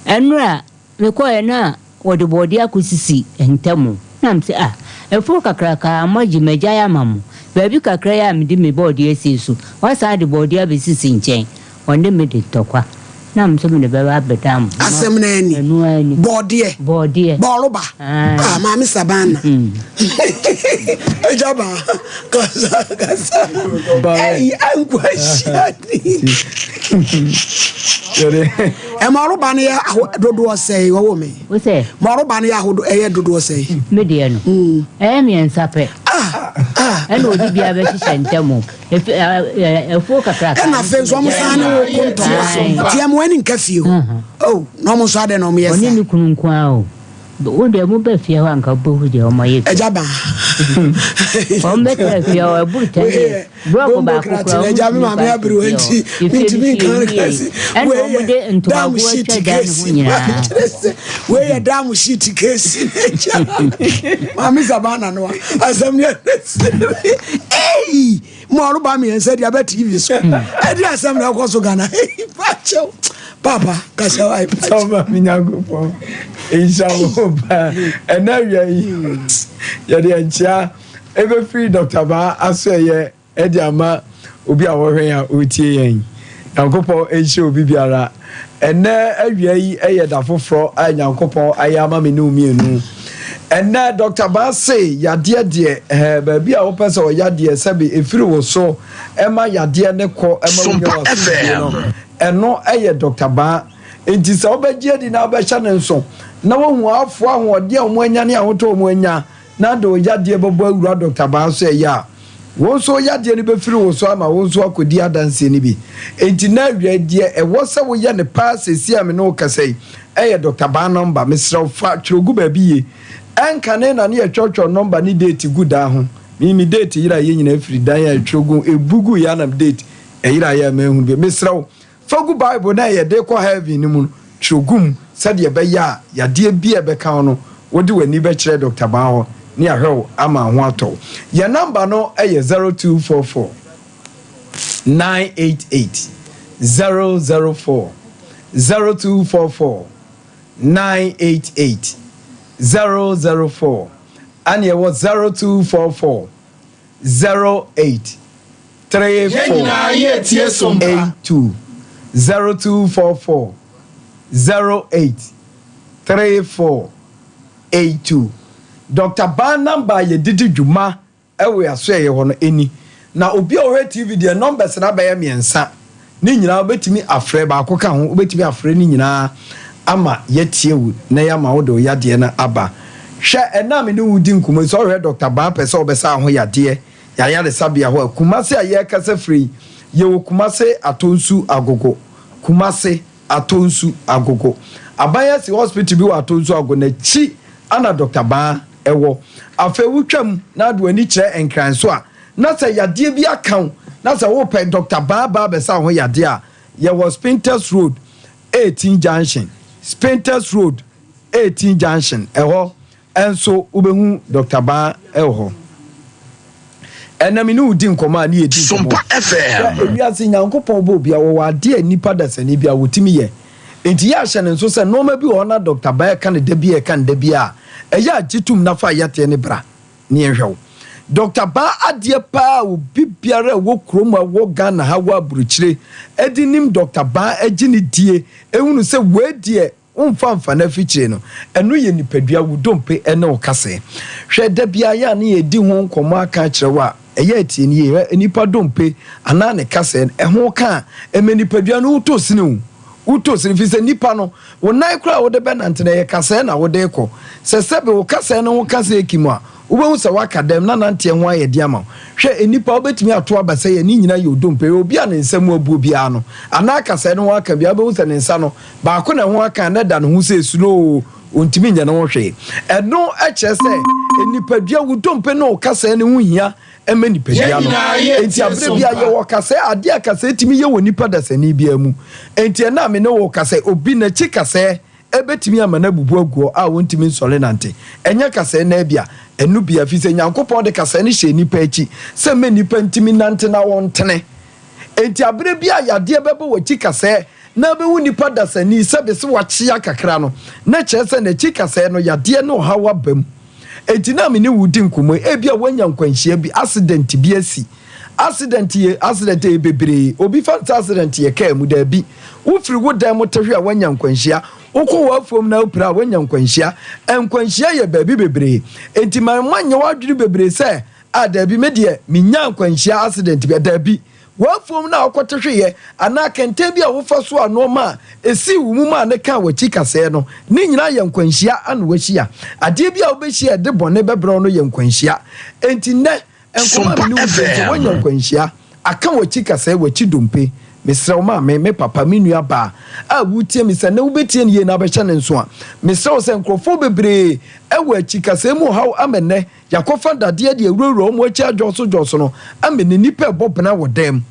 ɛnora mekɔeɛ na wɔde bɔɔdeɛ akɔsisi ntam. Na mese, ah, afuo kakraka a moagye magyae ama mo. Baabi kakra yi a mede me bɔɔdeɛ asie so, wɔasan de bɔɔdeɛ abɛsisi nkyɛn. Ɔne me de ntɔkwa. Na me nso mede bɛba abɛdan mo. Asɛm no ara ni. Ɛno ara ni. Bɔɔdeɛ. Bɔɔdeɛ. Bɔɔloba. Ah, maame Sabana. Agya ba, kasa kasa. Ɛyi ankɔ ahyia ni. Ɛma ɔroba no yɛ aho dodoɔ sɛe wɔwɔ me. Wo sɛ? Ma ɔroba no yɛ ahodo ɛyɛ dodoɔ sɛe. Me deɛ no. Ɛyɛ mmiɛnsa pɛ. Ah ah. Ɛna ɔde biara bɛhyehyɛ ntam o. Afuo kakraka. Ɛna afei nso ɔmo san ne wo ko ntɔkwa. Nti ɛmo ani nka fie hɔ. Oh, na ɔmo nso adɛn na ɔmo yɛ saa? Ɔne ne kunu nko ara o. Wo deɛ mo ba fie hɔ a nka wobɛhu deɛ ɔmo ayɛ fie. Agya ba. Ɔmo bɛtena fie hɔ ɛboro 10 years. Brɔko baako koraa ɔmo Agya me maame abiri wɔ nti mentumi nka no kasi. Ɛna ɔmo de ntomago atwa dan ne ho nyinaa. Wei yɛ dam sheet kesi. Maame Sabana no asɛm ne Ei! Mo ɔreba mmiɛnsa de aba TV so. Ɛde asɛm na ɛkɔ so Ghana. Ei, pakyɛw. Papa, kasa wa pakyɛw. Sɔma mi Nyankopɔn nhyira wo paa. Ɛnɛ awia yi, yɛde nkyea ɛbɛfiri Dr. Baa aso ɛyɛ de ama obi a wɔhwɛ yɛn a ɔretie yɛn. Nyankopɔn nhyira obi biara. Ɛnnɛ awia yi yɛ da foforɔ a Nyankopɔn ayɛ ama me ne wo mmienu. Ɛnnɛ Dr. Baa se yadeɛ deɛ ɛɛ baabi a wopɛ sɛ ɔyadeɛ sɛbe ɛfiri wo so ɛma yadeɛ ne kɔ ɛma wonya w'asomdwie no ɛno ɛyɛ Dr. Baa. Enti sɛ wobɛgye adi na wobɛhyɛ ne nso na woahu afoɔ ahoɔden a wɔn anya ne ahotɔ a wɔn anya na de wo yadeɛ bɛbɔ awura dɔkta baa so ɛyɛ a, wo nso wo yadeɛ no bɛfiri wo so ama wo nso akɔdi adanseɛ no bi. Enti na awia deɛ ɛwɔ sɛ woyɛ no paa seesei a me ne wo kasa yi ɛyɛ dɔkta baa nɔmba. Mesrɛ wo fa twerɛ gu baabi yie. Ɛnkane na ne yɛtwerɛtwerɛ nɔmba ne date gu dan ho. Me me date yeraeɛ nyinaa firi dan a ɛtwerɛ gu ɛbu guiɛ a na me date ɛyeraeɛ a manhunu bio. Mesrɛ wo Fa gu Bible no a yɛde rekɔ Heaven no mu no, twerɛ gu mu sɛdeɛ ɛbɛyɛ a yadeɛ biara a ɛbɛka wo no, wode w'ani bɛkyerɛ Dɔkta Baa hɔ ne yɛahwɛ wo ama wo ho atɔ wo. Yɛn nɔmba no yɛ 0244. 988 004 0244 988 004 ɛne ɛwɔ 0244 08 34 82 0244 08 34 82 Dɔkta Baa namba a yɛde di dwuma wɔ yɛn asoɛeɛ hɔ no ni. Na obi a ɔhwɛ TV deɛ numbers no abɛyɛ mmiɛnsa. Ne nyinaa wobɛtumi afrɛ, baako ka ho, wobɛtumi afrɛ ne nyinaa ama yɛatie wo na yɛama wode wo yadeɛ no aba. Hwɛ, ɛnnɛ a me ne wo redi nkɔmmɔ yi, sɛ wohwɛ Dɔkta Baa pɛ sɛ ɔbɛsa wo ho yadeɛ, yɛn ayaresabea hɔ a, Kumasi a yɛrekasa firi yi, yɛwɔ Kumasi Atonsu Agogo, Kumasi. Atonsu Agogo. Aban asi hospital bi wɔ Atonsu Agogo n'akyi ana Dɔkta Baa wɔ. Afei wotwam na ade w'ani kyerɛ Nkran so a, na sɛ yadeɛ bi aka wo na sɛ wopɛ Dɔkta Baa ba abɛsa wo ho yadeɛ a, yɛwɔ Spintex Road, 18 Junction, Spintex Road, 18 Junction, ɛhɔ. Nso wobɛhu Dɔkta Baa wɔ hɔ. Ɛnɛ me ne wo di nkɔmmɔ a ne yɛdi nkɔmmɔ. Hwɛ ewiase Nyankopɔn bɔ obia wɔwɔ adeɛ a nnipa dasani bia wɔtumi yɛ. Nti yɛ ahyɛ no nso sɛ nnoɔma bi wɔ hɔ na Dɔkta Baa ɛka no da bi a ɛka no da bi a ɛyɛ a gye tom na fa yateɛ no bra ne yɛnhwɛ wo. Dɔkta Baa adeɛ paa a obi biara a ɛwɔ kurom a ɛwɔ Ghana ha wɔ aburokyire de nim Dɔkta Baa gye no die hunu sɛ wei deɛ Womfa mfa no afikyire no, ɛno yɛ nipadua, wo dompe ne wo kasɛɛ. Hwɛ, da biara yɛ a ne yɛdi ho nkɔmmɔ aka akyerɛ wo a, ɛyɛ a tie no yie. Hwɛ, nnipa dompe anaa ne kasɛɛ no, ɛho ka a, ɛma nipadua no wotɔ sini o. Wotɔ sini, firi sɛ nipa no, wo nan koraa a wode bɛnante no, ɛyɛ kasɛɛ na wode rekɔ. Sɛ sɛbe wo kasɛɛ no ho ka sɛ ekim a, wobɛhu sɛ woaka dɛm na nanteɛ ho ayɛ den ama wo. Hwɛ, nnipa, wobɛtumi ato aba sɛ yɛn ne nyinaa yɛ odompe. Hwɛ, obi a ne nsa mu abuo biara no, anaa kasɛɛ no ho aka biara, wobɛhu sɛ ne nsa no, Baako na ɛho aka a na ɛda ne ho sɛ slow, ontumi nyɛ ne ho hwee. Ɛno kyerɛ sɛ nipadua, wo dompe ne wo kasɛɛ no ho hia ma nipadua no. Enti abere biara yɛwɔ kasɛɛ, adeɛ a kasɛɛ tumi yɛ wɔ nipa dasani biara mu. Enti ɛnnɛ a me ne wo rekasa yi, obi n'akyi kasɛɛ bɛtumi ama no abubu agu hɔ a ontumi nsɔre nante. Ɛnyɛ kasɛɛ no ara bi a, ɛno bi a, ɛfiri sɛ Nyankopɔn de kasɛɛ no hyɛɛ nipa akyi sɛ mma nipa ntumi nnante na wɔntene. Enti abere bi a yadeɛ bɛbɔ w'akyi kasɛɛ na wobɛhu nipa dasani sɛbe se wakyea kakra no, na kyerɛ sɛ n'akyi kasɛɛ no yadeɛ ne ɔhaw aba mu. Enti na me ne wo redi nkɔmmɔ yi, ebia woanya nkwanhyia bi, accident bi asi. Accident yɛ, accident ɛyɛ bebree. Obi fa no sɛ accident yɛ kaa mu, daabi. Wofiri wo dan mu te hwe a woanya nkwanhyia. Wokɔ w'afuom na wopira a woanya nkwanhyia. Nkwanhyia yɛ baabi bebree. Enti ma mma nyɛ w'adwene bebree sɛ Ah daabi me deɛ menyaa nkwanhyia accident bia daabi. W'afuom no a wokɔte hweeɛ anaa kɛntɛn bi a wofa soaa nnoɔma a ɛsii wo mu maa no kaa w'akyi kasɛɛ no, ne nyinaa yɛ nkwanhyia ana woahyia. Adeɛ bi a wobɛhyia a ɛde bɔne bɛbrɛ wo no yɛ nkwanhyia. Enti nnɛ, nkɔmmɔ a me ne wo di yi sɛ woanya nkwanhyia, aka w'akyi kasɛɛ, w'akyi dompe, mesrɛ wo maame, me papa, me nua baa a woretie me sɛ nnɛ wobɛtie no yie na abɛhyɛ no nso a, mesrɛ wo sɛ nkurɔfoɔ bebree wɔ akyi kasɛɛ mu ɔhaw ama nnɛ Yɛakɔfa dadeɛ de awurawura wɔn akyi adwɔnsodwɔnso no amene nnipa ɛbɔ bena wɔ dan mu.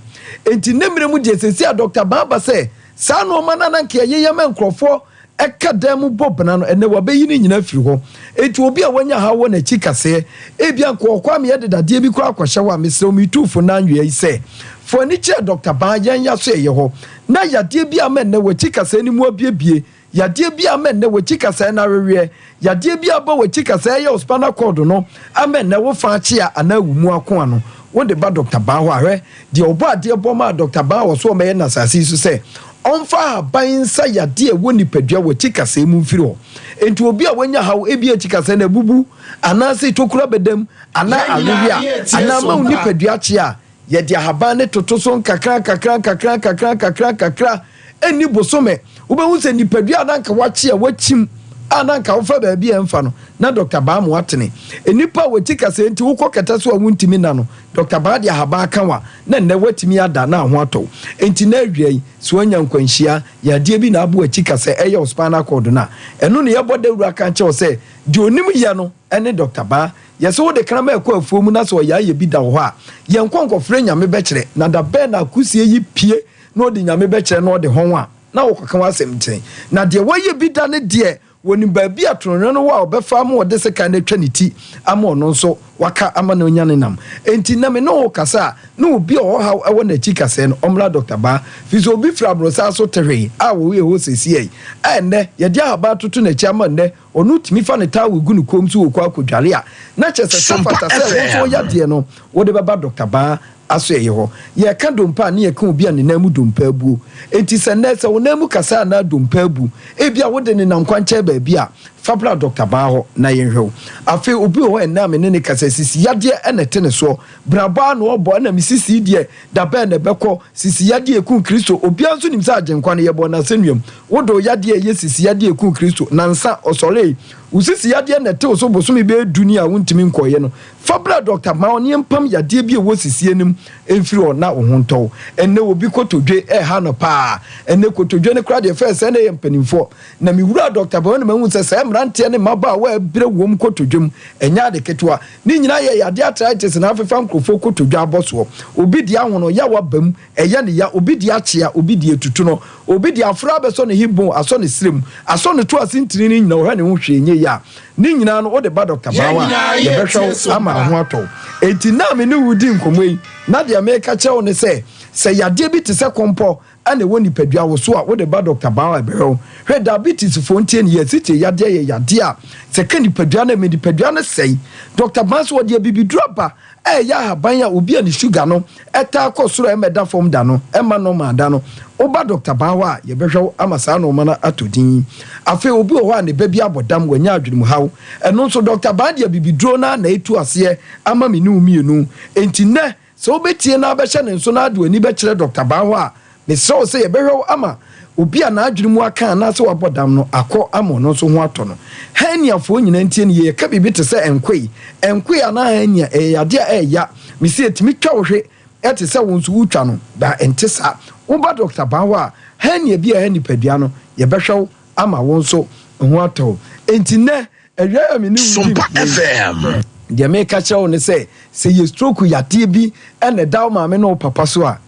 Enti nnɛ mmerɛ mu deɛ seesei a Dɔkta Baa aba sɛ saa nnoɔma no a na anka yɛyeyɛ ma nkurɔfoɔ ɛka dan mu bɔ bena no ɛnnɛ wabɛyi ne nyinaa afiri hɔ. Enti obi a wanya haw wɔ n'akyi kaseɛ ebia anka ɔkɔ ameɛ de dadeɛ bi koraa akɔhyɛ hɔ a mesrɛ wo metu fo nnɛ anwea yi sɛ fa w'ani kyerɛ Dɔkta Baa yɛn yasoɛeɛ hɔ na yadeɛ bi a ama ɛnnɛ w'akyi kaseɛ no mu abuebue Yadeɛ bi ama ɛnnɛ w'akyi kasɛɛ no aweweɛ. Yadeɛ bi aba w'akyi kasɛɛ ɛyɛ wo spinal cord no ama ɛnnɛ wo fa akyea anaa wo mu ako ano. Wode ba Dɔkta Baa hɔ a, hwɛ deɛ ɔbɔ adeɛ bɔ maa Dɔkta Baa wɔ so ɔmmɛyɛ no asase yi so sɛ ɔmfa ahaban nsa yadeɛ a ɛwɔ nipadua w'akyi kasɛɛ mu mfiri hɔ. Enti obi a wanya haw ebia akyi kasɛɛ no abubu anaasɛ tokuro abɛda mu anaa awewe a anaa ama wo nipadua akyea a, Yɛde ahaban no toto so nkakrankakra nkakrankakra nkakrankakra. Ɛnni bosome, wobɛhu sɛ nipadua a na anka wakye a wakyim a na anka wofa baabi a ɛmfa no, na Dɔkta Baa ma watene. Nnipa a wɔti kasɛɛ nti wokɔ kɛtɛ so a wontumi nna no, Dɔkta Baa de ahaban aka wo a, na nnɛ woatumi ada na ho atɔ wo. Enti nnɛ awia yi, sɛ woanya nkwanhyia, yadeɛ bi na abo w'akyi kasɛɛ ɛyɛ wo spinal cord no a, ɛno na yɛbɔ dawuro aka akyerɛ wo sɛ deɛ ɔnim yɛ no ne Dɔkta Baa. Yɛse wode kraman ɛkɔ afuo mu na sɛ ɔyaa yɛ bi da wɔ hɔ a, yɛnkɔ nkɔfrɛ Nyame bɛkyerɛ, na da bɛn na akusie yi pue na ɔde Nyame bɛkyerɛ na ɔde hɔn a, na wɔkɔka w'asɛm nkyerɛ. Na deɛ wayɛ bi da ne deɛ, Wɔnim baabi a toronwene no wɔ a ɔbɛfa ama wɔde sekan no atwa ne ti ama ɔno nso waka ama no anya ne nam. Enti nnɛ me ne wo rekasa a, na obi a ɔwɔ haw wɔ n'akyi kasɛɛ no, ɔmmra Dɔkta Baa. Firi sɛ obi firi aborosan so te hwee a wɔyɛ hɔ seesei a ɛnnɛ yɛde ahaban atoto n'akyi ama nnɛ ɔno tumi fa ne towel gu ne kɔn mu sɛ ɔrekɔ akɔdware a, na kyerɛ sɛ sɛ fata sɛ wo nso wo yadeɛ no wode bɛba Dɔkta Baa asoɛeɛ hɔ. Yɛreka dompe a, ne yɛka obi a ne nan mu dompe abuo. Enti sɛ nnɛ, sɛ wo nan mu kasa anaa dompe abu, ebia wode nenam kwankyɛn baabi a, fa bra dɔkta baa hɔ na yɛnhwɛ wo. Afei obi wɔ hɔ ɛnnɛ a me ne no kasa, sisi yadeɛ na ɛte ne soɔ. Brabɔ ara na ɔbɔ, ɛna me sisi yi deɛ, da bɛn na ɛbɛkɔ? Sisi yadeɛ ɛku Kristo. Obiara nso nim sɛ Agyenkwa no, yɛbɔɔ no asɛnnuam. Wode wo yadeɛ a ɛyɛ sisi yadeɛ ɛku Kristo. Nansa, ɔsɔree. Wo sisi yadeɛ na ɛte wo so bosome bɛyɛ du ni a wontumi nkɔeɛ no. Fa bra dɔkta ma ɔne mpam yadeɛ bi a ɛwɔ sisie no mu mfiri hɔ na wo ho ntɔ wo. Ɛnnɛ obi kotodwe reha no paa. Ɛnnɛ kotodwe no koraa deɛ fɛɛ sɛ na ɛyɛ mpanimfoɔ. Na me wuraa dɔkta bɔ hɔ na mahu sɛ saa mmeranteɛ ne mmabaawa a ɛbrɛ wɔn kotodwe mu ɛnyɛ ade ketewa. Ne nyinaa yɛ yadeɛ arthritis na afefa nkurɔfoɔ kotodwe abɔsoɔ. Obi deɛ ahono, yaw aba mu, Ɛyɛ no ya, obi de akyea, obi de atutu no, obi de aforo abɛsɔ ne hip bone, asɔ ne srɛ mu, asɔ ne to ase ntini no nyinaa, ɔhwɛ ne ho hwee nyɛ yie a, ne nyinaa no wode ba Dɔkta Bawa a, yɛbɛhwɛ wo ama wo ho atɔ wo. Enti nna a me ne wo redi nkɔmmɔ yi, na deɛ mereka kyerɛ wo ne sɛ, sɛ yadeɛ bi te sɛ kɔmpɔ na ɛwɔ nipadua wo so a, wode ba Dɔkta Bawa a, ɛbɛhwɛ wo. Hwɛ, diabetes foɔ ntie no yie, asikyire yadeɛ yɛ yadeɛ a sɛ ɛka nipadua no a, ɛma nipadua no sɛe. Dɔkta Bawa nso ɔde abibiduro aba a ɛyɛ ahaban a obi a ne sugar no taa kɔ soro a ɛmma ɛda fam da no, ɛmma normal da no. Woba dɔkta baa hɔ a, yɛbɛhwɛ wo ama saa nnoɔma no atɔ din. Afei obi wɔ hɔ a ne ba bi abɔ dam, wanya adwenemuhaw. Ɛno nso dɔkta baa de abibiduro no ara na ɛretu aseɛ ama me ne wo mmienu. Enti nnɛ, sɛ wobɛtie na abɛhyɛ ne nso na ade w'ani bɛkyerɛ dɔkta baa hɔ a, Mesrɛ wo sɛ yɛbɛhwɛ wo ama obi a n'adwene mu aka anaasɛ wabɔ dam no akɔ ama ɔno nso ho atɔ no. Herniafoɔ nyinaa ntie no yie. Yɛka biribi te sɛ nkoe. Nkoe anaa hernia, ɛyɛ yadeɛ a ɛyɛ ya. Mese ɛtumi twa wo hwe te sɛ wo nso woretwa no, but ɛnte saa. Woba Dɔkta Baa hɔ a, hernia bi a ɛha nipadua no, yɛbɛhwɛ wo ama wo nso ho atɔ wo. Enti nnɛ, awia a me ne wo redi nkɔmmɔ yi, deɛ mereka kyerɛ wo ne sɛ, sɛ ɛyɛ stroke yadeɛ bi na ɛda wo maame ne wo papa so a,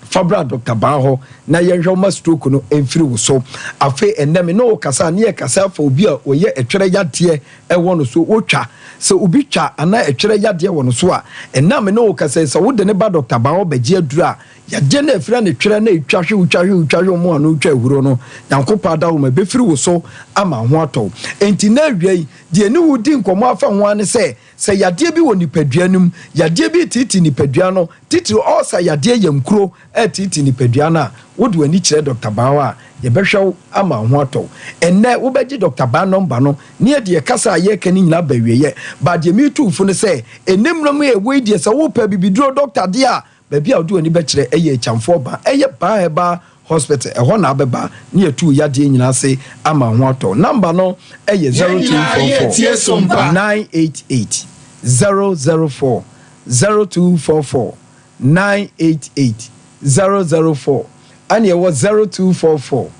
Fa bra Dɔkta Baa hɔ na yɛnhwɛ wo ma stroke no mfiri wo so. Afei ɛnnɛ me ne wo kasa a, ne yɛkasa afa obi a ɔyɛ ɛtwerɛ yadeɛ wɔ no so. Wotwa, sɛ obi twa anaa ɛtwerɛ yadeɛ wɔ no so a, ɛnnɛ a me ne wo kasa yi, sɛ wode no ba Dɔkta Baa hɔ bɛgye aduro a, yadeɛ no a ɛfira ne twerɛ na ɛtwa hwe wo twa hwe wo twa hwe wo mo ano twa ahuro no, Nyankopɔn adawoma ɛbɛfiri wo so ama wo ho atɔ wo. Enti nnɛ awia yi, deɛ ne wo redi nkɔmmɔ afa ho ara ne sɛ, Sɛ yadeɛ bi wɔ nipadua no mu, yadeɛ bi reteetee nipadua no, titiriw ɔlsa yadeɛ, yamkuro reteetee nipadua no a, wode w'ani kyerɛ Dɔkta Baa hɔ a, yɛbɛhwɛ wo ama wo ho atɔ wo. Ɛnnɛ, wobɛgye Dɔkta Baa nɔmba no na yɛde yɛn kasa a yɛreka no nyinaa aba awieeɛ. But deɛ meretu wo fo ne sɛ, ɛnnɛ mmerɛ mu a yɛwɔ yi deɛ, sɛ worepɛ abibiduro dɔkta deɛ a, Baabi a wode w'ani bɛkyerɛ yɛ Akyamfoɔ Ba, ɛyɛ Baa Herbal Hospital, ɛhɔ na abɛba na yɛatu wo yadeɛ nyinaa ase ama wo ho atɔ wo. Number no yɛ 0244 988 004, 0244 988 004, ɛna ɛwɔ 0244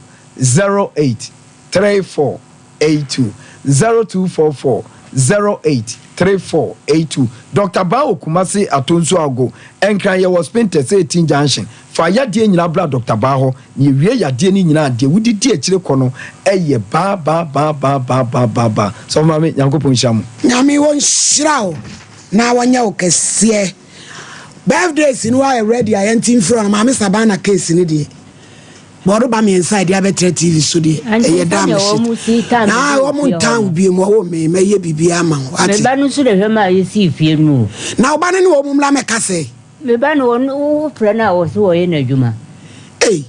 08 34 82, 0244 08 34 82. Dɔkta Baa wɔ Kumasi Atonsu Ago, Nkran yɛwɔ Spintex 18 Junction. Fa yadeɛ nyinaa bra Dɔkta Baa hɔ na yɛwie yadeɛ no nyinaa a, deɛ wode di akyire kɔ no yɛ baa baa baa baa baa baa baa baa. Sɔfo Maame, Nyankopɔn nhyira mo. Nyame ɔnhyira wo na ɔnyɛ wo kɛseɛ. Birthdays no ayɛ ready a yɛnte mfiri hɔ no Maame Savannah case no deɛ bɔɔdo ba mmiɛnsa a yɛde abɛtrɛ TV so deɛ ɛyɛ damn shit na wɔn ntan wo bio mu ɔwɔ me mɛyɛ biribiara ama wo ate. Me ba no nso na hwɛ ma yɛsii fie no o. Na wo ba no ne wɔn mmra mmɛka sɛ. Me ba no wɔn wofrɛ no a ɔse ɔyɛ n'adwuma. Ei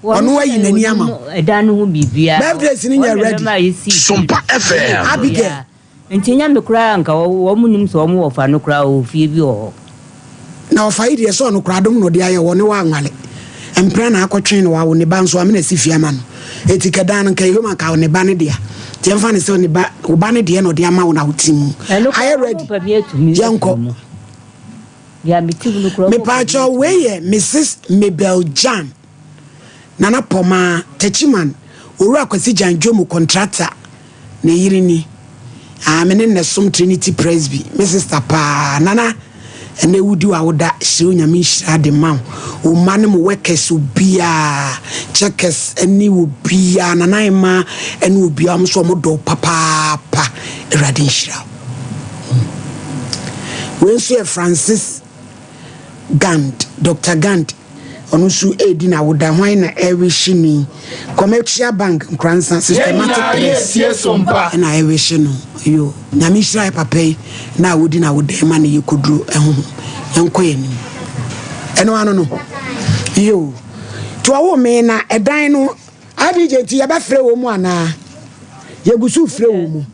ɔno ayi n'ani ama wo. Ɛdan no ho biribiara. Birthdays no nyɛ ready. Sompa FM. Abigail. Nti nyɛ me koraa anka wɔn nim sɛ wɔn wɔfa no koraa ɔwɔ fie bi wɔ hɔ. Na ɔfa yi deɛ sɛ ɔno koraa adom na ɔde ayɛ wɔ ne wanwale mpena na akɔtwe no wawo ne ba nso amena si fie ama no eti kɛdan no nka ehwɛ anka ne ba ne dea nti ɛmfa ne sɛ ne ba wo ba ne deɛ na ɔde ama wo na wo ti mu ayɛ ready yɛnkɔ mepaakyɛw wei yɛ Mrs Mabel Jan Nana Pɔmaa, Techiman, Owura Kwasi Gyan Dwomu contractor ne yere ni. Ah, me ne no na ɛsom Trinity Presby. Me sister paa. Nana, ɛnɛ wodi w'awoda, hyira Onyame nhyira de ma wo. Wo mma ne mo workers obiara, checkers ne obiara, Nana Emma ne obiara, wɔn nso wɔn dɔ wo papaapa. Awurade nhyira wo. Wei nso yɛ Francis Gand, Doctor Gand. Ɔno nso redi n'awoda. Hwan na ɛrewihye no yi? Commercial Bank Nkoransa Systematic Press na ɛrewihye no. Yo, Nyame nhyira yɛ papa yi na a ɔdi n'awoda yi ma no yɛ koduro ɛho ho. Yɛnkɔ yɛn anim. Ɛno ano no. Yo, nti ɔwo me na ɛdan no IBJ nti yɛbɛfrɛ wɔ mu anaa? Yɛgu so frɛ wɔ mu.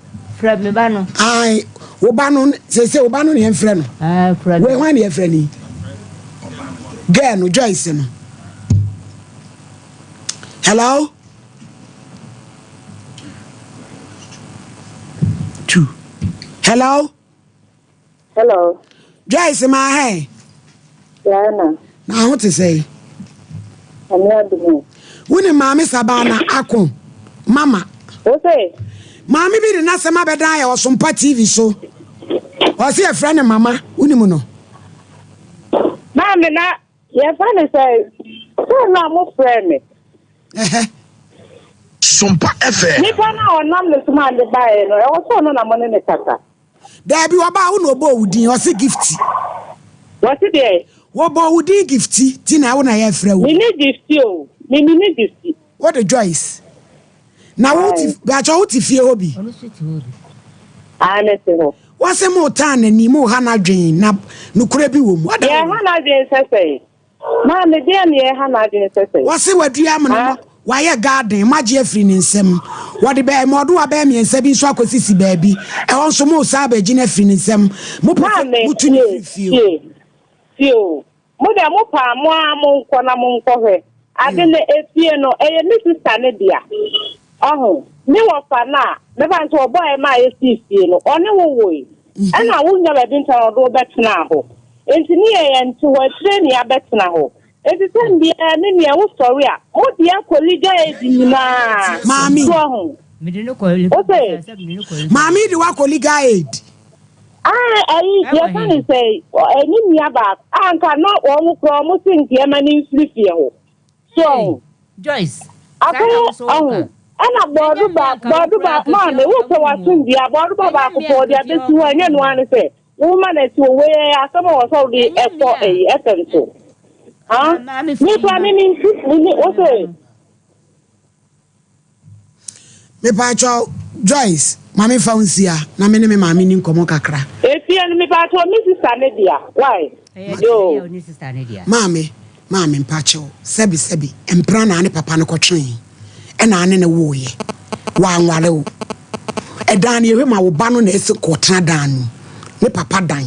Frɛ me ba no. Ae, wo ba no, seesei wo ba no na yɛmfrɛ no. Ae, frɛ no. Wei hwan na yɛfrɛ no yi? Girl no, Joyce no. Hello? Two. Hello? Hello. Joyce maa hɛ. Diana. Na ho te sɛ. Ɛne adum. Wo ne maame Sabana ako mama. Wo se. Maame bi de n'asɛm abɛdan yɛ Ɔsompa TV so. Ɔse yɛfrɛ no mama. Wonim no? Maame na yɛfrɛ no sɛ sɛ na mo frɛ me. Sompa FM. Nipa no a ɔnam ne so maa me baeɛ no, ɛwɔ sɛ ɔno na mo ne no kasa. Daabi ɔbaa wo na ɔbɔɔ wo din ɔse gifti. Wɔse deɛ. Wɔbɔɔ wo din gifti ti na wo na yɛfrɛ wo. Me ne gifti o me me ne gifti. Wo de Joyce. Na wo te baakyɛ wo te fie hɔ bi. Ae me te hɔ. Wɔse mo tan n'ani mo ha n'adwen na nokorɛ bi wɔ mu. Yɛ ha n'adwen sɛ sɛn. Maame, deɛn na ɛha n'adwene sɛ sɛn? Wɔse wadua amena mu, wayɛ garden, moagye afiri ne nsam. Wɔde bɛ, mmɔɔdowa bɛyɛ mmiɛnsa bi nso akɔsisi baabi, ɛhɔ nso moresan abɛgye no afiri ne nsam. Mopɛ sɛ Maame, motu no tie, firi fie hɔ. tie, tie o. Mo deɛ mopɛ a, mo ara monkɔ na monkɔhwɛ. Ade no, efie no, ɛyɛ me sista no dea. Ɔho, me wɔfa no a, mɛfa no sɛ ɔbɔeɛ maa yɛsii fie no, ɔne wo woe. Ɛna wonnya baabi ntena na ɔde wo bɛtenaa hɔ. Enti ne yɛn yɛnte hɔ, akyire ne yɛabɛtena hɔ. Enti tɛm biara me nua wo sɔre a, mo deɛ kɔ legal aid nyinaa. Maame. So ɔho? Mede no kɔ Wo se? Maame de wakɔ legal aid. Ah, ayi, yɛka ne sɛ, ɛne nua baako, a nka na wɔn koraa wɔn se nka yɛma no mfiri fie hɔ. So ɔho? Joyce, saa na Afei wo nso ɔho, woka. ɛna Ɛnyɛ bɔɔdo mmea ba, nka wo bɔɔdo koraa ba, maame, akatua wopɛ wo mu. w'asomdwie a, bɔɔdo ba Ɛnyɛ baako mmea pɛ ɔde akatua abɛsi hɔ a, wo ɛnyɛ mu. noa ne sɛ, woma no asi hɔ, wei ɛyɛ asɛm a ɛwɔ sɛ wode Ɛnyɛ ɛkɔ mmea. ɛyi, FM so. Ha? Maame Me frɛ koraa me me me nti, me ni, wo se, Mepaakyɛw Joyce ma me nfa wo nsia na me ne me maame ni nkɔmɔ kakra. Efie no mepaakyɛw me sister ne dea why yoo. Maame maame mpakyɛw sɛbi sɛbi mpena na ne papa no kɔtwee ɛna ane ne wooyɛ wanware wo ɛdan no yɛhwɛ ma wo ba no na ɛsɛ kɔtena dan no ne papa dan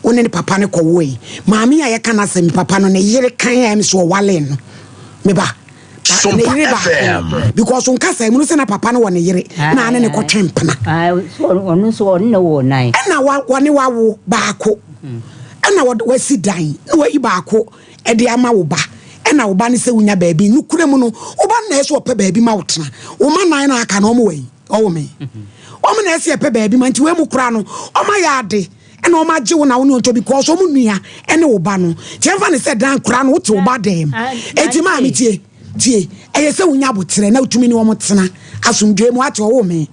wo ne ne papa no kɔwoe maame a yɛka n'asɛm papa no ne yere kan a ɛm so ɔwale no me ba Ba ne yere baako no because nkasa mu no sɛ na papa no wɔ ne yere na ane ne kɔtwe mpena. Ɔno nso ɔne ne wɔ nan. Ɛna wa wɔne wawo baako ɛna wɔde wasi dan na wayi baako ɛde ama wo ba ɛna wo ba no sɛ wonya baabi nukura mu no wo ba no na ɛsɛ ɔpɛ baabi ma wo tena wo ma nan na aka no ɔmo wɔ yi ɔwɔ me ɔmo na ɛsɛ ɛpɛ baabi ma nti wɔn mu kura no ɔmo ayɛ ade. Ɛna ɔmo agye wo na wo ne ɔntɔ because ɔmo nua ɛne wo ba no nti ɛnfa ne sɛ dan koraa no wote wo ba dɛm eti maame tie tie ɛyɛ sɛ wonya aboterɛ na wotumi ne ɔmo tena asomdwoe mu ate ɔwo me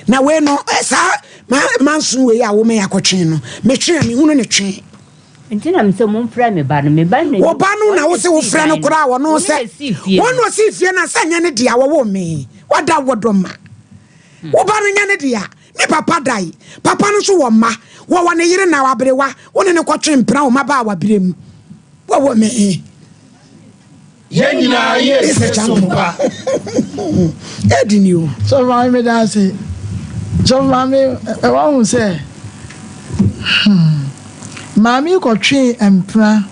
na wei no saa ma manso wei a wo me akɔtwe no metwe a mehunu ne twe. Nti na mesɛ momfrɛ me ba no me ba no wo ba no na wo se wofrɛ no koraa wɔno sɛ wɔn na ɔsi fie na sɛ nyɛ ne dea wɔwo me wada wɔdɔ ma wo ba no nyɛ ne dea Ne papa dae. Papa no nso wɔ mma. Wɔwɔ ne yere na aberewa. Wo ne no kɔtwe mpena wɔ mmabaawaberɛ mu. Wɔwɔ me. Yɛn nyinaa yɛ Mr. tie Champo. sompa. Edi ni o. Sɔfo maame meda ase. Sɔfo maame wahu sɛ hmm maame yi kɔtwee mpena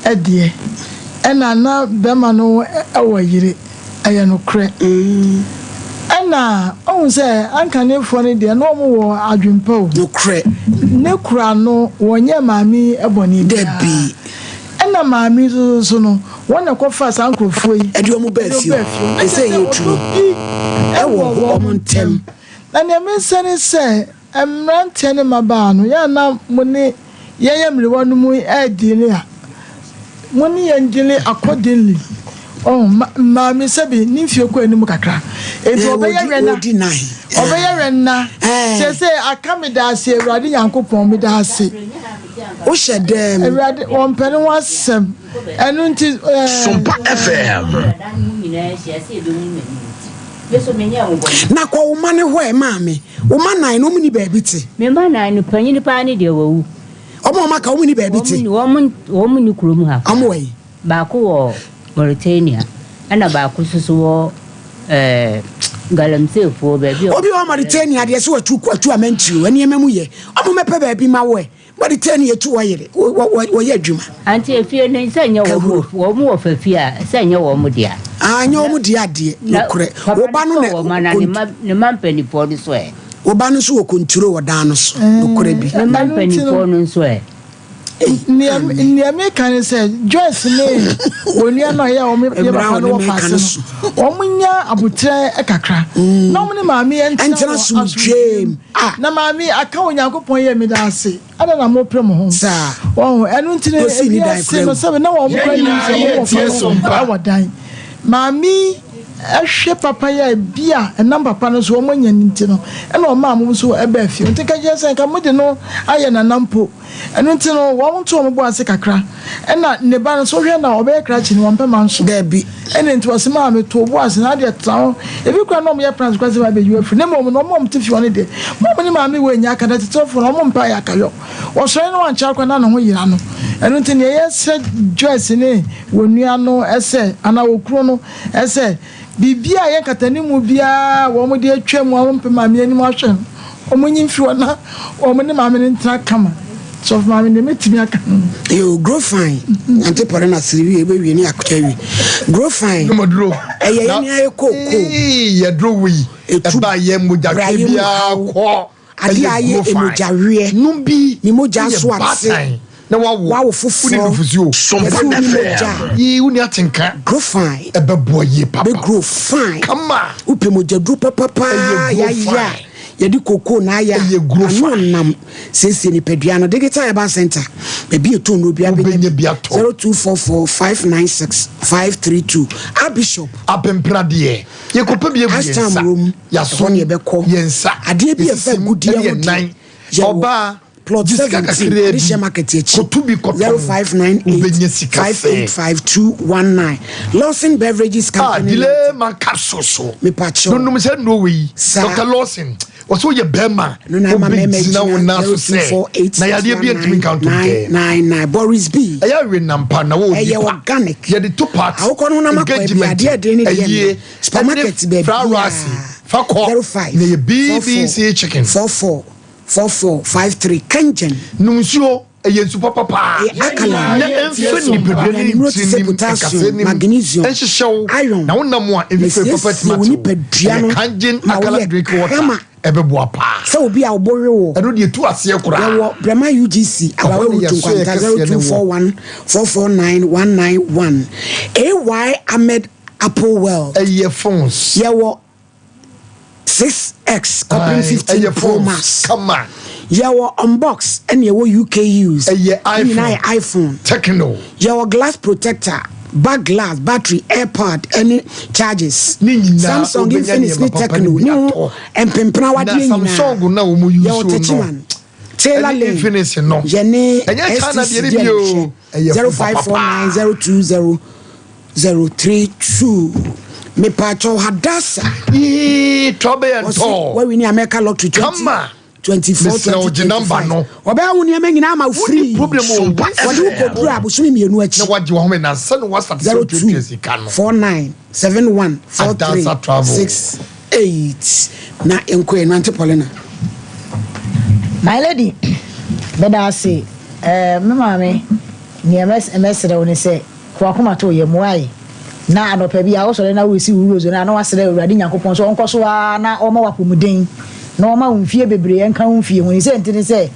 deɛ ɛna na bɛma no wɔ yere. Ɛyɛ nokorɛ. Ɛna wohu sɛ ankanefoɔ no deɛ na wɔn wɔ adwempa o. Nokorɛ. Ne kora no wɔnyɛɛ maame yi bɔne biara. Dabi. Ɛna maame yi nso so no wɔn na ɛkɔfaa saa nkorɔfoɔ yi. Ɛde wɔn baa fie hɔ. Ɛsɛ yɛ turo ɛwɔ wɔn ntɛm. Na nea mesɛ ne sɛ Mmeranteɛ ne mmabaa no, yɛ a na mo ne yɛn yɛ mmerewa no mu redi no a, Mo ne yɛn dwene accordingly. Oh, ma, maame sɛbi ne mfie kɔ anim kakra. Enti Eh, ɔbɛyɛ wɔdi- wɛna. wɔdi nan. Ɔbɛyɛ wɛna. Sese aka me da ase Awurade Nyankopɔn me da ase. Wohyɛ dɛm. Awurade wɔmpɛ ne ho asɛm. Ɛno nti eh. Sompa FM. Na kɔ wo ma ne hɔ ɛ maame. Wo ma nan no ɔmo ni baabi te. Me mma nan no panyin paa ne deɛ wawu. Ɔmo a ɔmo aka ɔmo ni baabi te. Wɔn wɔn ni kurom ha. Ɔmo wɔ yi. Baako wɔ Mauritania ɛna baako nso so wɔ ɛɛ Galamseyfoɔ baabi a. Obi wɔ Mauritania deɛ sɛ watu watu amantuo nneɛma mu yɛ ɔmo mɛpɛ baabi ma wo ɛ Mauritania tu wɔ yere wɔ wɔyɛ adwuma. Ante efie no sɛ nyɛ wɔn wɔn wɔ fa fie a sɛ nyɛ wɔn dea. Ah nyɛ wɔn dea deɛ nokorɛ wo ba no na wɔn na ne mma ne mma mpanimfoɔ no so ɛ. Wo ba no nso wɔ konturo wɔ dan no so nokorɛ bi. Ne mma mpanimfoɔ no nso ɛ. Nea nea meka ne sɛ Joyce ne onua no a ɛyɛ a wɔn yɛ papa no wɔ faase no wɔn nya abotrɛ kakra na wɔn ne maame yɛ ntena wɔ asomdwoe mu na maame aka Onyankopɔn yɛ meda ase ada na mo pere mo ho wɔn ɛno nti no ebi ase no sɛbi na wɔn kura nim sɛ wɔn wɔ fa no wɔ dan maame ɛhwɛ papa yɛ ebi a ɛnam papa no so wɔn anya ne nti no ɛna wɔn a wɔn nso ɛbɛɛ fie nti ka kyerɛ sɛ nka mo de no ayɛ nana mpo. Ɛno nti no, wɔnto wɔn bo ase kakra. Ɛna ne ba no nso, wohwɛ no a, ɔbɛyɛ krakye no, wɔmpɛ ma nso. Dabi. Ɛna nti ɔse, Maame, to wo bo ase, na adeɛ tena hɔ. Ebi koraa na wɔyɛ plans koraa sɛ wɔabɛyi wo afiri. Na mmom no, wɔn a wɔte fie hɔ no deɛ, mo a mo ne maame wei nyɛ aka, na titirifoɔ no, wɔmpɛ ayakayɔ. Ɔsɔre na wankyɛ koraa na ne ho yera no. Ɛno nti nea yɛsrɛ Joyce ne wɔn nua no sɛ, anaa okunu no sɛ, Biribi a ɛyɛ nkatanimu biara a wɔde atwa mu a wɔmpɛ maame anim ahwɛ no, wɔnyi mfi hɔ na wɔn ne maame no ntena kama. Sɔfo maame, deɛ mɛtumi aka no no. Yoo, grow fine. Ante pɔre na sere wie, ebe wie ne akɔtɔ awie. Grow fine. Numaduro. Ɛyɛ yɛn ayɛ kookoo. Yɛ duro wei. Etu Ɛba yɛ mogya braye mu biara haw. kɔ. Adeɛ a ayɛ emogyaweɛ. Nom bi. Me mogya Woyɛ nso ate. baatan na wawo. Wawo Wone foforɔ. nufusuo. Yɛse wo ni mogya. Yii woni atenka. Grow fine. Ɛbɛboa yie papa. Bɛ grow fine. Kama. Wopɛ mogyaduro papapaa Ɛyɛ grow yaya fine. a yɛde kokoo na ayɛ a Ɛyɛ grow ano fine. nam siesie nipadua no. Digital Herbal Center baabi a ɛtɔ nnuro biara bɛnya Wobɛnya bi. bi atɔ. 0244 596 532 Archbishop. Apempradeɛ. Yɛkɔpɛ bi agu yɛn nsa, yɛaso, yɛn nsa, yɛn sisi mu, ɛne yɛn nan. Ɔbaa, gye sika kakraa bi, kɔto bi kɔtɔn, wobɛnya sika sɛɛ. Lawson Beverages Ah, Company delay man capsule so. Mepakyɛw. Nonom sɛ nnuro wei. Saa. Dr. Lawson, wɔsɛ woyɛ bɛrima, No na ama mɛmɛ wobɛgyina wo gyina nan so sɛ, na yadeɛ bi antumi nka ntom kɛɛ. 999 Boris B. Ɛyɛ awe nampa na wɔwɔ Ɛyɛ nipa. organic. Yɛde to party, Awokɔ no honam akɔ ɛbi engagement, adeɛ ɛden ne deɛ ayie, no. Supermarket ɛne baabi fried rice. Fa kɔ. 05 Na ɛyɛ BBC 44 chicken. 44 44 53 Kangen. Nom nsuo, ɛyɛ nsu papa paa. Ɛyɛ alkaline. Na ɛmfa nipadua ne Nnuro te sɛ ntini nim, nkasɛɛ potassium, nim, magnesium, nhyehyɛ wo, iron. na wonam a Na mfifire papa esiesie tumi wo ate wo. nipadua Ɛyɛ no Kangen ma Alkaline woyɛ Drinking Water. kama. Ɛbɛboa paa. Sɛ obi a ɔbɔ we wo. Ɛno deɛ ɛtu aseɛ koraa. Yɛwɔ Brɛma UGC, Ɛhɔ ne Abawa Road yɛsɔ yɛ Nkwanta kɛseɛ ne wɔ. 0241 449 191. AY Ahmed Apple World. Ɛyɛ phones. Yɛwɔ 6X kɔpem Aye, 15 ɛyɛ Pro phones. Max. Kama. Yɛwɔ Unbox ɛna yɛwɔ UK use. Ɛyɛ Ne nyinaa iPhone. yɛ iPhone. Tecno. Yɛwɔ glass protector, back glass, battery, airpod ɛne charges. Ne nyinaa Samsung, wobɛnya Infinix ne nneɛma papa no Tecno bi ne ho atɔ. mpempena Na wadeɛ nyinaa. Samsung na wɔn use Yɛwɔ no. Techiman, Taylor Ɛne Lane, Infinix no. yɛne Ɛnyɛ China STC deɛ no deɛ bi na o. ɛhwɛ. Ɛyɛ phone papa paa. 0549 020 032. Mepatwɔ Hadassah. Yee, tɔ bɛyɛ Ɔse ntɔ. wawini America Lottery 20 Kama. 24 Mesrɛ wo, gye number 2025. no. Ɔbɛyɛ wo nneɛma nyinaa ama wo Wonni free. problem o. Wɔde wo kɔduru abosome mmienu akyi. Na wagye wahome na ansa na wasate sɛ wotuatua sika no. 49 71 43 Adansa travel. 68 na nkɔ yɛ no Auntie Paulina. My lady, meda ase. Eh, me maame, nea mɛsrɛ wo ne sɛ, Fa w'akoma to yam, wai? Na anɔpa bi a wosɔre na woresi wo rose no a, na woasrɛ Awurade Nyankopɔn sɛ ɔnkɔ so ara na ɔmma wo apɔmuden, na ɔmma wo mfie bebree nka wo mfie ho. Ne sɛ nti ne sɛ,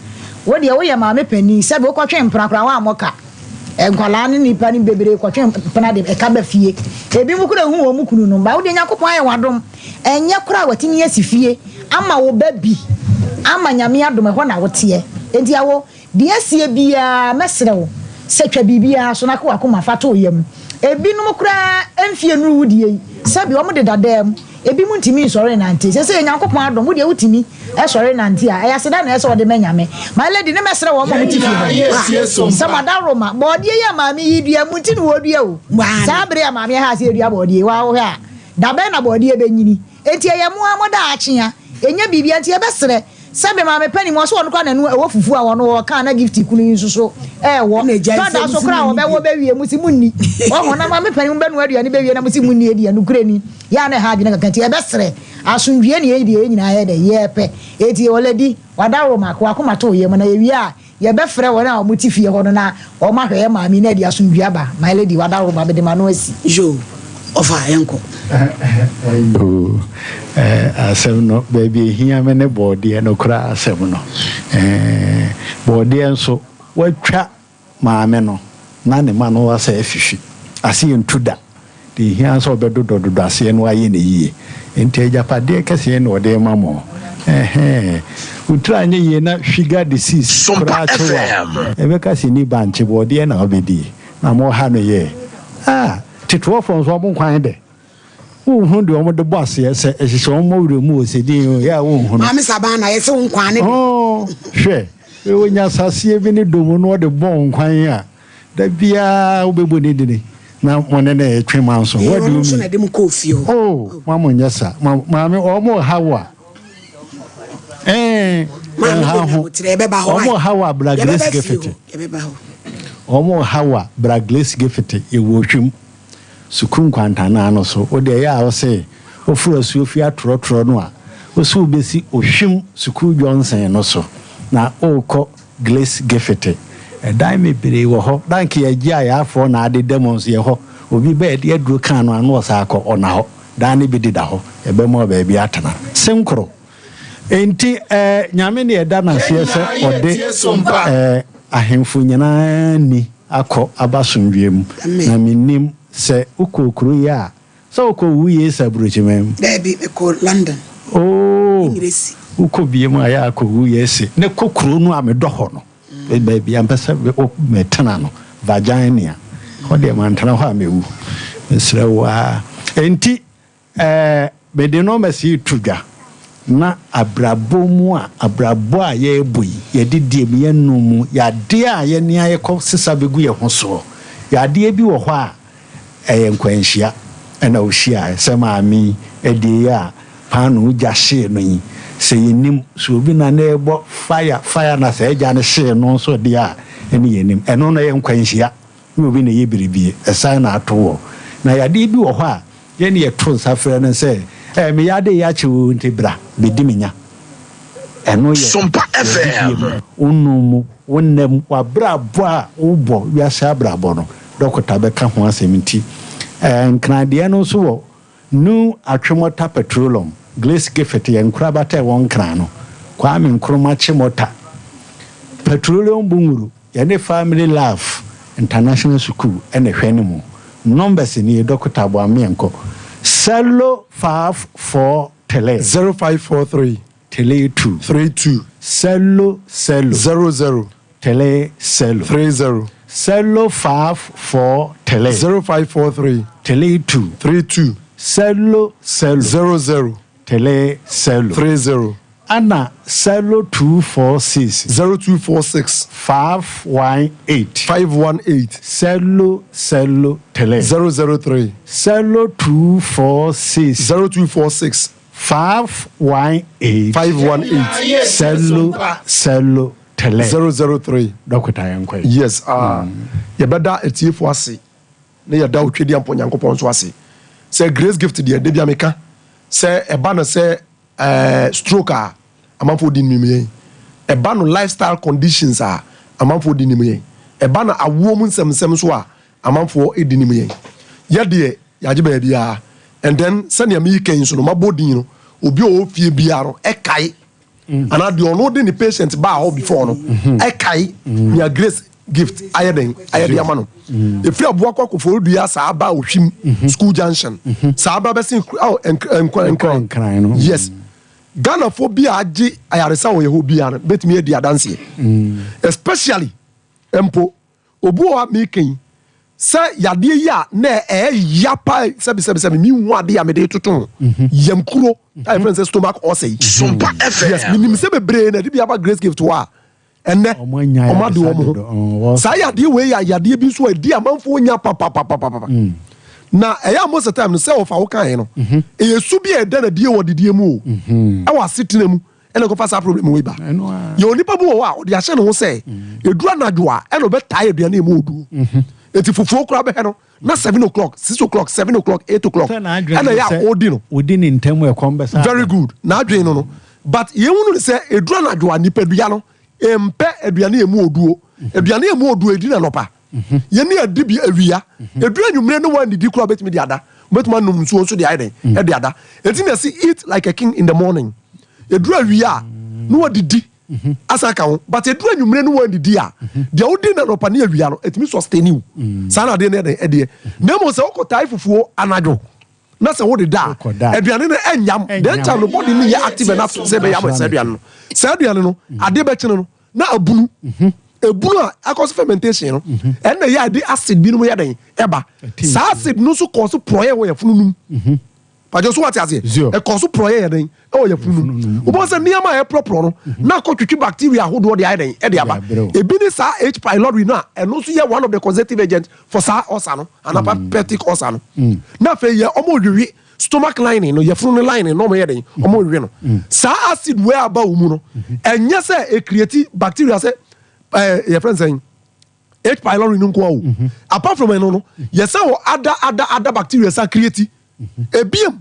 wo deɛ woyɛ maame panin, sɛbe wokɔtwe mpena koraa woammɔ ka. Nkwadaa ne nnipa no bebree kɔtwe mpena de ɛka ba fie. Ebinom koraa nhu wɔn kununom. Ba wo deɛ Nyankopɔn ayɛ wo adom, ɛnyɛ koraa a watumi asi fie ama wo ba bi, ama Nyame adom ɛhɔ na woteɛ. Enti awo, Deɛ asie biara, mɛsrɛ wo sɛ twa biribiara so na ka w'akoma fa to wo yam. Ebinom koraa mfie nnuru wo deɛ yi, sɛbi wɔn deda dan mu, ebinom ntumi nsɔre nnante. Seesei Nyankopɔn adom, wo deɛ wotumi sɔre nante a, ɛyɛ aseda na ɛsɛ sɛ wɔde ma Nyame. My lady, ne mɛsrɛ wɔn a wɔte fie hɔ no, sɛ moadaworoma, bɔɔdeɛ yi a maame yi dua, mo nti na wɔdua o. Saa bere a maame ɛha ase redua bɔɔdeɛ yi, waa wohwɛ a, da bɛn na bɔɔdeɛ bɛnyini? Enti ɛyɛ mo ara mo daakye a, ɛnyɛ biribiara nti yɛbɛsrɛ sɛ me maame panin mu ɔsɛ ɔno koraa n'anu ɛwɔ fufuo a ɔno ɔka na Gifty kunu yi nso so ɛwɔ tɔ da so koraa ɔbɛwɔ bɛwie mo si mo nni ɔho na maame panin mu bɛnoa aduane bɛwie na mo si mo nni ɛdeɛ nokorɛ ni yɛ a na ɛha adwene kakra nti yɛbɛsrɛ asomdwie ne yɛn deɛ yɛn nyinaa yɛ dɛ yɛpɛ eti ɔlɛdi wadaworo mako akoma to yɛ mu na yɛwie a Yɛbɛfrɛ wɔn a wɔte fie hɔ no na wɔahwɛ yɛn maame yi na ɛde asomdwoe aba. My lady, w'adaworoma, mede m'ano asi. Yoo, ɔfa, yɛnkɔ. Oo, eh, asɛm no, baabi ehia me ne bɔɔdeɛ no koraa asɛm no. Eh, bɔɔdeɛ nso, watwa maame no na ne ma no asɛ afifi. Aseɛ ntu da. Deɛ ɛhia ara sɛ ɔbɛdodɔdodɔ aseɛ na wayɛ no yie. Enti agyapadeɛ kɛseɛ na ɔde rema mo. Ɛhɛɛ. Wo tiri anyɛ yie na sugar disease koraa kye wo a, ɛbɛka sɛ nni bankye, bɔɔdeɛ na wobɛdi. Na moha no yɛ. Ah! Tetoɔfoɔ nso wɔn nkwan dɛ. Wonhunu deɛ wɔde bɔ aseɛ, sɛ ɛhyehyɛ wɔn mmɔwerɛ mu o, sɛ din o, yɛ a wonhunu. Maame Sabana, yɛse wo nkwan ne dɛ. Oh, hwɛ, ɔnya asaseɛ bi ne dɔm na ɔde bɔ nkwan a, Da biara wobɛbɔ ne dini na mo ne no retwe manso. What do you mean? na de mo kɔɔ fie hɔ. Oh, mo mo nyɛ sa. Maame, wɔn ha wo a. Eh, ɛnha ho. Wɔn ha wo a bra Grace Gift. Wɔn ha wo a bra Grace Gift yɛwɔ ohwim. Sukuu nkwantanaa no so. Wo deɛ ɛyɛ a wo se woforo asuo fi atorɔtorɔ no a, wo se wobɛsi Ohwim Sukuu Johnson no so na worekɔ Glace Gifete. Ɛdan bebree wɔ hɔ na anka yɛgye ayarefoɔ na adeda mu nso yɛ hɔ. Obi ba yɛde aduro kaa no ano ɔsan akɔ, ɔna hɔ. Dan no bi deda hɔ, yɛbɛma wo baabi atena. Senkoro. Enti eh, Nyame ne yɛda no aseɛ sɛ ɔde eh, ahemfo nyinaa ni akɔ aba asomdwoeɛ mu. Na mennim sɛ wokɔɔ kuro yi a, sɛ wokɔɔ Wuies aburokyiman mu? Daabi, mekɔɔ London. Oh, Engiresi. wokɔ biem a yɛ a kɔ Wuies ne kɔ kuro no a medɔ hɔ no. Baabi a mpɛ sɛ metena no, Virginia. Hɔ deɛ mantena hɔ a mɛwu. Mesrɛ wo ara. Enti Ɛɛ, mede nɔɔma sii to dwa, na abrabɔ mu a, abrabɔ a yɛrebɔ yi, yɛde deɛ mu, yɛnnom mu, yadeɛ a yɛne ayɛ kɔ sesa bɛgu yɛn ho soɔ. Yadeɛ bi wɔ hɔ a, ɛyɛ nkwanhyia na wohyiaeɛ. Sɛ maame yi, ɛdeɛ yi a paanoo gya hyee no yi, sɛ yɛnim, sɛ obi na na ɛrebɔ fire, fire na saa gya no hyee no nso deɛ a, ɛne yɛnim. Ɛno no ɛyɛ nkwanhyia. Ne obi na ɛyɛ biribi, ɛsan na ato wɔ. Na yadeɛ bi wɔ hɔ a, yɛn ne yɛto nsa frɛ no sɛ, Ɛɛ, me yadeɛ yi akye wo nti bra, bɛdi me nya. Ɛno yɛ w'adidie mu, wo nom mu, wo nna mu, w'abrabɔ a wobɔ, wiase abrabɔ no, dɔkota bɛka ho asɛm nti. Ɛɛ, nkradeɛ no nso wɔ New Atwemɔta Petroleum, Glace Giffet yɛ nkorabata a ɛwɔ Nkran no, Kwame Nkrumah Kyemɔta, Petroleum Bunguru, Yɛne Family Love International Sukuu na ɛhwɛ no mu. Numbers nie, Dɔkota Aboameɛnkɔ, Sɛlo faaf fɔɔ tɛlɛ. 0543. Tɛlɛ tu. 32. Sɛlo sɛlo. 00. Tɛlɛ sɛlo. 30. Sɛlo faaf fɔɔ tɛlɛ. 0543. Tɛlɛ tu. 32. Sɛlo sɛlo. 00. Tɛlɛ sɛlo. 30. Ana sɛlo 246. 0246. 518. 518. Sɛlo sɛlo tɛlɛ. 003. Sɛlo 246. 0246. 518. 518. Sɛlo sɛlo tɛlɛ. 003. Dɔkota yɛn kɔ yi. Yes, ah, yɛbɛda atiefo ase na yɛda Otwedeampɔ Nyankopɔn nso ase sɛ Grace Gift deɛ da bi a meka sɛ ɛba no sɛ eh, stroke a amanfoɔ di nim yɛn, ɛba no lifestyle conditions a amanfoɔ di nim yɛn, ɛba no awoɔ mu nsɛmnsɛm nso a amanfoɔ di nim yɛn. Yɛ deɛ yɛagye baabiara and then sɛnea meka yi nso no mabɔ din no obi a ɔwɔ fie biara no ɛkae anaa deɛ ɔno de ne patient baa hɔ before no ɛkae nea Grace Gift ayɛ dɛn ayɛ de ama no ɛfiri aboa kɔ Koforidua saa ba Ohwim school junction saa ba bɛsen nkran yes Ghanafoɔ bi a agye ayaresa wɔ yɛ hɔ biara no bɛtumi adi adanseɛ especially mpo. Obi wɔ hɔ a meka yi, sɛ yadeɛ yi a na ɛyɛ ya paa sɛbisɛbisɛbi mi hu adeɛ a mede toto ho mhm. yam kuro a yɛfrɛ no sɛ stomach ulcer yi. Sompa FM. Yes, menim sɛ bebree na ɛde bi aba Grace Gift hɔ a ɛnɛ wɔn ade wɔn ho. Saa yadeɛ wei yɛ yadeɛ bi nso a ɛdi amanfoɔ nya papapapapa. Mm. Na ɛyɛ a most of the time no sɛ ɔfa wo kan no mhm. ɛyɛ su bi a ɛda na die wɔ didie mu o mhm. ɛwɔ asetena mu ɛna ɛkɔfa saa problem wei ba. Yɛ onipa bi wɔ hɔ a ɔde ahyɛ ne ho sɛ ɛduru anadwo a ɛna ɔbɛtae aduane ɛmu ɔduo. Eti fufuo koraa bɛhɛ no na 7 o'clock, 6 o'clock, 7 o'clock, 8 o'clock ɛna ɛyɛ a ɔdi no. Ɔdi ne ntɛm ɛkɔm bɛsa. Very good. N'adwene no no. But yɛn hunu ne sɛ ɛduru anadwo a nipadua no mpɛ aduane ɛmu ɔduo. Aduane ɛmu ɔduo ɛdi no anɔpa. Yɛne adi bi awia. Ɛduru anwummerɛ ne woannidi koraa wobɛtumi de ada. Wobɛtumi anom nsuo nso de ayɛ dɛn? Mm. Ɛde ada. Ɛnti na ɛse eat like a king in the morning. Ɛduru awia a na wadidi mhm. asan ka ho. But ɛduru anwummerɛ ne woannidi a mhm. deɛ wodi na anɔpa ne awia no ɛtumi sustain wo. Mm. Saa na adeɛ no ɛdɛn ɛdeɛ. Na mmom sɛ wokɔtae fufuo anadwo na sɛ wode da a aduane no ɛnyam then time no body no yɛ active enough sɛ ɛbɛyam saa aduane no. Saa aduane no adeɛ bɛkyene no na abunu mhm. ebunu a akɔ so fermentation no mhm. ɛnna ɛyɛ ade acid binom yɛ dɛn ɛba saa acid no nso kɔɔ so porɔyɛ wɔ yɛfunu no mu mhm. pàjọ so wate aseɛ ɛkɔɔ so porɔyɛ yɛ dɛn ɛwɔ yɛfunu no mu wobɛn sɛ nneɛma a ɛporɔporɔ no na akɔ twitwi bacteria ahodoɔ de ayɛ dɛn ɛde aba ebi ne saa H pylori no a ɛno nso yɛ one of the causative agent for saa ulcer no anaa mm. peptic ulcer no mm. na afei yɛ ɔmo wiwi stomach lining no yɛfunu no lining na ɔmo yɛ den ɔmo nwe no mm. saa acid wei aba wo mu no ɛnyɛ sɛ ecreate bacteria sɛ ɛɛ yɛfrɛ nsɛn H pylori no nko o mhm. apart from ɛno no yɛsɛ wɔ ada ada ada bacteria sa create mhm. ebiem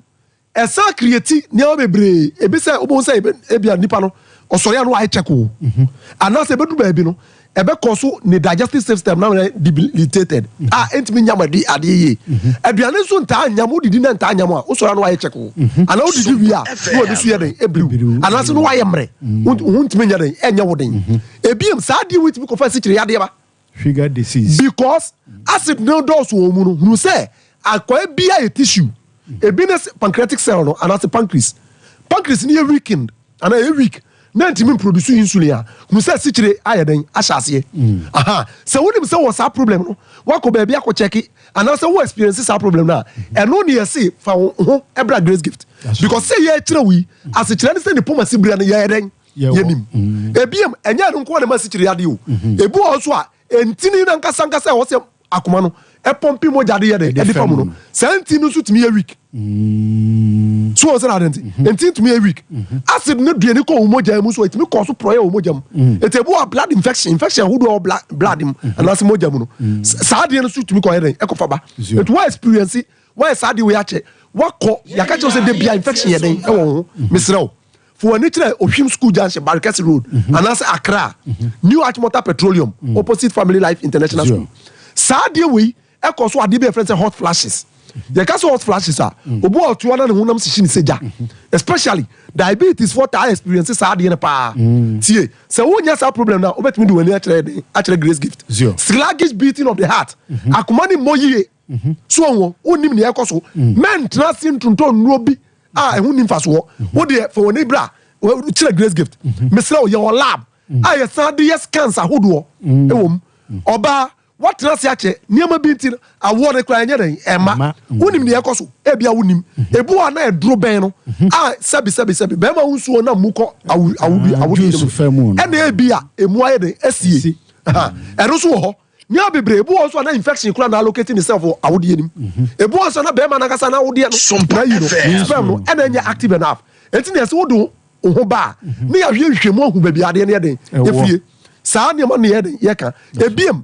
ɛsan create nneɛma bebree ebi sɛ wobɛhu sɛ ebia nipa no ɔsɔre a no ayɛ check o mhm. anaasɛ ebedu baabi no ɛbɛkɔ so ne digestive system na yɛ debilitated mhm. a ɛntumi nyam adi adeɛ yie mhm. aduane nso ntaa nyam wodidi na ntaa nyam a wosɔre ano ayɛ kyɛk o mhm. anaa wodidi wie a na wadi so yɛ den ebiriw anaasɛ no wayɛ mmerɛ ho ntumi nyɛ den ɛnyɛ wo den ebiem saa adeɛ wo ntumi kɔfa asikyire yadeɛ ba sugar disease because acid no dɔɔso wɔn mu no hunu sɛ akɔɛ bi ayɛ tissue ebi ne pancreatic cell no anaasɛ pancreas pancreas no yɛ weakened anaa ɛyɛ weak na ntumi mproduce insulin a hunu sɛ asikyire ayɛ dɛn ahyɛ aseɛ mm. aha sɛ wonim sɛ wɔ saa problem no wakɔ baabi akɔ kyɛke anaasɛ wo experience saa problem no a ɛno ne yɛse fa wo ho ɛbra grace gift because sɛ yɛkyerɛ wo yi asekyerɛ ne sɛ ne poma si berɛ no yɛyɛ dɛn yɛnim mm. ebiem ɛnyɛ ɛno nko na ma asikyire yadeɛ o mm-hmm. ebi wɔ so a ntini no ankasa ankasa ɛwɔ sɛ akoma no ɛpɔmpe mogya de yɛ dɛ ɛde fa mu no saa ntini no nso tumi yɛ weak mm. so wɔn sɛ na ade nti mm-hmm. ntini tumi yɛ weak mm-hmm. acid no duani kɔ wɔn mogya mu so etumi kɔ so porɔyɛ wɔn mogya mu mm. eti ebi wɔ blood infection infection ahodoɔ wɔ blood mu anaasɛ mogya mu no saa adeɛ no so tumi kɔ yɛ dɛ ɛkɔ fa ba etu wɔ experience wɔyɛ saa adeɛ wɔ yɛ akyɛ wakɔ yaka kyerɛ sɛ de bia infection yɛ dɛn ɛwɔ ho mesrɛ wo Fa w'ani kyerɛ Ohwim School Junction, Barikɛse Road, mhm. anaasɛ Accra, mhm. New Achimota Petroleum, mm. opposite Family Life International School. Saa adeɛ wei ɛkɔ so adeɛ bi a yɛfrɛ sɛ hot flashes. Mhm. Yɛka sɛ hot flashes a, mm. obi a ɔtoa na ne honam sisi ne sɛ gya. Especially diabetes foɔ taa experience saa adeɛ no paa. Mm. Tie, sɛ wonya saa problem no a, wobɛtumi de w'ani akyerɛ den akyerɛ Grace Gift. Sluggish beating of the heart. Akoma ne mmɔ yie. So wɔn wonnim nea ɛkɔ so. Mɛntena ase ntontɔn nnuro bi a ɛho nni mfasoɔ. Wo deɛ fa w'ani bra kyerɛ Grace Gift. Mesrɛ wo yɛwɔ lab a yɛsan de yɛ scans ahodoɔ ɛwɔ mu. Ɔbaa woatena ase akyɛ nneɛma bi nti no awoɔ no koraa ɛnyɛ dɛn ɛmma. Wonim nea ɛkɔ so ebia wonim. Ebi wɔ a na ɛduro bɛn no a sɛbi sɛbi sɛbi bɛrima wo nsuo nam mu kɔ awo awo bi awodeɛ no mu ɛna ebi a emu ayɛ dɛn asie. Ɛno nso wɔ hɔ. Nneɛma bebree, ebi wɔ hɔ nso a na infection koraa na allocate ne self wɔ awodeɛ no mu. Mhm. Ebi wɔ hɔ nso a na bɛrima n'ankasa n'awodeɛ no n'ayi no sperm no ɛna ɛnyɛ active enough. Eti na ɛsɛ wode wo ho ba a mhm. ne yɛahwɛ nhwehwɛmu ahu baabi adeɛ no yɛ den efie. Saa nneɛma no yɛ den yɛka. Ebiem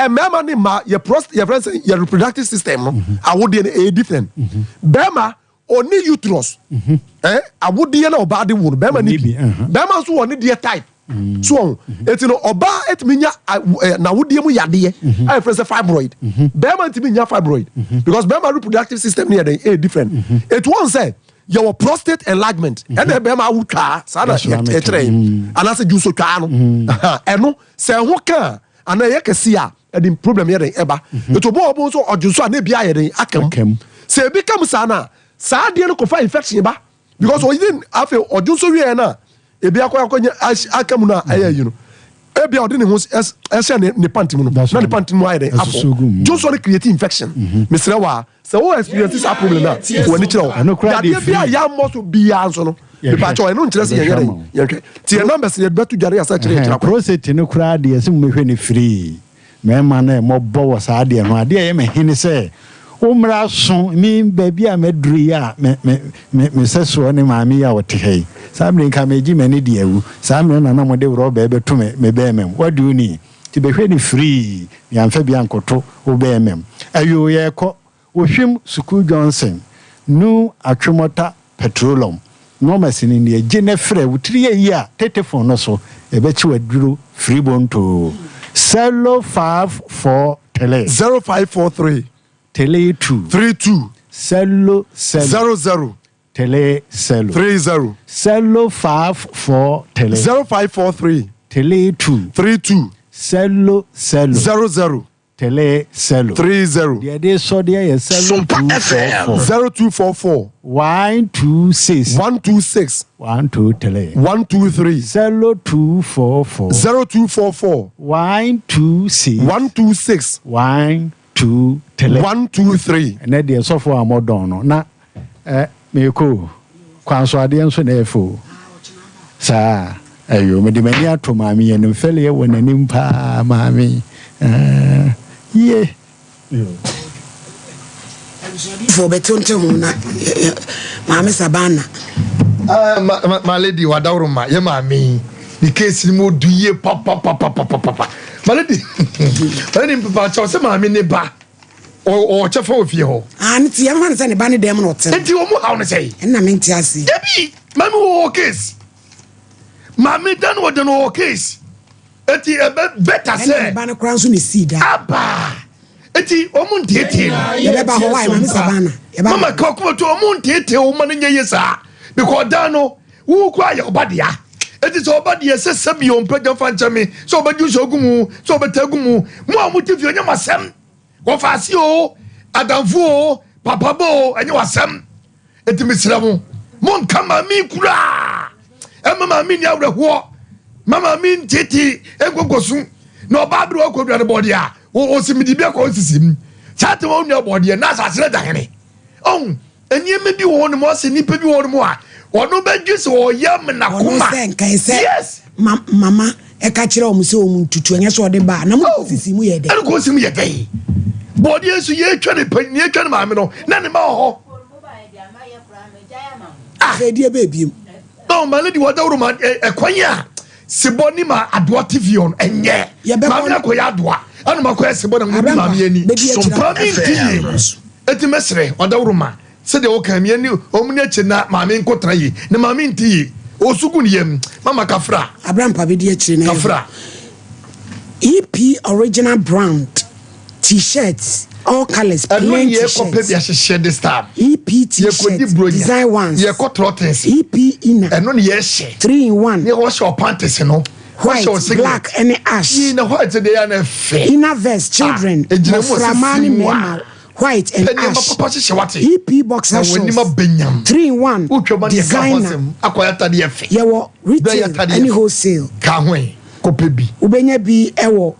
mmarima ne mmaa yɛ prost yɛ fɛn sɛ yɛ reproductive system no mhm. awodeɛ no ɛyɛ different. Bɛrima ɔne uterus mhm. eh, awodeɛ na ɔbaa de wo no bɛrima ne bi bɛrima nso wɔ ne deɛ type mm. so ɔho mhm. eti no ɔbaa etumi nya eh, n'awodeɛ mu yadeɛ mhm. a yɛfrɛ sɛ fibroid bɛrima ntumi nya fibroid because bɛrima reproductive system ne yɛ den ɛyɛ different etu wɔn sɛ yɛwɔ prostate enlargement ɛna bɛrima awo twaa saa na yɛkyerɛ yi anaasɛ juuso twaa no ɛno sɛ ɛho kan anaa ɛyɛ kɛse a ɛde problem yɛ den ɛba mhm. etu obi wɔ hɔ nso ɔdwo nso a na ebi ayɛ den aka mu sɛ ebi ka mu saa na saa adeɛ no kɔfa infection ba because ɔyi afei ɔdwo nso wieɛ na ebi akɔ akɔ nya aka mu na ɛyɛ yi no. Ebia ɔde ne ho hyɛ ne ne pant mu no na ne pant mu ayɛ dɛn afɔ. Dwonsɔ no create infection. Mesrɛ wo a, sɛ wo experience saa problem no a, w'ani kyerɛ wo. Yadeɛ bi a yɛammɔ so biara nso no, mepaakyɛw ɛno nkyerɛ sɛ yɛnyɛ dɛn yɛnhwɛ. Nti yɛn numbers no yɛde bɛto dwa na yɛasan akyerɛ yɛn akyiri akwan. Prostate no koraa deɛ sɛ mobɛhwɛ no free. Mmarima no mmɔbɔ wɔ saa adeɛ ho. Adeɛ a ɛyɛ me he ne sɛ, wo mmara so, me baabi a maduru yi a me, me, me, me sɛsoɔ ne maame yi a ɔte ha yi, saa mmerɛ yi nka meregye m'ani de awu. Saa mmerɛ no na na mode rɔba rebɛto me, me bɛɛma mu. What do you need? Nti bɛhwɛ no firii, na yɛamfa bi ankoto wo bɛɛma mu. Ayoo, yɛrekɔ. Ohwim Sukuu Johnson nu Atwemɔta Petrolum nɔɔma sini neɛ gye ne frɛ wo tiri yɛ yie a tetefon no so yɛbɛkye waduro firi bontoo sɛlo faaf fɔɔ tele. 0543. Tele tu. 32. Sɛlo sɛlo. 00. Tele sɛlo. 30. Sɛlo faaf fɔɔ tele. 0543. Tele tu. 32. Sɛlo sɛlo. 00. Tele sɛlo. 30. Deɛ ɛde sɔ deɛ yɛ sɛlo 244. 0244. 126. 126. 123. 123. Sɛlo 244. 0244. 126. 126. 123. 123. Ɛnɛ deɛ sɔfo a mɔdɔn no na Eh meekɔ o, kwan so adeɛ nso na ɛyɛ fɛ o. Saa ɛyo mede m'ani ato maame yi anim fɛleɛ wɔ n'anim paa maame eh yie. Abusuadifoɔ bɛtonte ho na maame Sabana. Ah, ma, ma, ma lady wadaworo ma yɛ maame yi ne case ni mu du yie papapapapapa ma lady ma lady mpepa kyɛw sɛ maame ne ba Ɔwɔ kyɛfa wɔ fie hɔ. Ah, ne ti yɛmfa no sɛ ne ba ne dɛm na ɔte. Nti wɔn mu haw no sɛn? Ɛnna mente ase. Dabi, maame wɔ wɔ case. Maame dan wɔ dan wɔ case. Eti ɛbɛ bɛta sɛ. Ɛnna ne ba no koraa nso na esii da. Aba. Eti wɔn mu nteetee no. Yɛbɛba hɔ wae maame Savannah. Mama ka ɔkoma to wɔn mu nteetee wɔn ma no nyɛ yie saa because dan no wo koraa yɛ ɔba dea. Eti sɛ ɔba deɛ sɛ sɛbi ɔmpɛ gya mfa nkyɛn me sɛ ɔbɛgye nsuo agu mu sɛ ɔbɛta agu mu mo a mo te fie ɔnyɛ mo asɛm. Wɔfaase oo, adamfo oo, papa bɔ oo, ɛnyɛ w'asɛm. Enti mesrɛ mo, monka maame yi koraa. Ɛmma maame nni awerɛhoɔ. Ma maame nteetee nkonkoso. Na ɔbaa bere wakɔ nua no bɔɔdeɛ a, ɔsi mede bi akɔ nsisi mu. Saa tem a onua bɔɔdeɛ na asase no da hene. Ɔn, Nneɛma bi wɔ hɔnom ɔsɛ nipa bi wɔ hɔnom a ɔno bɛdwe sɛ ɔyɛ amena Ɔno koma. sɛ nka ɛsɛ Yes. ma mama ɛka kyerɛ wɔn sɛ wɔn ntutu ɛnyɛ sɛ ɔde ba a na mo Oh. sisi mu yɛ dɛ. Ɛno kò si mu yɛ dɛn? Bɔɔdeɛ nso yɛtwa ne panyin yɛtwa ne maame no na ne ma wɔ hɔ. Afei deɛ bɛɛ biem. Na ɔma lady wɔdawuro ma ɛkwan a sebɔ ne ma adoa te fie hɔ no ɛnyɛ. Maame akɔyɛ adoa ɛna ma akɔyɛ sebɔ na mo bi maame ani. Maame nti yie. Eti mɛsrɛ ɔdawuroma sɛdeɛ woka mi ani wɔn ni akyire na maame nkɔtena yie na maame nti yie ɔsu gu ne yam mama kafra. Abrampa bɛdi akyire na kafra. EP original brand t-shirt all colours plain Ɛno t-shirt. yɛ kɔpɛ bi ahyehyɛ this time. EP t-shirt Yɛkɔdi bronya. design ones. Yɛkɔ trɔtins. EP inner. Ɛno ne yɛhyɛ. 3 in 1. Ne wɔhyɛ ɔpantes no. White, black ɛne ash. Yii na white deɛ yɛ na ɛfɛ. Inner vest children Ah, egyina mu mmɔfra mmaa ne ɔsɛ simu a. mmarima white and Pɛ nneɛma ash. papa hyehyɛ wate. EP boxer Na w'anim shorts abɛnyam. 3 in 1 Wotwa ma ne yɛ ka ho designer. asɛm. Akɔyɛ atadeɛ fɛ. Yɛwɔ Bɛyɛ retail atadeɛ ɛne fɛ. wholesale. Ka ho ɛ, kɔpɛ bi. Wobɛnya bi ɛwɔ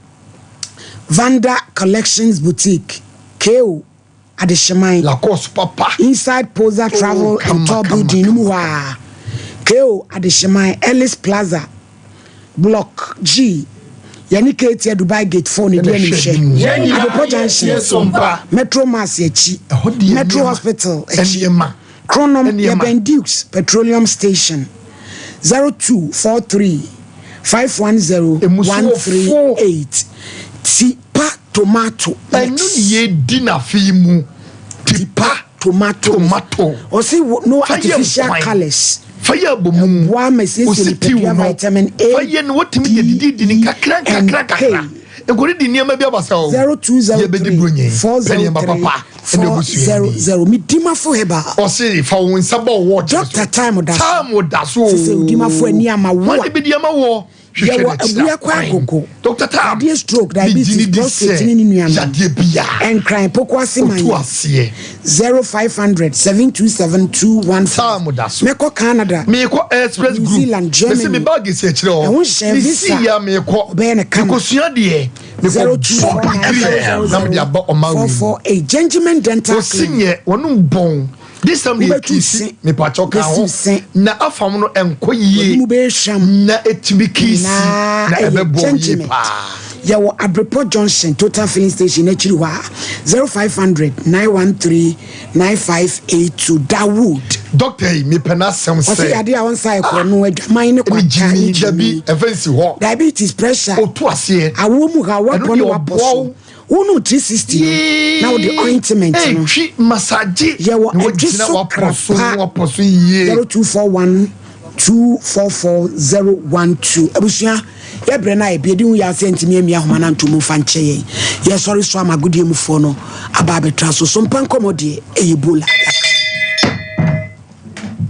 Vanda Collections Boutique, KO Adehyeman. Lacoste papa. Inside Poza Travel Oh, and kama, Tour kama, Building no mu kama. hɔ ara. KO Adehyeman, Ellis Plaza, Block G, yɛne KTR Dubai Gate 4 na ɛdi Ɛna anim hwɛ hwɛ. anim. Yɛn nyinaa Adepo yɛ Junction, tie so mpa. Metro Mass akyi, Ɛhɔ deɛ Metro nneɛma. Hospital akyi. Nneɛma. Kronom, Nneɛma. yɛbɛn Dukes Petroleum Station, 0243 510 Emu so wɔ fo. 138. Tipa Tomato Ɛno mix. ne yɛdi no afe yi mu. Tipa Tomato mix. tomato. Ɔse wo- no Fa yɛ artificial nkwan. colours. Fa yɛ abomu. Ɛboa ma esiesie Ositiw nipadua no. vitamin A, Fa yɛ no wotumi de D, didi di ne E, nkakra and nkakra K. nkakra. Nkɔde di nneɛma bi aba sa o. 0203 Yɛbɛdi buronyi. Pɛ nneɛma papa ɛna abusua ni. 403 400. Medimafo Herbal. Ɔse fa wo nsa bɔ wo watch no so. Doctor time da so. Time da so. Sese odimafo ani ama wo Wɔn a. de bɛdi ama wɔ. Hwehwɛ Yɛwɔ n'akyiri Abua akwan. Agogo, Dr. Tam, yadeɛ stroke, megye diabetes, ne di prostate sɛ ne ne nuanom. yadeɛ biara Nkran, Pokuase otu Manya. aseɛ. 0500 727 215. Tam da so. Mɛkɔ Canada, Meekɔ Express New Group. Zealand, Mese Germany. me bag si akyire hɔ. Ɛho hyɛ Mesi visa. ya meekɔ. Ɔbɛyɛ no kama. Mekɔsua deɛ. Mekɔbɔ degree na mede aba ɔman wei mu. 0249000448. Gentleman Dental Wɔsi Clinic. nyɛ wɔnom bɔn. This time deɛ Wobɛtu kiisi se. mepakyɛw ka ho Bɛsi se. na afam no ɛnkɔ yie W'anim bɛyɛ hwam. na ɛtumi kiisi Nyinaa na ɛyɛ ɛbɛboa wo yie Gentleman. paa. Yɛwɔ Abrepɔ Junction Total Filling Station akyiri hɔ a 0500 913 9582 Dawood. Doctor yi mepɛ n'asɛm Ɔse sɛ. yadeɛ a ɔnsa ɛkorɔ no adwaman ne Ɛne kwata ne gyimi dabi gyimi. ɛmfa nsi hɔ. Diabetes pressure. Otu aseɛ. Awoɔ mu haw Ɛno wapɔ ne deɛ wapɔ ɔboa so. wo. Wonu 360 no na wode ointment no. Ɛtwi massage. Yɛwɔ Na ɛdwe wagyina so wapɔ so krapa. wapɔ so yie. 0241 244 012. Abusua, yɛbrɛ no a yɛbi edi ho yɛ ase ntumi amia ahoma no anto mu mfa nkyɛ yɛn. Yɛsɔre so ama agodie mufoɔ no aba abɛtra so. So mpa nkɔmmɔ deɛ ɛyɛ bola.